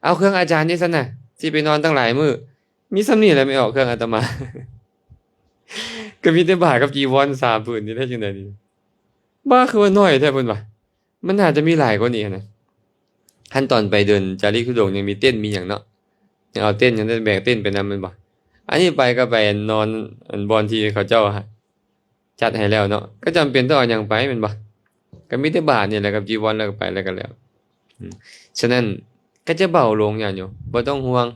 ເອົາເຄື່ອງອາຈານນີ້ຊັ້ນນະ, ຊິໄປນອນຕັ້ງຫຼາຍມື້. ມີສ່ຳນີ້ແຫຼະແມ່ອອກ ເຄື່ອງອາດຕະມາ ກໍມີແຕ່ບາດກັບຈີວອນສາມຜືນນີ້ ໄດ້ຈັ່ງໃດນີ້? ບ້າ ຄືວ່າໜ້ອຍແທ້ ເພິ່ນວ່າ. ມັນໜ້າຈະມີຫຼາຍກວ່ານີ້ຫັ້ນນະ. ຄັນຕອນໄປເດີນຈາລິກທຸດົງຍັງມີເຕັນມີຫຍັງເນາະ, ຍັງເອົາເຕັນ ຍັງໄດ້ແບກເຕັນໄປນຳແມ່ນບໍ່? ອັນນີ້ໄປກໍໄປນອນ ອັນບ່ອນທີ່ເຂົາເຈົ້າ ຈັດໃຫ້ແລ້ວເນາະ, ກໍຈຳເປັນຕ້ອງເອົາຫຍັງໄປແມ່ນບໍ່? ກໍມີແຕ່ບາດນີ້ແຫຼະກັບຈີວອນ ແລ້ວກໍໄປແລ້ວກໍແລ້ວ. ອືມ ສະນັ້ນກໍຈະເບົາລົງ ຍາດໂຍມ, ບໍ່ຕ້ອງຫ່ວງ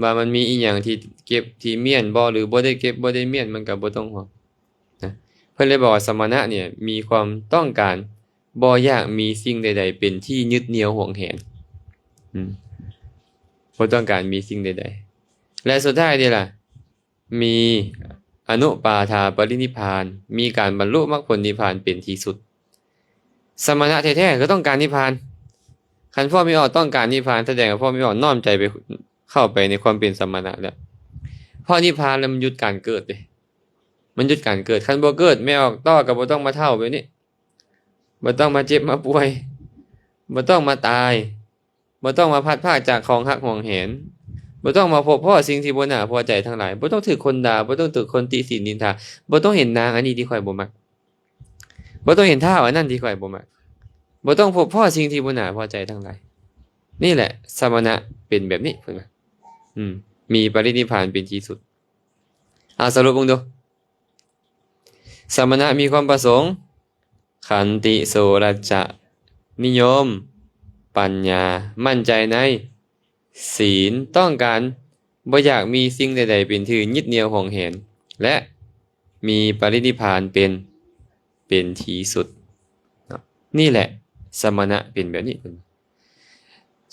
ວ່າມັນມີອີ່ຫຍັງທີ່ເກັບທີ່ມ້ຽນບໍ່ ຫຼື ບໍ່ໄດ້ເກັບບໍ່ໄດ້ມ້ຽນ, ມັນກໍບໍ່ຕ້ອງຫ່ວງນະ. ເພິ່ນເລີຍບອກວ່າສະມະນະນີ້ມີຄວາມຕ້ອງການ ບໍ່ຢາກມີສິ່ງໃດໆເປັນທີ່ຍຶດໜ່ຽວຫວງແຫນ. ອືມ ບໍ່ຕ້ອງການມີສິ່ງໃດໆ. ແລະ ສຸດທ້າຍນີ້ລະ ມີອະນຸປາທາປະລິນິບພານ, ມີການບັນລຸມັກຜົນນິບພານເປັນທີ່ສຸດ. ສະມະນະແທ້ໆກໍຕ້ອງການນິບພານ. ຄັນພວກມີອອກຕ້ອງການນິບພານ ສະແດງວ່າພວກມີອອກນ້ອມໃຈໄປ ເຂົ້າໄປໃນຄວາມເປັນສະມະນະແລ້ວ. ເພາະນິບພານແລ້ວມັນຢຸດການເກີດເດ້, ມັນຢຸດການເກີດ. ຄັນບໍ່ເກີດ ແມ່ອອກຕໍ່ກໍບໍ່ຕ້ອງມາເຖົ້າແບບນີ້, ບໍ່ຕ້ອງມາເຈັບມາປ່ວຍ, ບໍ່ຕ້ອງມາຕາຍ, ບໍ່ຕ້ອງມາພັດພາກຈາກຂອງຮັກຫວງແຫນ, ບໍ່ຕ້ອງມາພົບພໍ້ສິ່ງທີ່ບໍ່ໜ້າພໍໃຈທັງຫຼາຍ, ບໍ່ຕ້ອງຖືກຄົນດ່າ, ບໍ່ຕ້ອງຖືກຄົນຕິສິນນິນທາ, ບໍ່ຕ້ອງເຫັນນາງອັນນີ້ທີ່ຂ້ອຍບໍ່ມັກ, ບໍ່ຕ້ອງເຫັນທ້າວອັນນັ້ນທີ່ຂ້ອຍບໍ່ມັກ, ບໍ່ຕ້ອງພົບພໍ້ສິ່ງທີ່ບໍ່ໜ້າພໍໃຈທັງຫຼາຍ. ນີ້ແຫຼະ ສະມະນະເປັນແບບນີ້ ເພິ່ນວ່າ. ອືມ ມີປະລິນິບພານເປັນທີ່ສຸດ. ເອົາສະຫຼຸບເບິ່ງດູ. ສະມະນະມີຄວາມປະສົງ ຂັນຕິ ໂສລະຈະ ນິຍົມ ປັນຍາ ໝັ້ນໃຈໃນ ສີນ ຕ້ອງການ ບໍ່ຢາກມີສິ່ງໃດໆເປັນທີ່ຍຶດໜ່ຽວຫວງແຫນ ແລະ ມີປະລິນິບພານເປັນ ເປັນທີ່ສຸດເນາະ. ນີ້ແຫຼະ ສະມະນະເປັນແບບນີ້.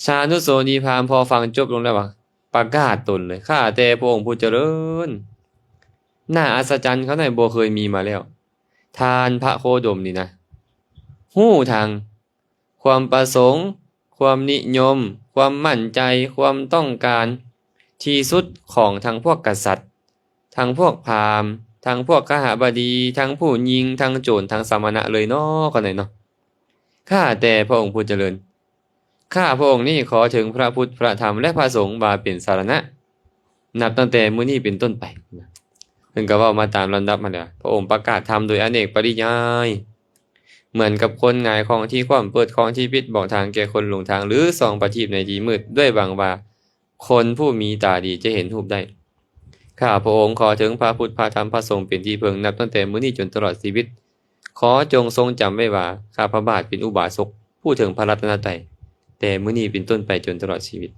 ຊານຸໂສນີພາມ ພໍຟັງຈົບລົງແລ້ວວ່າ ປະກາດຕົນເລີຍ ຂ້າແຕ່ພະອົງຜູ້ຈະເລີນ ໜ້າອັດສະຈັນເຂົານັ້ນບໍ່ເຄີຍມີມາແລ້ວ. ທ່ານພະໂຄດົມນີ້ນະ ຮູ້ທັງຄວາມປະສົງ, ຄວາມນິຍົມ, ຄວາມໝັ້ນໃຈ, ຄວາມຕ້ອງການທີ່ສຸດຂອງທັງພວກກະສັດ, ທັງພວກພາມ, ທັງພວກຄະຫະບະດີ, ທັງຜູ້ຍິງ, ທັງໂຈນ, ທັງສະມະນະເລີຍເນາະ ຂ້ານ້ອຍເນາະ. ຂ້າແຕ່ພະອົງຜູ້ຈະເລີນ ຂ້າພະອົງນີ້ຂໍເຖິງພະພຸດ ພະທຳ ແລະ ພະສົງວ່າເປັນສາລະນະ ນັບຕັ້ງແຕ່ມື້ນີ້ເປັນຕົ້ນໄປ. ເພິ່ນກໍເວົ້າມາຕາມລຳດັບຫັ້ນແຫຼະ. ພະອົງປະກາດທຳໂດຍອະເນກປະລິຍາຍ ເໝືອນກັບຄົນຫງາຍຂ້ອງທີ່ຄວ່ຳ, ເປີດຂ້ອງທີ່ປິດ, ບອກທາງແກ່ຄົນຫຼົງທາງ ຫຼື ສ່ອງປະທີບໃນທີ່ມືດ ດ້ວຍຫວັງວ່າ ຄົນຜູ້ມີຕາດີຈະເຫັນຮູບໄດ້. ຂ້າພະອົງຂໍເຖິງພະພຸດ ພະທຳ ພະສົງເປັນທີ່ເພິ່ງ ນັບຕັ້ງແຕ່ມື້ນີ້ຈົນຕະຫຼອດຊີວິດ. ຂໍຈົ່ງຊົງຈຳໄວ້ວ່າ ຂ້າພະບາດເປັນອຸບາສົກຜູ້ເຖິງພະລັດຕະນະໄຕ ແຕ່ມື້ນີ້ເປັນຕົ້ນໄປຈົນຕະຫຼອດຊີວິດ.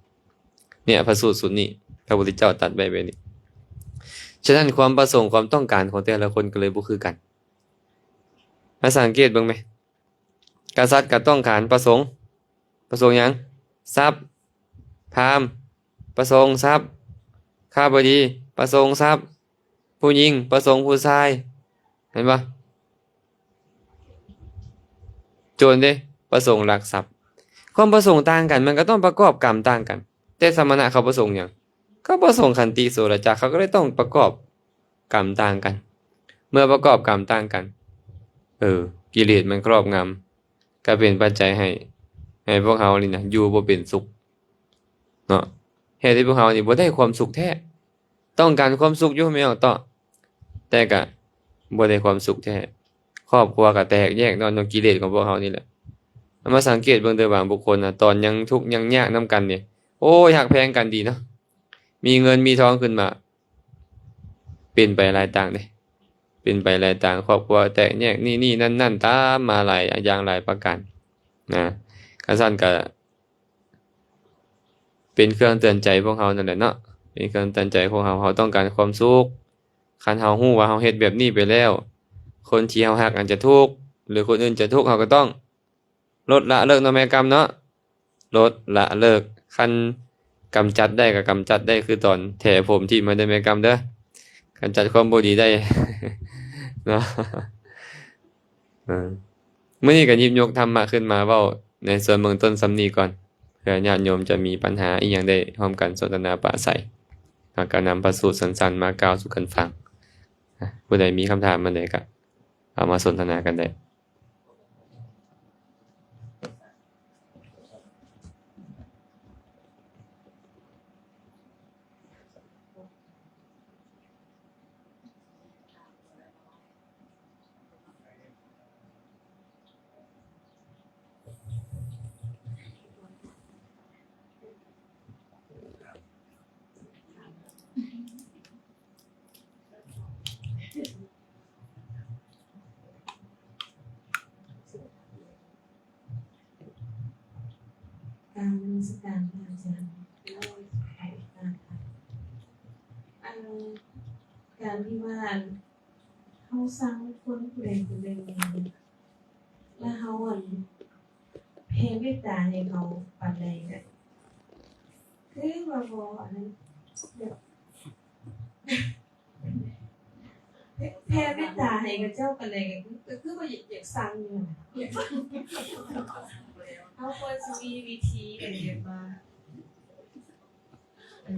ເນຍ ພະສູດຊຸດນີ້ ພະພຸດທະເຈົ້າຕັດໄວ້ແບບນີ້. ສະນັ້ນ ຄວາມປະສົງ ຄວາມຕ້ອງການຂອງແຕ່ລະຄົນກໍເລີຍບໍ່ຄືກັນ. ມາສັງເກດເບິ່ງແມ. ກະສັດກໍຕ້ອງການປະສົງ, ປະສົງຫຍັງ? ຊັບ. ພາມ ປະສົງຊັບ. ຄະຫະບະດີ ປະສົງຊັບ. ຜູ້ຍິງ ປະສົງຜູ້ຊາຍ. ເຫັນບໍ່? ໂຈນເດ້ ປະສົງລັກຊັບ. ຄວາມປະສົງຕ່າງກັນ ມັນກໍຕ້ອງປະກອບກຳຕ່າງກັນ. ແຕ່ສະມະນະເຂົາປະສົງຫຍັງ? ເຂົາປະສົງຂັນຕິໂສລະຈະ, ເຂົາກໍເລີຍຕ້ອງປະກອບກຳຕ່າງກັນ. ເມື່ອປະກອບກຳຕ່າງກັນ ເອີ ກິເລດມັນຄອບງຳ ກໍເປັນປັດໄຈໃຫ້ ໃຫ້ພວກເຮົານີ້ນະ ຢູ່ບໍ່ເປັນສຸກເນາະ. ເຮັດໃຫ້ພວກເຮົານີ້ບໍ່ໄດ້ຄວາມສຸກແທ້. ຕ້ອງການຄວາມສຸກຢູ່ແມ່ນບໍ່? ແຕ່ກໍບໍ່ໄດ້ຄວາມສຸກແທ້. ຄອບຄົວກໍແຕກແຍກເນາະ ຍ້ອນກິເລດຂອງພວກເຮົານີ້ແຫຼະ. ເອົາມາສັງເກດເບິ່ງເດີ ບາງບຸກຄົນນະ ຕອນຍັງທຸກຍັງຍາກນຳກັນນີ້ ໂອ້ຍ ຮັກແພງກັນດີເນາະ, ມີເງິນມີທອງຂຶ້ນມາ ເປັນໄປຫຼາຍຕ່າງເດ້ ເປັນໄປຫຼາຍຕ່າງ, ຄອບຄົວແຕກແຍກ ນີ້ໆນັ້ນໆ ຕາມມາຫຼາຍຢ່າງຫຼາຍປະການນະ. ຄັນຊັ້ນກໍເປັນເຄື່ອງເຕືອນໃຈພວກເຮົານັ້ນແຫຼະເນາະ, ເປັນເຄື່ອງເຕືອນໃຈພວກເຮົາ. ເຮົາຕ້ອງການຄວາມສຸກ. ຄັນເຮົາຮູ້ວ່າເຮົາເຮັດແບບນີ້ໄປແລ້ວ ຄົນທີ່ເຮົາຮັກອາດຈະທຸກ ຫຼື ຄົນອື່ນຈະທຸກ ເຮົາກໍຕ້ອງ ລົດລະເລີກເນາະແມ່ກຳເນາະ, ລົດລະເລີກ. ຄັນກຳຈັດໄດ້ກໍກຳຈັດໄດ້ ຄືຕອນແຖຜົມຖິ້ມມາເດີແມ່ກຳເດີ, ກຳຈັດຄວາມບໍ່ດີໄດ້ເນາະ. ເອີ ມື້ນີ້ກໍຫຍິບຍົກທຳມະຂຶ້ນມາເວົ້າໃນສ່ວນເບື້ອງຕົ້ນສ່ຳນີ້ກ່ອນ ເພື່ອຍາດໂຍມຈະມີປັນຫາອີ່ຫຍັງໄດ້ຮ່ວມກັນສົນທະນາປາໄສ. ເຮົາກໍນຳພະສູດສັ້ນໆມາກ່າວສູ່ກັນຟັງ. ຜູ້ໃດມີຄຳຖາມອັນໃດກໍເອົາມາສົນທະນາກັນໄດ້. ກາບນະມັດສະການພະອາຈານ. ເອີ ການທີ່ວ່າເຮົາຊັງຄົນຜູ້ໃດຜູ້ໜຶ່ງ ແລ້ວເຮົາ ອັນ ແຜ່ເມດຕາໃຫ້ເຂົາປານໃດ ກໍຄືວ່າບໍ່ ອັນນັ້ນ ແບບ ແຜ່ເມດຕາໃຫ້ເຂົາເຈົ້າປານໃດ ກໍຄື ກໍຄືວ່າຢາກ ຢາກຊັງຢູ່ຫັ້ນນະ. ເຮົາຄວນຊິມີວິທີ ອັນ ແບບວ່າ ເອີ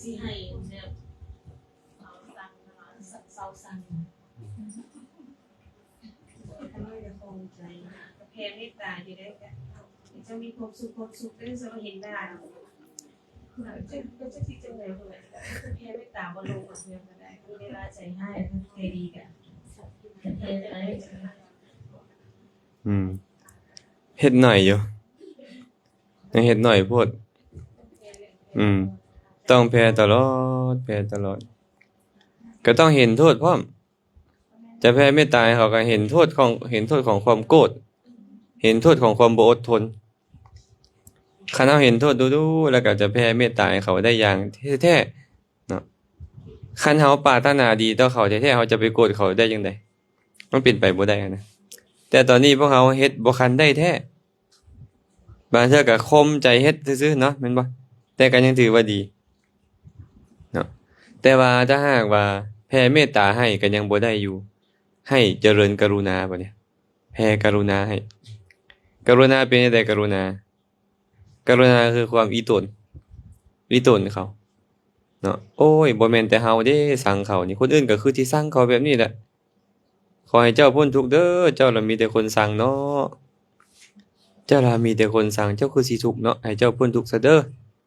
ຊິໃຫ້ແບບເຊົາຊັງ ເຊົາຊັງ. ຂ້ານ້ອຍກໍຂອບໃຈ ແຜ່ເມດຕາຢູ່ໄດ້ ກໍຈະມີຄວາມສຸກ ຄວາມສຸກເດີ ຈະມາເຫັນໜ້າ ກໍຈະ ກໍຈະຄິດຈັ່ງໃດພຸ້ນແຫຼະ. ແຜ່ເມດຕາບໍ່ລົງ ກໍເຊື່ອກໍໄດ້ ມີເວລາໃຈຮ້າຍ ໃຈດີກໍ ອືມ ເຮັດໜ້ອຍຢູ່ ຍັງເຮັດໜ້ອຍໂພດ. ອືມ ຕ້ອງແຜ່ຕະຫຼອດ ແຜ່ຕະຫຼອດ. ກໍຕ້ອງເຫັນໂທດພ້ອມ. ຈະແຜ່ເມດຕາໃຫ້ເຂົາກໍເຫັນໂທດຂອງ ເຫັນໂທດຂອງຄວາມໂກດ, ເຫັນໂທດຂອງຄວາມບໍ່ອົດທົນ. ຄັນເຮົາເຫັນໂທດດຸໆ ແລ້ວກໍຈະແຜ່ເມດຕາໃຫ້ເຂົາໄດ້ຢ່າງແທ້ໆເນາະ. ຄັນເຮົາປາດຖະໜາດີຕໍ່ເຂົາແທ້ໆ ເຮົາຈະໄປໂກດເຂົາໄດ້ຈັ່ງໃດ? ມັນເປັນໄປບໍ່ໄດ້ນະ. ແຕ່ຕອນນີ້ພວກເຮົາເຮັດບໍ່ທັນໄດ້ແທ້. ບາງເທື່ອກໍຂົ່ມໃຈເຮັດຊື່ໆເນາະ ແມ່ນບໍ່? ແຕ່ກໍຍັງຖືວ່າດີເນາະ. ແຕ່ວ່າຖ້າຫາກວ່າແຜ່ເມດຕາໃຫ້ກໍຍັງບໍ່ໄດ້ຢູ່, ໃຫ້ຈະເລີນກະລຸນາບັດນີ້, ແຜ່ກະລຸນາໃຫ້. ກະລຸນາເປັນຈັ່ງໃດ? ກະລຸນາ, ກະລຸນາຄືຄວາມອີ່ຕົນ, ອີ່ຕົນເຂົາເນາະ. ໂອ້ຍ ບໍ່ແມ່ນແຕ່ເຮົາເດ້ຊັງເຂົານີ້, ຄົນອື່ນກໍຄືທີ່ຊັງເຂົາແບບນີ້ແຫຼະ. ຂໍໃຫ້ເຈົ້າພົ້ນທຸກເດີ້, ເຈົ້າລະມີແຕ່ຄົນຊັງເນາະ, ເຈົ້າລະມີແຕ່ຄົນຊັງ, ເຈົ້າຄືຊິທຸກເນາະ, ໃຫ້ເຈົ້າພົ້ນທຸກຊະເດີ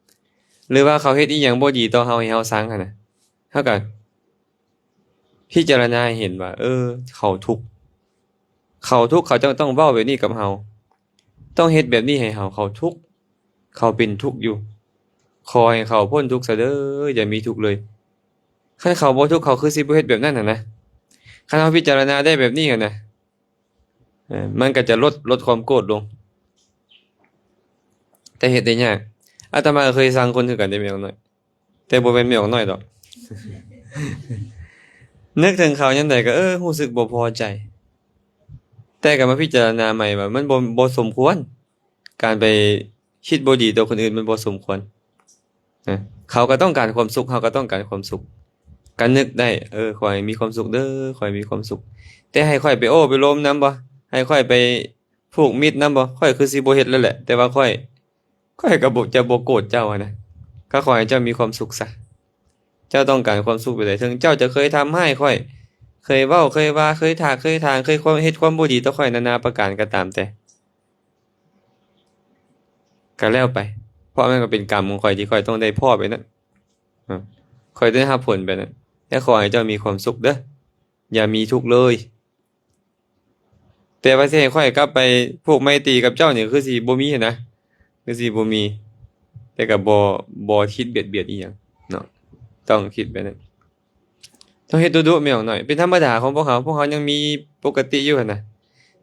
້. ຫຼືວ່າເຂົາເຮັດອີ່ຫຍັງບໍ່ດີຕໍ່ເຮົາໃຫ້ເຮົາຊັງຫັ້ນນະ, ເຮົາກໍພິຈາລະນາໃຫ້ເຫັນວ່າ ເອີ ເຂົາທຸກ, ເຂົາທຸກ, ເຂົາຈັ່ງຕ້ອງເວົ້າແບບນີ້ກັບເຮົາ. ຕ້ອງເຮັດແບບນີ້ໃຫ້ເຂົາ, ເຂົາທຸກ, ເຂົາເປັນທຸກຢູ່, ຂໍໃຫ້ເຂົາພົ້ນທຸກຊະເດີ້, ຢ່າມີທຸກເລີຍ. ຄັນເຂົາບໍ່ທຸກ, ເຂົາຄືຊິບໍ່ເຮັດແບບນັ້ນຫັ້ນນະ. ຄັນເຮົາພິຈາລະນາໄດ້ແບບນີ້ຫັ້ນນະ, ເອີ ມັນກໍຈະລົດ, ລົດຄວາມໂກດລົງ. ແຕ່ເຮັດໄດ້ຍາກ. ອາດຕະມາເຄີຍຊັງຄົນຄືກັນເດ້ ແມ່ນບໍ່? ແຕ່ບໍ່ແມ່ນແມ່ອອກນ້ອຍດອກ. ນຶກເຖິງເຂົາຍາມໃດກໍ ເອີ ຮູ້ສຶກບໍ່ພໍໃຈ. ແຕ່ກໍມາພິຈາລະນາໃໝ່ວ່າມັນບໍ່, ບໍ່ສົມຄວນ. ການໄປຄິດບໍ່ດີຕໍ່ຄົນອື່ນມັນບໍ່ສົມຄວນນະ. ເຂົາກໍຕ້ອງການຄວາມສຸກ, ເຮົາກໍຕ້ອງການຄວາມສຸກ. ກໍນຶກໄດ້, ເອີ ຂໍໃຫ້ມີຄວາມສຸກເດີ້, ຂໍໃຫ້ມີຄວາມສຸກ. ແຕ່ໃຫ້ຂ້ອຍໄປໂອ້ໄປລົມນຳບໍ່? ໃຫ້ຂ້ອຍໄປຜູກມິດນຳບໍ່? ຂ້ອຍຄືຊິບໍ່ເຮັດແລ້ວແຫຼະ. ແຕ່ວ່າຂ້ອຍ ຂ້ອຍກໍບໍ່, ຈະບໍ່ໂກດເຈົ້າຫັ້ນນະ, ກໍຂໍໃຫ້ເຈົ້າມີຄວາມສຸກຊະ. ເຈົ້າຕ້ອງການຄວາມສຸກແບບໃດ? ເຖິງເຈົ້າຈະເຄີຍທຳຮ້າຍຂ້ອຍ, ເຄີຍເວົ້າ, ເຄີຍວ່າ, ເຄີຍຖາກ, ເຄີຍຖາງ, ເຄີຍຄວາມ, ເຮັດຄວາມບໍ່ດີຕໍ່ຂ້ອຍນານາປະການກໍຕາມແຕ່, ກໍແລ້ວໄປ, ເພາະມັນກໍເປັນກຳຂອງຂ້ອຍທີ່ຂ້ອຍຕ້ອງໄດ້ພໍ້ແບບນັ້ນ, ເອີ ຂ້ອຍໄດ້ຮັບຜົນແບບນັ້ນ. ແຕ່ຂໍໃຫ້ເຈົ້າມີຄວາມສຸກເດີ້, ຢ່າມີທຸກເລີຍ. ແຕ່ວ່າຊິໃຫ້ຂ້ອຍກັບໄປຜູກໄມຕີກັບເຈົ້ານີ້ ຄືຊິບໍ່ມີຫັ້ນນະ, ຄືຊິບໍ່ມີ. ແຕ່ກໍບໍ່, ບໍ່ຄິດບຽດ, ບຽດອີ່ຫຍັງເນາະ, ຕ້ອງຄິດແບບນັ້ນ. ຕ້ອງເຮັດດຸໆ ແມ່ອອກນ້ອຍ, ເປັນທຳມະດາຂອງພວກເຮົາ, ພວກເຮົາຍັງມີປົກກະຕິຢູ່ຫັ້ນນະ.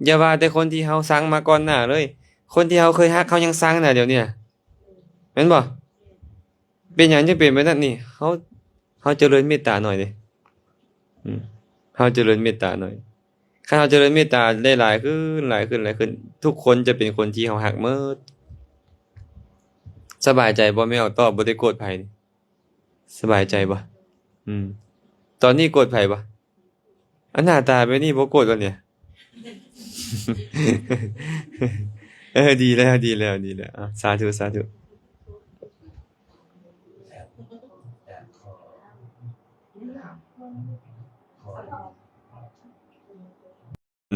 ຢ່າວ່າແຕ່ຄົນທີ່ເຮົາຊັງມາກ່ອນໜ້າເລີຍ, ຄົນທີ່ເຮົາເຄີຍຮັກ ເຮົາຍັງຊັງນະດຽວນີ້ນະ, ແມ່ນບໍ່? ເປັນຫຍັງຈຶ່ງເປັນແບບນັ້ນນີ້? ເຮົາ, ເຮົາຈະເລີນເມດຕາໜ້ອຍເດ້. ອືມ, ເຮົາຈະເລີນເມດຕາໜ້ອຍ. ຄັນເຮົາຈະເລີນເມດຕາໄດ້ຫຼາຍຂຶ້ນ, ຫຼາຍຂຶ້ນ, ຫຼາຍຂຶ້ນ, ທຸກຄົນຈະເປັນຄົນທີ່ເຮົາຮັກໝົດ. ສະບາຍໃຈບໍ່? ແມ່ອອກຕອບ, ບໍ່ໄດ້ໂກດໃຜ. ສະບາຍໃຈບໍ່? ອືມ. ຕອນນີ້ໂກດໃຜບໍ່? ອັນໜ້າຕາແບບນີ້ບໍ່ໂກດບໍ່ນີ້? ເອີ ດີແລ້ວ, ດີແລ້ວ, ດີແລ້ວ. ອາ ສາທຸ, ສາທຸ.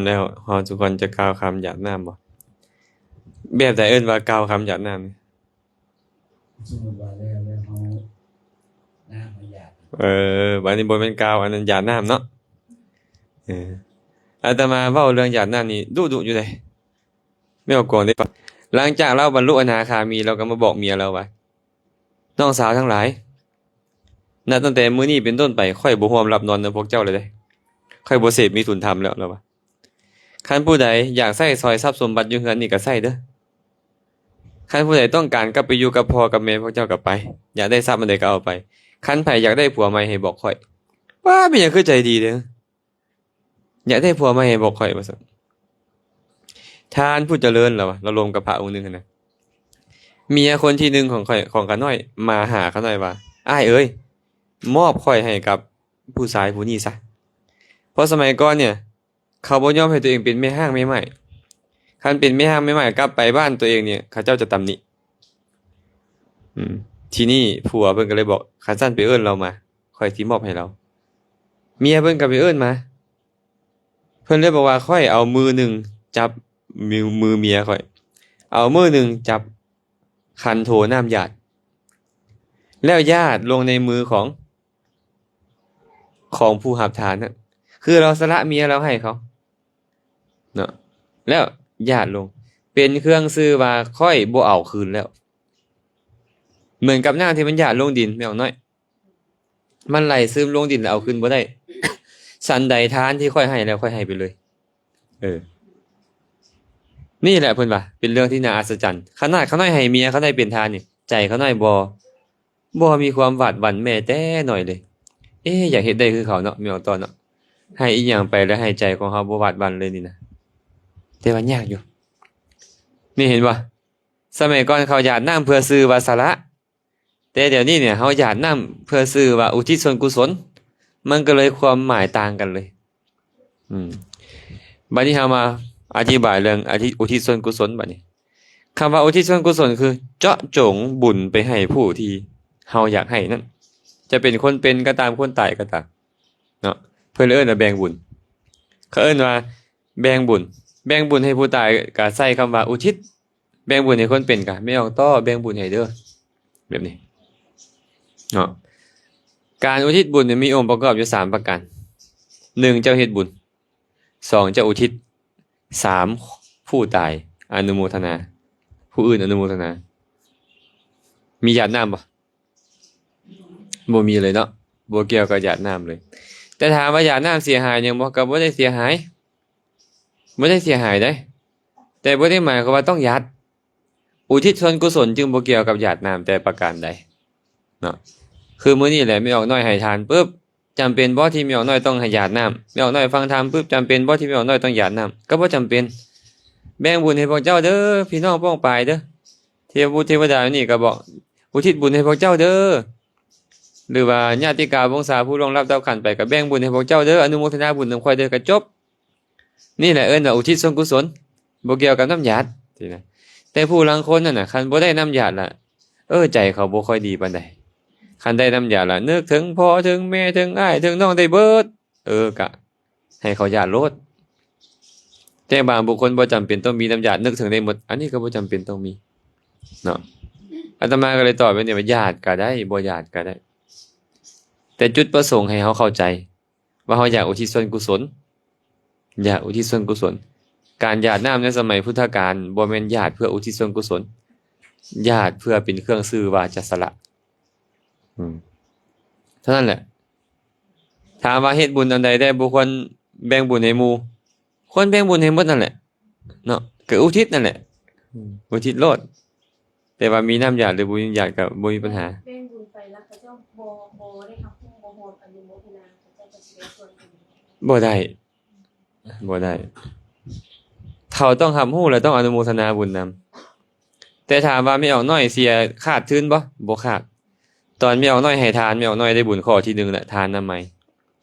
ແລ້ວເຮົາທຸກຄົນຈະກ່າວຄຳຫຍາດນ້ຳບໍ່? ແບບໃດເອີ້ນວ່າກ່າວຄຳຫຍາດນ້ຳ? ສົມມຸດວ່າແລ້ວ, ແລ້ວເຮົານ້ຳມາຫຍາດ. ເອີ, ອັນນີ້ບໍ່ແມ່ນກ່າວ, ອັນນັ້ນຫຍາດນ້ຳເນາະ. ເອີ, ອາດຕະມາເວົ້າເລື່ອງຫຍາດນ້ຳນີ້ດຸໆຢູ່ເດ້. ແມ່ອອກກວາງໄດ້ຟັງ. ຫຼັງຈາກລາວບັນລຸອະນາຄາມີ, ລາວກໍມາບອກເມຍລາວວ່າ, ນ້ອງສາວທັງຫຼາຍ, ນັບຕັ້ງແຕ່ມື້ນີ້ເປັນຕົ້ນໄປ, ຂ້ອຍບໍ່ຮ່ວມຫຼັບນອນນຳພວກເຈົ້າແລ້ວເດ້. ຂ້ອຍບໍ່ເສບມີທຸນທຳແລ້ວ, ລາວວ່າ. ຄັນຜູ້ໃດຢາກໃຊ້ສອຍຊັບສົມບັດຢູ່ເຮືອນນີ້ກໍໃຊ້ເດີ້. ຄັນຜູ້ໃດຕ້ອງການກັບໄປຢູ່ກັບພໍ່ກັບແມ່ພວກເຈົ້າກໍໄປ, ຢາກໄດ້ຊັບອັນໃດກໍເອົາໄປ. ຄັນໃຜຢາກໄດ້ຜົວໃໝ່ໃຫ້ບອກຂ້ອຍ. ວ້າ, ແມ່ນຫຍັງຄືໃຈດີເດີ້. ຢາກໄດ້ຜົວໃໝ່ໃຫ້ບອກຂ້ອຍ, ວ່າຊັ້ນ. ທ່ານຜູ້ຈະເລີນ, ລາວວ່າ, ລາວລົມກັບພະອົງໜຶ່ງຫັ້ນນະ. ເມຍຄົນທີໜຶ່ງຂອງຂ້ອຍ, ຂອງຂ້ານ້ອຍ, ມາຫາຂ້ານ້ອຍວ່າ, ອ້າຍເອີຍ, ມອບຂ້ອຍໃຫ້ກັບຜູ້ຊາຍຜູ້ນີ້ຊະ. ເພາະສະໄໝກ່ອນເນຍ, ເຂົາບໍ່ຍອມໃຫ້ຕົວເອງເປັນແມ່ຮ້າງແມ່ໝ້າຍ. ຄັນເປັນແມ່ຮ້າງແມ່ໝ້າຍກັບໄປບ້ານຕົວເອງນີ້ ເຂົາເຈົ້າຈະຕຳໜິ. ອືມ, ທີນີ້ຜົວເພິ່ນກໍເລີຍບອກ, ຄັນຊັ້ນໄປເອີ້ນລາວມາ, ຂ້ອຍຊິມອບໃຫ້ລາວ. ເມຍເພິ່ນກໍໄປເອີ້ນມາ. ເພິ່ນເລີຍບອກວ່າ, ຂ້ອຍເອົາມືໜຶ່ງຈັບມື, ມືເມຍຂ້ອຍ, ເອົາມືໜຶ່ງຈັບຄັນໂທນ້ຳຢາດ, ແລ້ວຢາດລົງໃນມືຂອງ ຂອງຜູ້ຮັບທານນະ, ຄືລາວສະຫຼະເມຍລາວໃຫ້ເຂົາເນາະ, ແລ້ວຢາດລົງ, ເປັນເຄື່ອງຊື່ວ່າຂ້ອຍບໍ່ເອົາຄືນແລ້ວ. ເໝືອນກັບນ້ຳທີ່ມັນຢາດລົງດິນ, ແມ່ອອກນ້ອຍ. ມັນໄຫຼຊຶມລົງດິນແລ້ວເອົາຂຶ້ນບໍ່ໄດ້. ສັນໃດທານທີ່ຂ້ອຍໃຫ້ແລ້ວ ຂ້ອຍໃຫ້ໄປເລີຍ. ເອີ ນີ້ແຫຼະເພິ່ນວ່າເປັນເລື່ອງທີ່ໜ້າອັດສະຈັນ. ຂະໜາດຂ້ານ້ອຍໃຫ້ເມຍຂ້ານ້ອຍເປັນທານນີ້ ໃຈຂ້ານ້ອຍບໍ່ ບໍ່ມີຄວາມຫວາດຫວັ່ນແມ້ແຕ່ໜ້ອຍເລີຍ. ເອ ຢາກເຮັດໄດ້ຄືເຂົາເນາະ ແມ່ອອກຕໍ່ເນາະ. ໃຫ້ອີ່ຫຍັງໄປແລ້ວໃຫ້ໃຈຂອງເຮົາບໍ່ຫວາດຫວັ່ນເລີຍນີ້ນະ. ແຕ່ວ່າຍາກຢູ່. ນີ້ເຫັນບໍ່? ສະໄໝກ່ອນເຂົາຢາດນ້ຳເພື່ອຊື່ວ່າສະຫຼະ. ແຕ່ດຽວນີ້ເນຍ ເຮົາຢາດນ້ຳເພື່ອຊື່ວ່າອຸທິດສ່ວນກຸສົນ, ມັນກໍເລີຍຄວາມໝາຍຕ່າງກັນເລີຍ. ອືມ ບັດນີ້ເຮົາມາອະທິບາຍເລື່ອງອະທິ ອຸທິດສ່ວນກຸສົນບັດນີ້. ຄຳວ່າອຸທິດສ່ວນກຸສົນຄືເຈາະຈົງບຸນໄປໃຫ້ຜູ້ທີ່ເຮົາຢາກໃຫ້ນັ້ນ, ຈະເປັນຄົນເປັນກໍຕາມ ຄົນຕາຍກໍຕາມເນາະ, ເພິ່ນເອີ້ນວ່າແບ່ງບຸນ, ເຂົາເອີ້ນວ່າແບ່ງບຸນ. ແບ່ງບຸນໃຫ້ຜູ້ຕາຍກໍໃຊ້ຄຳວ່າອຸທິດ, ແບ່ງບຸນໃຫ້ຄົນເປັນກະ ແມ່ອອກຕໍ່ແບ່ງບຸນໃຫ້ເດີ ແບບນີ້ເນາະ. ການອຸທິດບຸນນີ້ມີອົງປະກອບຢູ່ສາມປະການ. ໜຶ່ງ ເຈົ້າເຮັດບຸນ, ສອງ ເຈົ້າອຸທິດ, ສາມ ຜູ້ຕາຍອະນຸໂມທະນາ, ຜູ້ອື່ນອະນຸໂມທະນາ. ມີຢາດນ້ຳບໍ່? ບໍ່ມີເລີຍເນາະ, ບໍ່ກ່ຽວກັບຢາດນ້ຳເລີຍ. ແຕ່ຖາມວ່າຢາດນ້ຳເສຍຫາຍຫຍັງບໍ່? ກໍບໍ່ໄດ້ເສຍຫາຍ, ບໍ່ໄດ້ເສຍຫາຍເດ້, ແຕ່ບໍ່ໄດ້ໝາຍຄວາມວ່າຕ້ອງຢາດ. ອຸທິດສ່ວນກຸສົນຈຶ່ງບໍ່ກ່ຽວກັບຢາດນ້ຳແຕ່ປະການໃດເນາະ. ຄືມື້ນີ້ແຫຼະ ແມ່ອອກນ້ອຍໃຫ້ທານປຶບ ຈຳເປັນບໍ່ທີ່ແມ່ອອກນ້ອຍຕ້ອງໃຫ້ຢາດນ້ຳ? ແມ່ອອກນ້ອຍຟັງທຳປຶບ ຈຳເປັນບໍ່ທີ່ແມ່ອອກນ້ອຍຕ້ອງຢາດນ້ຳ? ກໍບໍ່ຈຳເປັນ. ແບ່ງບຸນໃຫ້ພວກເຈົ້າເດີ ພີ່ນ້ອງປ້ອງປາຍເດີ, ເທວະບຸດເທວະດາຢູ່ນີ້ກໍບອກ ອຸທິດບຸນໃຫ້ພວກເຈົ້າເດີ, ຫຼືວ່າຍາຕິກາວົງສາຜູ້ລ່ວງລັບດັບຂັນໄປ ກໍແບ່ງບຸນໃຫ້ພວກເຈົ້າເດີ, ອະນຸໂມທະນາບຸນນຳຂ້ອຍເດີ, ກໍຈົບ. ນີ້ແຫຼະເອີ້ນວ່າອຸທິດສ່ວນກຸສົນ, ບໍ່ກ່ຽວກັບນ້ຳຢາດຊີ້ນະ. ແຕ່ຜູ້ລາງຄົນນັ້ນນະ ຄັນບໍ່ໄດ້ນ້ຳຢາດລະ ເອີ ໃຈເຂົາບໍ່ຄ່ອຍດີປານໃດ. ຄັນໄດ້ນ້ຳຢາດລະ ນຶກເຖິງພໍ່ເຖິງແມ່ເຖິງອ້າຍເຖິງນ້ອງໄດ້ເບີດ, ເອີ ກະໃຫ້ເຂົາຢາດໂລດ. ແຕ່ບາງບຸກຄົນບໍ່ຈຳເປັນຕ້ອງມີນ້ຳຢາດ, ນຶກເຖິງໄດ້ໝົດ, ອັນນີ້ກໍບໍ່ຈຳເປັນຕ້ອງມີເນາະ. ອາດຕະມາກໍເລີຍຕອບແບບນີ້ວ່າ ຢາດກໍໄດ້ ບໍ່ຢາດກໍໄດ້, ແຕ່ຈຸດປະສົງໃຫ້ເຮົາເຂົ້າໃຈ ວ່າເຮົາຢາກອຸທິດສ່ວນກຸສົນ, ຢາກອຸທິດສ່ວນກຸສົນ. ການຢາດນ້ຳໃນສະໄໝພຸດທະການ ບໍ່ແມ່ນຢາດເພື່ອອຸທິດສ່ວນກຸສົນ, ຢາດເພື່ອເປັນເຄື່ອງຊື່ວ່າຈະສະຫຼະ. ອືມ ເທົ່ານັ້ນແຫຼະ. ຖາມວ່າເຮັດບຸນອັນໃດແດ່ບໍ່ຄວນແບ່ງບຸນໃຫ້ໝູ່? ຄວນແບ່ງບຸນໃຫ້ໝົດນັ້ນແຫຼະເນາະ, ກໍອຸທິດນັ້ນແຫຼະ, ອຸທິດໂລດ. ແຕ່ວ່າມີນ້ຳຢາດ ຫຼື ບໍ່ມີນ້ຳຢາດກໍບໍ່ມີບັນຫາ. ແບ່ງບຸນໄປແລ້ວ ເຂົາເຈົ້າບໍ່ ບໍ່ໄດ້ຮັບຮູ້ ບໍ່ຮອດອະນຸໂມທະນາ ເຂົາເຈົ້າກໍຊິໄດ້ສ່ວນບຸນ. ບໍ່ໄດ້ ບໍ່ໄດ້. ເຂົາຕ້ອງຮັບຮູ້ ແລະ ຕ້ອງອະນຸໂມທະນາບຸນນຳ. ແຕ່ຖາມວ່າແມ່ອອກນ້ອຍເສຍຂາດທຶນບໍ່? ບໍ່ຂາດ. ຕອນແມ່ອອກນ້ອຍໃຫ້ທານ ແມ່ອອກນ້ອຍໄດ້ບຸນຂໍ້ທີໜຶ່ງແລ້ວ ທານນຳໃໝ່.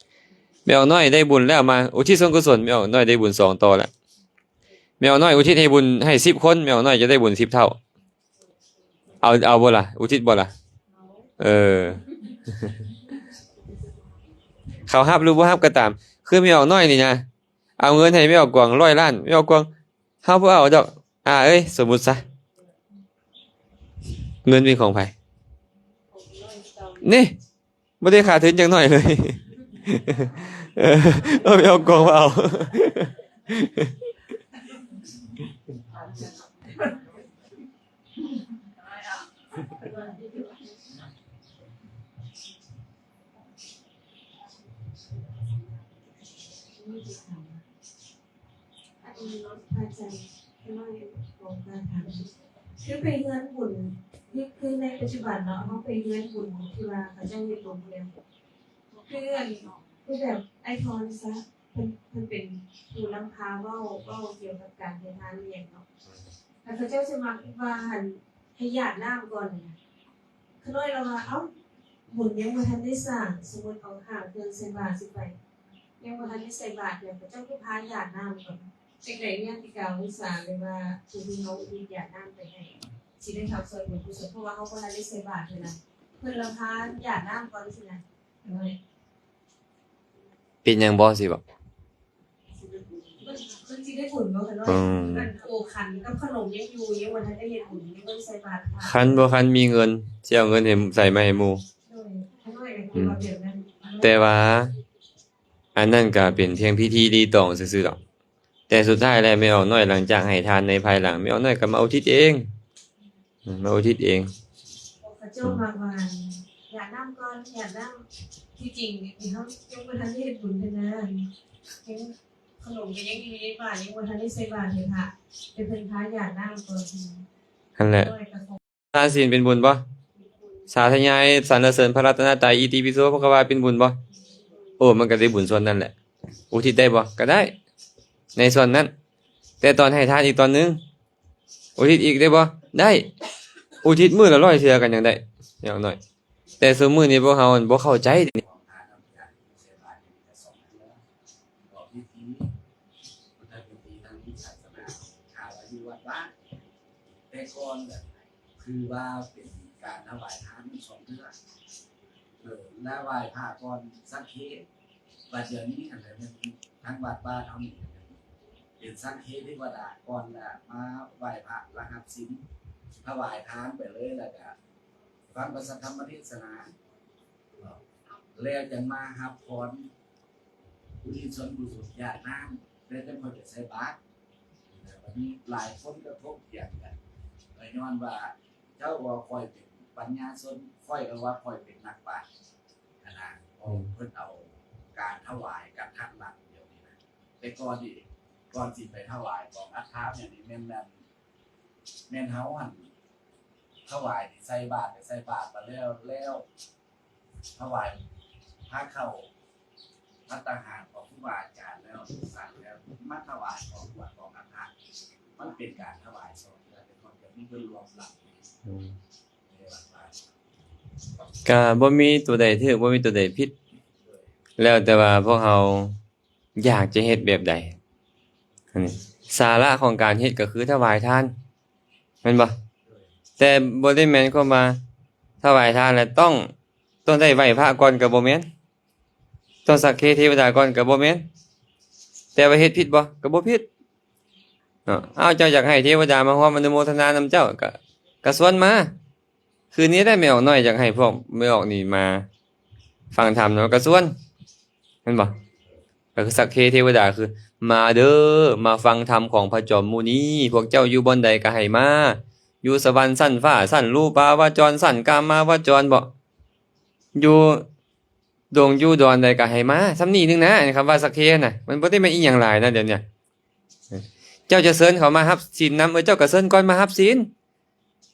ແມ່ອອກນ້ອຍໄດ້ບຸນແລ້ວ ມາອຸທິດສ່ວນກຸສົນ ແມ່ອອກນ້ອຍໄດ້ບຸນສອງຕໍ່ແລ້ວ. ແມ່ອອກນ້ອຍອຸທິດໃຫ້ບຸນໃຫ້ສິບຄົນ ແມ່ອອກນ້ອຍຈະໄດ້ບຸນສິບເທົ່າ. ເອົາ ເອົາບໍ່ລະ? ອຸທິດບໍ່ລະ? ເອີ ເຂົາຮັບຫຼືບໍ່ຮັບກໍຕາມ. ຄືແມ່ອອກນ້ອຍນີ້ນະ ເອົາເງິນໃຫ້ແມ່ອອກກວາງຮ້ອຍລ້ານ ແມ່ອອກກວາງ ເຮົາບໍ່ເອົາດອກ ອາເອີຍ, ສົມມຸດຊະ ເງິນເປັນຂອງໃຜ? ນີ້ ບໍ່ໄດ້ຂາດທຶນຈັກໜ້ອຍເລີຍ. ເອີ ເອົາໄປເອົາກອງມາເອົາ. ອັນນີ້ເນາະ ພະອາຈານ ຂ້ານ້ອຍຂໍການຖາມ ຄືໄປເຮືອນບຸນ ຄື ຄືໃນປັດຈຸບັນເນາະ ເຮົາໄປເຮືອນບຸນທີ່ວ່າເຂົາເຈົ້າເຮັດບຸນແລ້ວ ຄືອັນ ຄືແບບອ້າຍທອນຊະ ເພິ່ນ ເພິ່ນເປັນຜູ້ນຳພາເວົ້າ ເວົ້າກ່ຽວກັບການໃຫ້ທານອີ່ຫຍັງເນາະ ແລ້ວເຂົາເຈົ້າຊິມັກວ່າ ອັນ ໃຫ້ຢາດນ້ຳກ່ອນນະ. ຂ້ານ້ອຍລາວວ່າ ເອົ້າ ບຸນຍັງບໍ່ທັນໄດ້ສ້າງ ສົມມຸດເອົາຫ້າເຄື່ອງໃສ່ບາດຊິໄປ ຍັງບໍ່ທັນໄດ້ໃສ່ບາດ ແລ້ວເຂົາເຈົ້າກໍພາຢາດນ້ຳກ່ອນ ຈັ່ງໃດຍາດຕິກາວົງສາ ຫຼືວ່າຜູ້ທີ່ເຮົາອຸທິດຢາດນ້ຳໄປໃຫ້ ຊິໄດ້ຮັບສ່ວນບຸນກຸສົນ ເພາະວ່າເຮົາບໍ່ທັນໄດ້ໃສ່ບາດເທື່ອນະ ເພິ່ນລະພາຢາດນ້ຳກ່ອນຊີ້ນະ. ເປັນຫຍັງບໍ່ຊິບອກ? ມັນຊິໄດ້ບຸນບໍ່ຄະນ້ອຍ? ອືມ ອັນໂຕຂັນກັບຂະໜົມຍັງຢູ່ ຍັງບໍ່ທັນໄດ້ເຮັດບຸນ ຍັງບໍ່ໄດ້ໃສ່ບາດພະ. ຄັນບໍ່ຄັນມີເງິນ ຊິເອົາເງິນໃຫ້ ໃສ່ມາໃຫ້ໝູ່. ໂດຍ ຂະນ້ອຍກໍ ອືມ ວ່າແບບນັ້ນ. ແຕ່ວ່າອັນນັ້ນກໍເປັນພຽງພິທີລີຕອງຊື່ໆດອກ ແຕ່ສຸດທ້າຍແລ້ວ ແມ່ອອກນ້ອຍ ຫຼັງຈາກໃຫ້ທານໃນພາຍຫຼັງ ແມ່ອອກນ້ອຍກໍມາອຸທິດເອງ. ອືມ ມາອຸທິດເອງ. ເຂົາເຈົ້າ ອືມ ມັກວ່າຢາດນ້ຳກ່ອນ ຢາດນ້ຳ ທີ່ຈິງນີ້ເຮົາຍັງບໍ່ທັນໄດ້ເຮັດບຸນເທື່ອນະ ຍັງຂະໜົມກໍຍັງຢູ່ໃນບາດ ຍັງບໍ່ທັນໄດ້ໃສ່ບາດໃຫ້ພະ ແຕ່ເພິ່ນພາຢາດນ້ຳກ່ອນ. ຫັ້ນແຫຼະ ທານສິນເປັນບຸນບໍ່? ສາທະຍາຍສັນລະເສີນພະລັດຕະນະໄຕ ອິຕິປິໂສພະຄະວາ ເປັນບຸນບໍ່? ໂອ້ ມັນກໍໄດ້ບຸນສ່ວນນັ້ນແຫຼະ. ອຸທິດໄດ້ບໍ່? ກໍໄດ້ ໃນສ່ວນນັ້ນ. ແຕ່ຕອນໃຫ້ທານອີກຕອນໜຶ່ງ ອຸທິດອີກໄດ້ບໍ່? ໄດ້. ອຸທິດມື້ລະຮ້ອຍເທື່ອກໍຍັງໄດ້ ຢ່າງໜ້ອຍ. ແຕ່ຊຸມມື້ນີ້ພວກເຮົາບໍ່ເຂົ້າໃຈເດ. ແຕ່ກ່ອນຄືວ່າເປັນການຖວາຍທານສອງເທື່ອ ເອີ ແລະ ໄຫວ້ພະກ່ອນສັກເຄ. ບັດດຽວນີ້ຫັ້ນແຫຼະ ແມ່ນທາງວັດບ້ານເຮົານີ້ເປັນສັກເຄເທວະດາກ່ອນ ແລ້ວມາໄຫວ້ພະ ແລ້ວຮັບສິນ ຖວາຍທານໄປເລີຍ ແລ້ວກະຟັງພະສັດທຳມະເທດສະໜາ ແລ້ວຈັ່ງມາຮັບພອນ ອຸທິດສ່ວນບຸນຢາດນ້ຳ ແລ້ວຈັ່ງຄ່ອຍໄປໃສ່ບາດ. ແລ້ວບັດນີ້ຫຼາຍຄົນກໍທົກຖຽງກັນ ກໍຍ້ອນວ່າເຈົ້າວ່າຂ້ອຍເປັນປັນຍາຊົນ ຂ້ອຍກໍວ່າຂ້ອຍເປັນນັກປາດຫັ້ນນະ. ເພິ່ນເອົາການຖວາຍກັນທັດຫຼັງດຽວນີ້ນະ ແຕ່ກ່ອນນີ້ ກ່ອນຊິໄປຖວາຍຂອງອັດຖະຫຍັງນີ້ ແມ່ນ ແມ່ນ ແມ່ນເຮົາຫັ້ນຖວາຍນີ້ ໃສ່ບາດ ໃສ່ບາດມາແລ້ວ ແລ້ວ ຖວາຍພາເຂົ້າພັດຕາຫານຂອງຄູບາອາຈານແລ້ວ ສັງແລ້ວ ມາຖວາຍຂອງຂວັນຂອງອາຫານ ມັນເປັນການຖວາຍສອງເທື່ອ ແຕ່ກ່ອນຈະມີເພິ່ນລວມຫຼັງ. ອືມ ໃນວັດວາ ກະບໍ່ມີຕົວໃດຖືກ ບໍ່ມີຕົວໃດຜິດ ແລ້ວແຕ່ວ່າພວກເຮົາ ຢາກຈະເຮັດແບບໃດ. ອັນນີ້ ສາລະຂອງການເຮັດກໍຄືຖວາຍທານ ແມ່ນບໍ່? ແຕ່ບໍ່ໄດ້ແມ່ນຄວາມວ່າຖວາຍທານແລ້ວຕ້ອງ ຕ້ອງໄດ້ໄຫວ້ພະກ່ອນ ກໍບໍ່ແມ່ນ, ຕ້ອງສັກເຄເທວະດາກ່ອນ ກໍບໍ່ແມ່ນ. ແຕ່ວ່າເຮັດຜິດບໍ່? ກໍບໍ່ຜິດເນາະ. ອ້າວ ເຈົ້າຢາກໃຫ້ເທວະດາມາຮ່ວມອະນຸໂມທະນານຳເຈົ້າ ກໍ ກໍຊວນມາ. ຄືນີ້ແຫຼະ ແມ່ອອກນ້ອຍຢາກໃຫ້ພວກແມ່ອອກນີ້ມາຟັງທຳນຳ ກະຊວນ ແມ່ນບໍ່? ກໍຄືສັກເຄເທວະດາ ຄື ມາເດີ ມາຟັງທຳຂອງພະຈອມມຸນີ, ພວກເຈົ້າຢູ່ບ່ອນໃດກໍໃຫ້ມາ, ຢູ່ສະຫວັນຊັ້ນຟ້າ ຊັ້ນຮູປາວະຈອນ ຊັ້ນກາມາວະຈອນບໍ ຢູ່ດົງຢູ່ດອນໃດກໍໃຫ້ມາ. ສ່ຳນີ້ໜຶ່ງນະ ອັນຄຳວ່າສັກເຄນະ ມັນບໍ່ໄດ້ແມ່ນອີ່ຫຍັງຫຼາຍນະ. ດຽວນີ້ເຈົ້າຈະເຊີນເຂົາມາຮັບສິນນຳ ເອີ ເຈົ້າກໍເຊີນກ່ອນມາຮັບສິນ.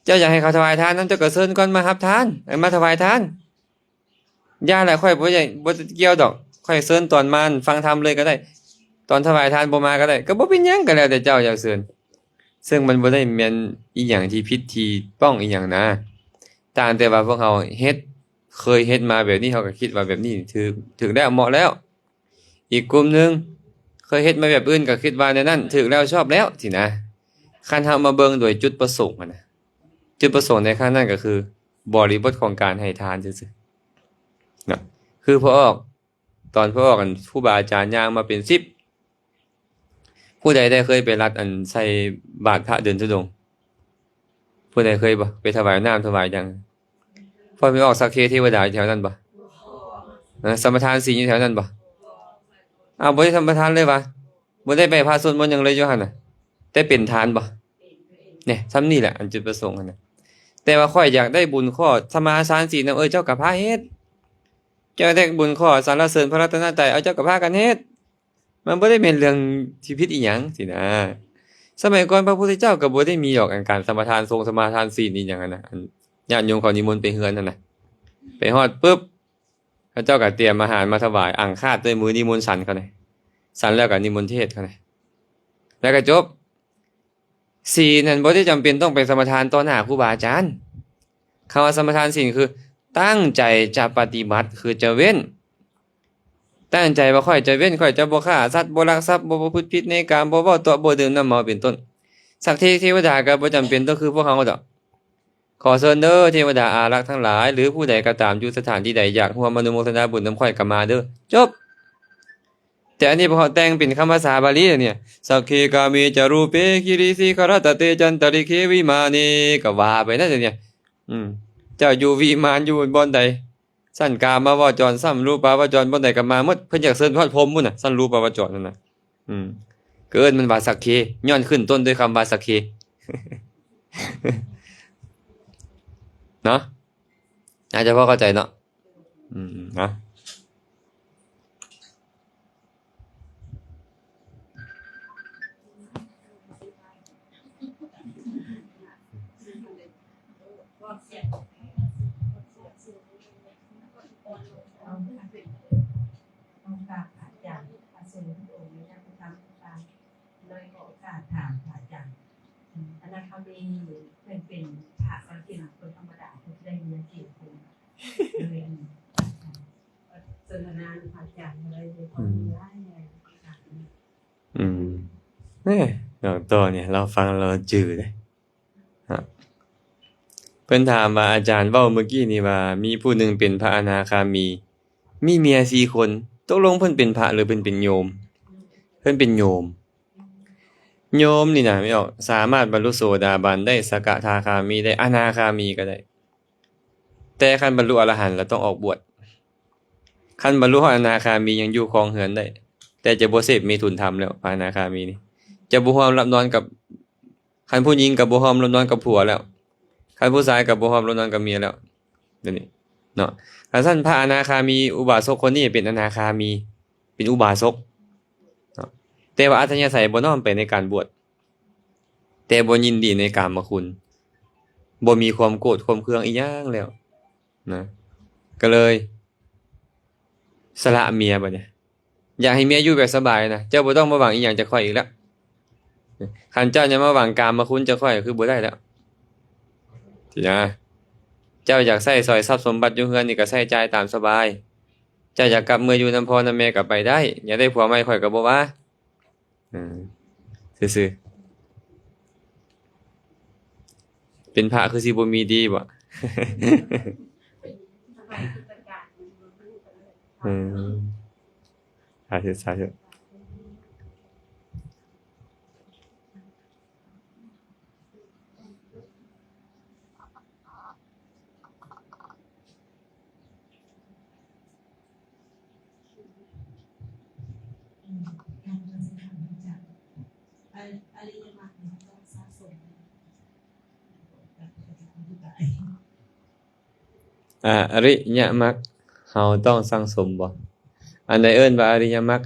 ເຈົ້າຢາກໃຫ້ເຂົາຖວາຍທານນຳ ເຈົ້າກໍເຊີນກ່ອນມາຮັບທານ ເອີ ມາຖວາຍທານ. ຢ່າລະ ຂ້ອຍບໍ່ຢາກ ບໍ່ກ່ຽວດອກ, ຂ້ອຍເຊີນຕອນມາຟັງທຳເລີຍກໍໄດ້, ຕອນຖວາຍທານບໍ່ມາກໍໄດ້ ກໍບໍ່ເປັນຫຍັງ, ກໍແລ້ວແຕ່ເຈົ້າຢາກເຊີນ. ເຊິ່ງມັນບໍ່ໄດ້ແມ່ນອີ່ຫຍັງທີ່ຜິດທີ່ປ້ອງອີ່ຫຍັງນະ, ຕ່າງແຕ່ວ່າພວກເຮົາເຮັດ ເຄີຍເຮັດມາແບບນີ້ ເຮົາກໍຄິດວ່າແບບນີ້ຖືກ ຖືກແລ້ວ ເໝາະແລ້ວ. ອີກກຸ່ມໜຶ່ງເຄີຍເຮັດມາແບບອື່ນ ກໍຄິດວ່າແນວນັ້ນຖືກແລ້ວ ຊອບແລ້ວ ຊີ້ນະ. ຄັນເຮົາມາເບິ່ງໂດຍຈຸດປະສົງຫັ້ນນະ, ຈຸດປະສົງໃນຄັ້ງນັ້ນກໍຄືບໍລິບົດຂອງການໃຫ້ທານຊື່ໆເນາະ. ຄືພໍ່ອອກ ຕອນພໍ່ອອກ ອັນ ຄູບາອາຈານຍ່າງມາເປັນສິບ ຜູ້ໃດໄດ້ເຄີຍໄປລັດ ອັນ ໃສ່ບາດພະເດີນທຸດົງ? ຜູ້ໃດເຄີຍບໍ່? ໄປຖວາຍນ້ຳຖວາຍຫຍັງ? ພໍ່ແມ່ອອກສັກເຄເທວະດາຢູ່ແຖວນັ້ນບໍ່? ເອີ ສະມາທານສິນຢູ່ແຖວນັ້ນບໍ່? ອ້າວ ບໍ່ໄດ້ສະມາທານເລີຍຫວາ? ບໍ່ໄດ້ໄຫວ້ພະສວດມົນຫຍັງເລີຍຢູ່ຫັ້ນນະ, ແຕ່ເປັນທານບໍ່? ແນ່ ສ່ຳນີ້ແຫຼະ ອັນຈຸດປະສົງຫັ້ນນະ. ແຕ່ວ່າຂ້ອຍຢາກໄດ້ບຸນຂໍສະມາທານສິນນຳ ເອີ ເຈົ້າກໍພາເຮັດ. ເຈົ້າຢາກໄດ້ບຸນຂໍສັນລະເສີນພະລັດຕະນະໄຕ ເອົາ ເຈົ້າກໍພາກັນເຮັດ. ມັນບໍ່ໄດ້ແມ່ນເລື່ອງທີ່ຜິດອີ່ຫຍັງຊີ້ນະ. ສະໄໝກ່ອນພະພຸດທະເຈົ້າກໍບໍ່ໄດ້ມີດອກ ອັນການສະມາທານສົງ ສະມາທານສິນອີ່ຫຍັງຫັ້ນນະ. ອັນຍາດໂຍມເຂົານິມົນໄປເຮືອນຫັ້ນນະ, ໄປຮອດປຶບ ເຂົາເຈົ້າກໍຕຽມອາຫານມາຖວາຍ ອັງຄາດດ້ວຍມື້ນິມົນສັນເຂົານະ, ສັນແລ້ວກໍນິມົນເທດເຂົານະ ແລ້ວກໍຈົບ. ສິນນັ້ນບໍ່ໄດ້ຈຳເປັນຕ້ອງໄປສະມາທານຕໍ່ໜ້າຄູບາອາຈານ. ຄຳວ່າສະມາທານສິນຄືຕັ້ງໃຈຈະປະຕິບັດ ຄືຈະເວັ້ນ, ຕັ້ງໃຈວ່າຂ້ອຍຈະເວັ້ນ, ຂ້ອຍຈະບໍ່ຂ້າສັດ, ບໍ່ລັກຊັບ, ບໍ່ປະພຶດຜິດໃນກາມ, ບໍ່ເວົ້າຕົວະ, ບໍ່ດື່ມນ້ຳເມົາ ເປັນຕົ້ນ. ສັກເທ ເທວະດາກໍບໍ່ຈຳເປັນຕ້ອງຄືພວກເຮົາດອກ. ຂໍເຊີນເດີ ເທວະດາອາລັກທັງຫຼາຍ ຫຼື ຜູ້ໃດກໍຕາມຢູ່ສະຖານທີ່ໃດ ຢາກຮ່ວມອະນຸໂມທະນາບຸນນຳຂ້ອຍກໍມາເດີ. ຈົບ. ແຕ່ອັນນີ້ພວກເຮົາແຕ່ງເປັນຄຳພາສາບາລີນີ້, ສັກເຂກາເມຈະຮູເປ ກິລິສິຂະຣະຕະເຕ ຈັນຕະລິເຂວິມາເນ ກໍວ່າໄປນັ້ນເດ. ອືມ ເຈົ້າຢູ່ວິມານຢູ່ບ່ອນໃດ? ຊັ້ນກາມາວະຈອນ ຊັ້ນຮູປາວະຈອນ ບ່ອນໃດກໍມາໝົດ. ເພິ່ນຢາກເຊີນຮອດພົມພຸ້ນນະ ຊັ້ນຮູປາວະຈອນນັ້ນນະ. ອືມ ກໍເອີ້ນມັນວ່າສັກເຂ ຍ້ອນຂຶ້ນຕົ້ນດ້ວຍຄຳວ່າສັກເຂ ເນາະ. ອາດຈະພໍເຂົ້າໃຈເນາະ. ອືມ ເນາະ. ເຂົານີ້ເພິ່ນເປັນພະສັງເກດ ຄົນທຳມະດາເພິ່ນໄດ້ເງິນສີ່ຄົນ ເລີຍອັນນີ້ ສົນທະນານຳພະອາຈານກໍໄດ້ຄວາມຮູ້ຫຼາຍແນ່. ອືມ ແນ່ ດອກເຕີນີ້ ລາວຟັງແລ້ວຈື່ເດ້. ເພິ່ນຖາມວ່າ ອາຈານເວົ້າມື້ກີ້ນີ້ວ່າ ມີຜູ້ໜຶ່ງເປັນພະອະນາຄາມີ ມີເມຍສີ່ຄົນ ຕົກລົງເພິ່ນເປັນພະ ຫຼື ເພິ່ນເປັນໂຍມ? ເພິ່ນເປັນໂຍມ. ໂຍມນີ້ນະ ແມ່ນອອກ ສາມາດບັນລຸໂສດາບັນໄດ້ ສະກະທາຄາມີໄດ້ ອະນາຄາມີກໍໄດ້. ແຕ່ຄັນບັນລຸອະລະຫັນແລ້ວຕ້ອງອອກບວດ. ຄັນບັນລຸຮອດອະນາຄາມີຍັງຢູ່ຄອງເຮືອນໄດ້ ແຕ່ຈະບໍ່ເສບເມຖຸນທຳແລ້ວ. ພະອະນາຄາມີນີ້ຈະບໍ່ຮ່ວມຫຼັບນອນກັບ ຄັນຜູ້ຍິງກໍບໍ່ຮ່ວມຫຼັບນອນກັບຜົວແລ້ວ ຄັນຜູ້ຊາຍກໍບໍ່ຮ່ວມຫຼັບນອນກັບເມຍແລ້ວ ດຽວນີ້ເນາະ. ຄັນຊັ້ນພະອະນາຄາມີ ອຸບາສົກຄົນນີ້ເປັນອະນາຄາມີ ເປັນອຸບາສົກເນາະ ແຕ່ວ່າອັດທະຍາໄສບໍ່ນ້ອມໄປໃນການບວດ ແຕ່ບໍ່ຍິນດີໃນກາມະຄຸນ ບໍ່ມີຄວາມໂກດຄວາມເຄືອງອີ່ຫຍັງແລ້ວນະ ກໍເລີຍສະຫຼະເມຍບັດນີ້. ຢາກໃຫ້ເມຍຢູ່ແບບສະບາຍນະ ເຈົ້າບໍ່ຕ້ອງມາຫວັງອີ່ຫຍັງຈາກຂ້ອຍອີກແລ້ວ. ຄັນເຈົ້າຍັງມາຫວັງກາມະຄຸນຈາກຂ້ອຍ ກໍຄືບໍ່ໄດ້ແລ້ວ ຊິນະ. ເຈົ້າຢາກໃຊ້ສອຍຊັບສົມບັດຢູ່ເຮືອນນີ້ກໍໃຊ້ຈ່າຍຕາມສະບາຍ. ເຈົ້າຢາກກັບເມືອຢູ່ນຳພໍ່ນຳແມ່ກໍໄປໄດ້. ຢາກໄດ້ຜົວໃໝ່ຂ້ອຍກໍບໍ່ວ່າ. ເອີ ຊື່ໆ. ເປັນພະຄືຊິບໍ່ມີດີບໍ? ເອີ ສາທຸ ສາທຸ. ອະລິຍະມັກເຮົາຕ້ອງສັ່ງສົມບໍ່? ອັນໃດເອີ້ນວ່າອະລິຍະມັກ?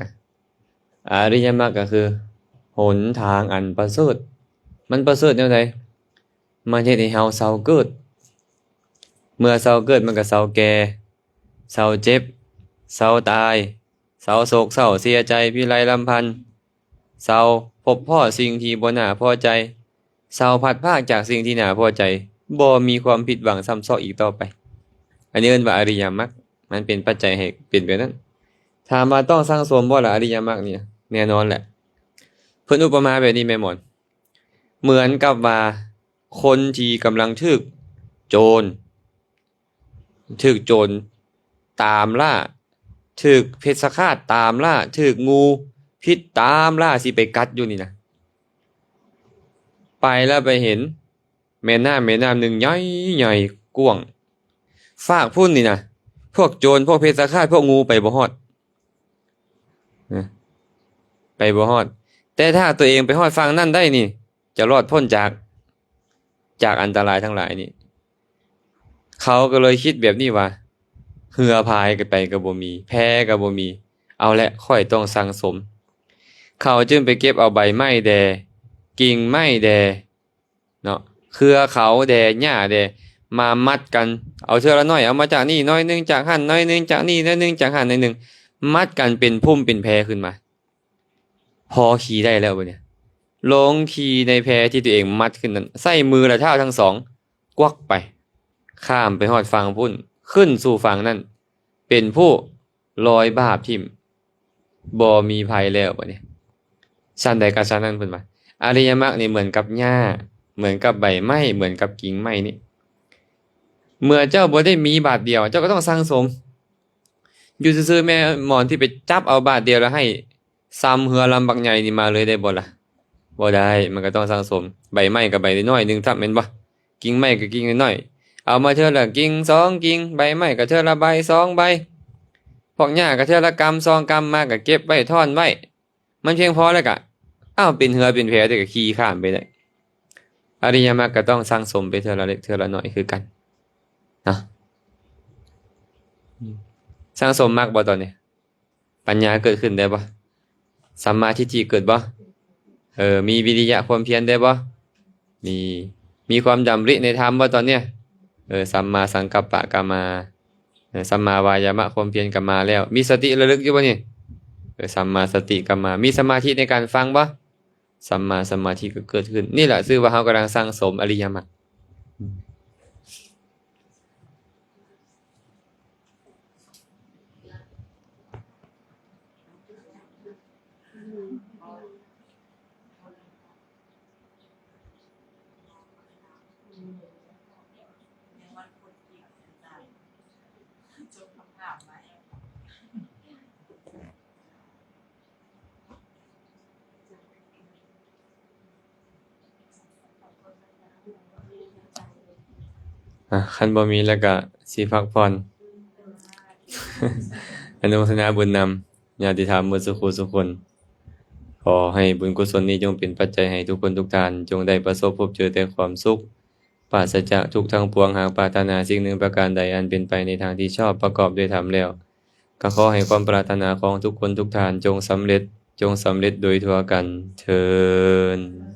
ອະລິຍະມັກກໍຄືຫົນທາງອັນປະເສີດ. ມັນປະເສີດແນວໃດ? ມັນເຮັດໃຫ້ເຮົາເຊົາເກີດ. ເມື່ອເຊົາເກີດ ມັນກໍເຊົາແກ່, ເຊົາເຈັບ, ເຊົາຕາຍ, ເຊົາໂສກເສົ້າເສຍໃຈ, ພິໄລລຳພັນ, ເຊົາພົບພໍ້ສິ່ງທີ່ບໍ່ໜ້າພໍໃຈ, ເຊົາພັດພາກຈາກສິ່ງທີ່ໜ້າພໍໃຈ, ບໍ່ມີຄວາມຜິດຫວັງຊ້ຳຊອກອີກຕໍ່ໄປ. ອັນນີ້ເອີ້ນວ່າອະລິຍະມັກ, ມັນເປັນປັດໄຈໃຫ້ເປັນແບບນັ້ນ. ຖາມວ່າຕ້ອງສັ່ງສົມບໍ່ລະ ອະລິຍະມັກນີ້? ແນ່ນອນແຫຼະ. ເພິ່ນອຸປະມາແບບນີ້ແມ່ໝອນ, ເໝືອນກັບວ່າຄົນທີ່ກຳລັງຖືກໂຈນ ຖືກໂຈນຕາມລ່າ, ຖືກເພັດສະຄາດຕາມລ່າ, ຖືກງູພິດຕາມລ່າຊິໄປກັດຢູ່ນີ້ນະ, ໄປແລ້ວໄປເຫັນແມ່ນ້ຳ, ແມ່ນ້ຳໜຶ່ງໃຫຍ່ໆກວ້າງ, ຟາກພຸ້ນນີ້ນະ ພວກໂຈນ, ພວກເພັດສະຄາດ, ພວກງູໄປບໍ່ຮອດ, ນະ, ໄປບໍ່ຮອດ. ແຕ່ຖ້າຕົວເອງໄປຮອດຝັ່ງນັ້ນໄດ້ນີ້ ຈະລອດພົ້ນຈາກ, ຈາກອັນຕະລາຍທັງຫຼາຍນີ້. ເຂົາກໍເລີຍຄິດແບບນີ້ວ່າ ເຮືອພາຍໄປກໍບໍ່ມີ, ແພກໍບໍ່ມີ, ເອົາແຫຼະ ຂ້ອຍຕ້ອງສັ່ງສົມ. ເຂົາຈຶ່ງໄປເກັບເອົາໃບໄມ້ແດ່, ກິ່ງໄມ້ແດ່ເນາະ, ເຄືອເຂົາແດ່, ຫຍ້າແດ່, ມາມັດກັນ, ເອົາເທື່ອລະໜ້ອຍ, ເອົາມາຈາກນີ້ໜ້ອຍໜຶ່ງ, ຈາກຫັ້ນໜ້ອຍໜຶ່ງ, ຈາກນີ້ໜ້ອຍໜຶ່ງ, ຈາກຫັ້ນໜ້ອຍໜຶ່ງ, ມັດກັນເປັນພຸ້ມເປັນແພຂຶ້ນມາ. ພໍຂີ່ໄດ້ແລ້ວບັດນີ້ ລົງຂີ່ໃນແພທີ່ຕົວເອງມັດຂຶ້ນນັ້ນ, ໃຊ້ມືແລະເທົ້າທັງສອງກວັກໄປ, ຂ້າມໄປຮອດຝັ່ງພຸ້ນ, ຂຶ້ນສູ່ຝັ່ງນັ້ນ, ເປັນຜູ້ລອຍບາບຖິ້ມ, ບໍ່ມີໄພແລ້ວບັດນີ້. ຊັ້ນໃດກໍຊັ້ນນັ້ນ, ເພິ່ນວ່າອະລິຍະມັກນີ້ເໝືອນກັບຫຍ້າ, ເໝືອນກັບໃບໄມ້, ເໝືອນກັບກິ່ງໄມ້ນີ້. ເມື່ອເຈົ້າບໍ່ໄດ້ມີບາດດຽວ, ເຈົ້າກໍຕ້ອງສັ່ງສົມ. ຢູ່ຊື່ໆ ແມ່ໝອນທີ່ໄປຈັບເອົາບາດດຽວແລ້ວໃຫ້ຊ່ຳເຮືອລຳບັກໃຫຍ່ນີ້ມາເລີຍໄດ້ບໍ່ລະ? ບໍ່ໄດ້, ມັນກໍຕ້ອງສັ່ງສົມ. ໃບໄມ້ກໍໃບນ້ອຍໜຶ່ງຊ້ຳ ແມ່ນບໍ່? ກິ່ງໄມ້ກໍກິ່ງນ້ອຍໆ, ເອົາມາເທື່ອລະກິ່ງສອງກິ່ງ, ໃບໄມ້ກໍເທື່ອລະໃບສອງໃບ, ພວກຫຍ້າກໍເທື່ອລະກຳສອງກຳ, ມາກໍເກັບໄວ້ ທ້ອນໄວ້. ມັນພຽງພໍແລ້ວກະ ອ້າວ ເປັນເຮືອເປັນແພໄດ້ ກະຂີ່ຂ້າມໄປໄດ້. ອະລິຍະມັກກະຕ້ອງສັ່ງສົມໄປເທື່ອລະເລັກເທື່ອລະນ້ອຍຄືກັນເນາະ. ສັ່ງສົມມັກບໍ່ຕອນນີ້? ປັນຍາເກີດຂຶ້ນໄດ້ບໍ່? ສຳມາທິດຖິເກີດບໍ່? ເອີ ມີວິລິຍະຄວາມພຽນໄດ້ບໍ່? ມີ ມີຄວາມດຳລິໃນທຳບໍ່ຕອນເນີ້ຍ? ເອີ ສຳມາສັງກັບປະກະມາ, ເອີ ສຳມາວາຍາມະຄວາມພຽນກະມາແລ້ວ. ມີສະຕິລະລຶກຢູ່ບໍ່ນີ້? ເອີ ສຳມາສະຕິກະມາ. ມີສະມາທິໃນການຟັງບໍ່? ສຳມາສະມາທິກໍເກີດຂຶ້ນ. ນີ້ແຫຼະຊື່ວ່າເຮົາກຳລັງສັ່ງສົມອະລິຍະມັກ. ອາ ຄັນບໍ່ມີແລ້ວກະຊິພັກຜ່ອນ. ອະນຸໂມທະນາບຸນນຳຍາດຕິທຳໝົດສູ່ຄູ່ສູ່ຄົນ. ຂໍໃຫ້ບຸນກຸສົນນີ້ຈົ່ງເປັນປັດໄຈໃຫ້ທຸກຄົນທຸກທ່ານ ຈົ່ງໄດ້ປະສົບພົບເຈີແຕ່ຄວາມສຸກ ປາສະຈາກທຸກທັງປວງ. ຫາກປາດຖະໜາສິ່ງໜຶ່ງປະການໃດອັນເປັນໄປໃນທາງທີ່ຊອບ ປະກອບດ້ວຍທຳແລ້ວ ກໍຂໍໃຫ້ຄວາມປາດຖະໜາຂອງທຸກຄົນທຸກທ່ານຈົ່ງສຳເລັດ, ຈົ່ງສຳເລັດໂດຍທົ່ວກັນເທີ້ນ.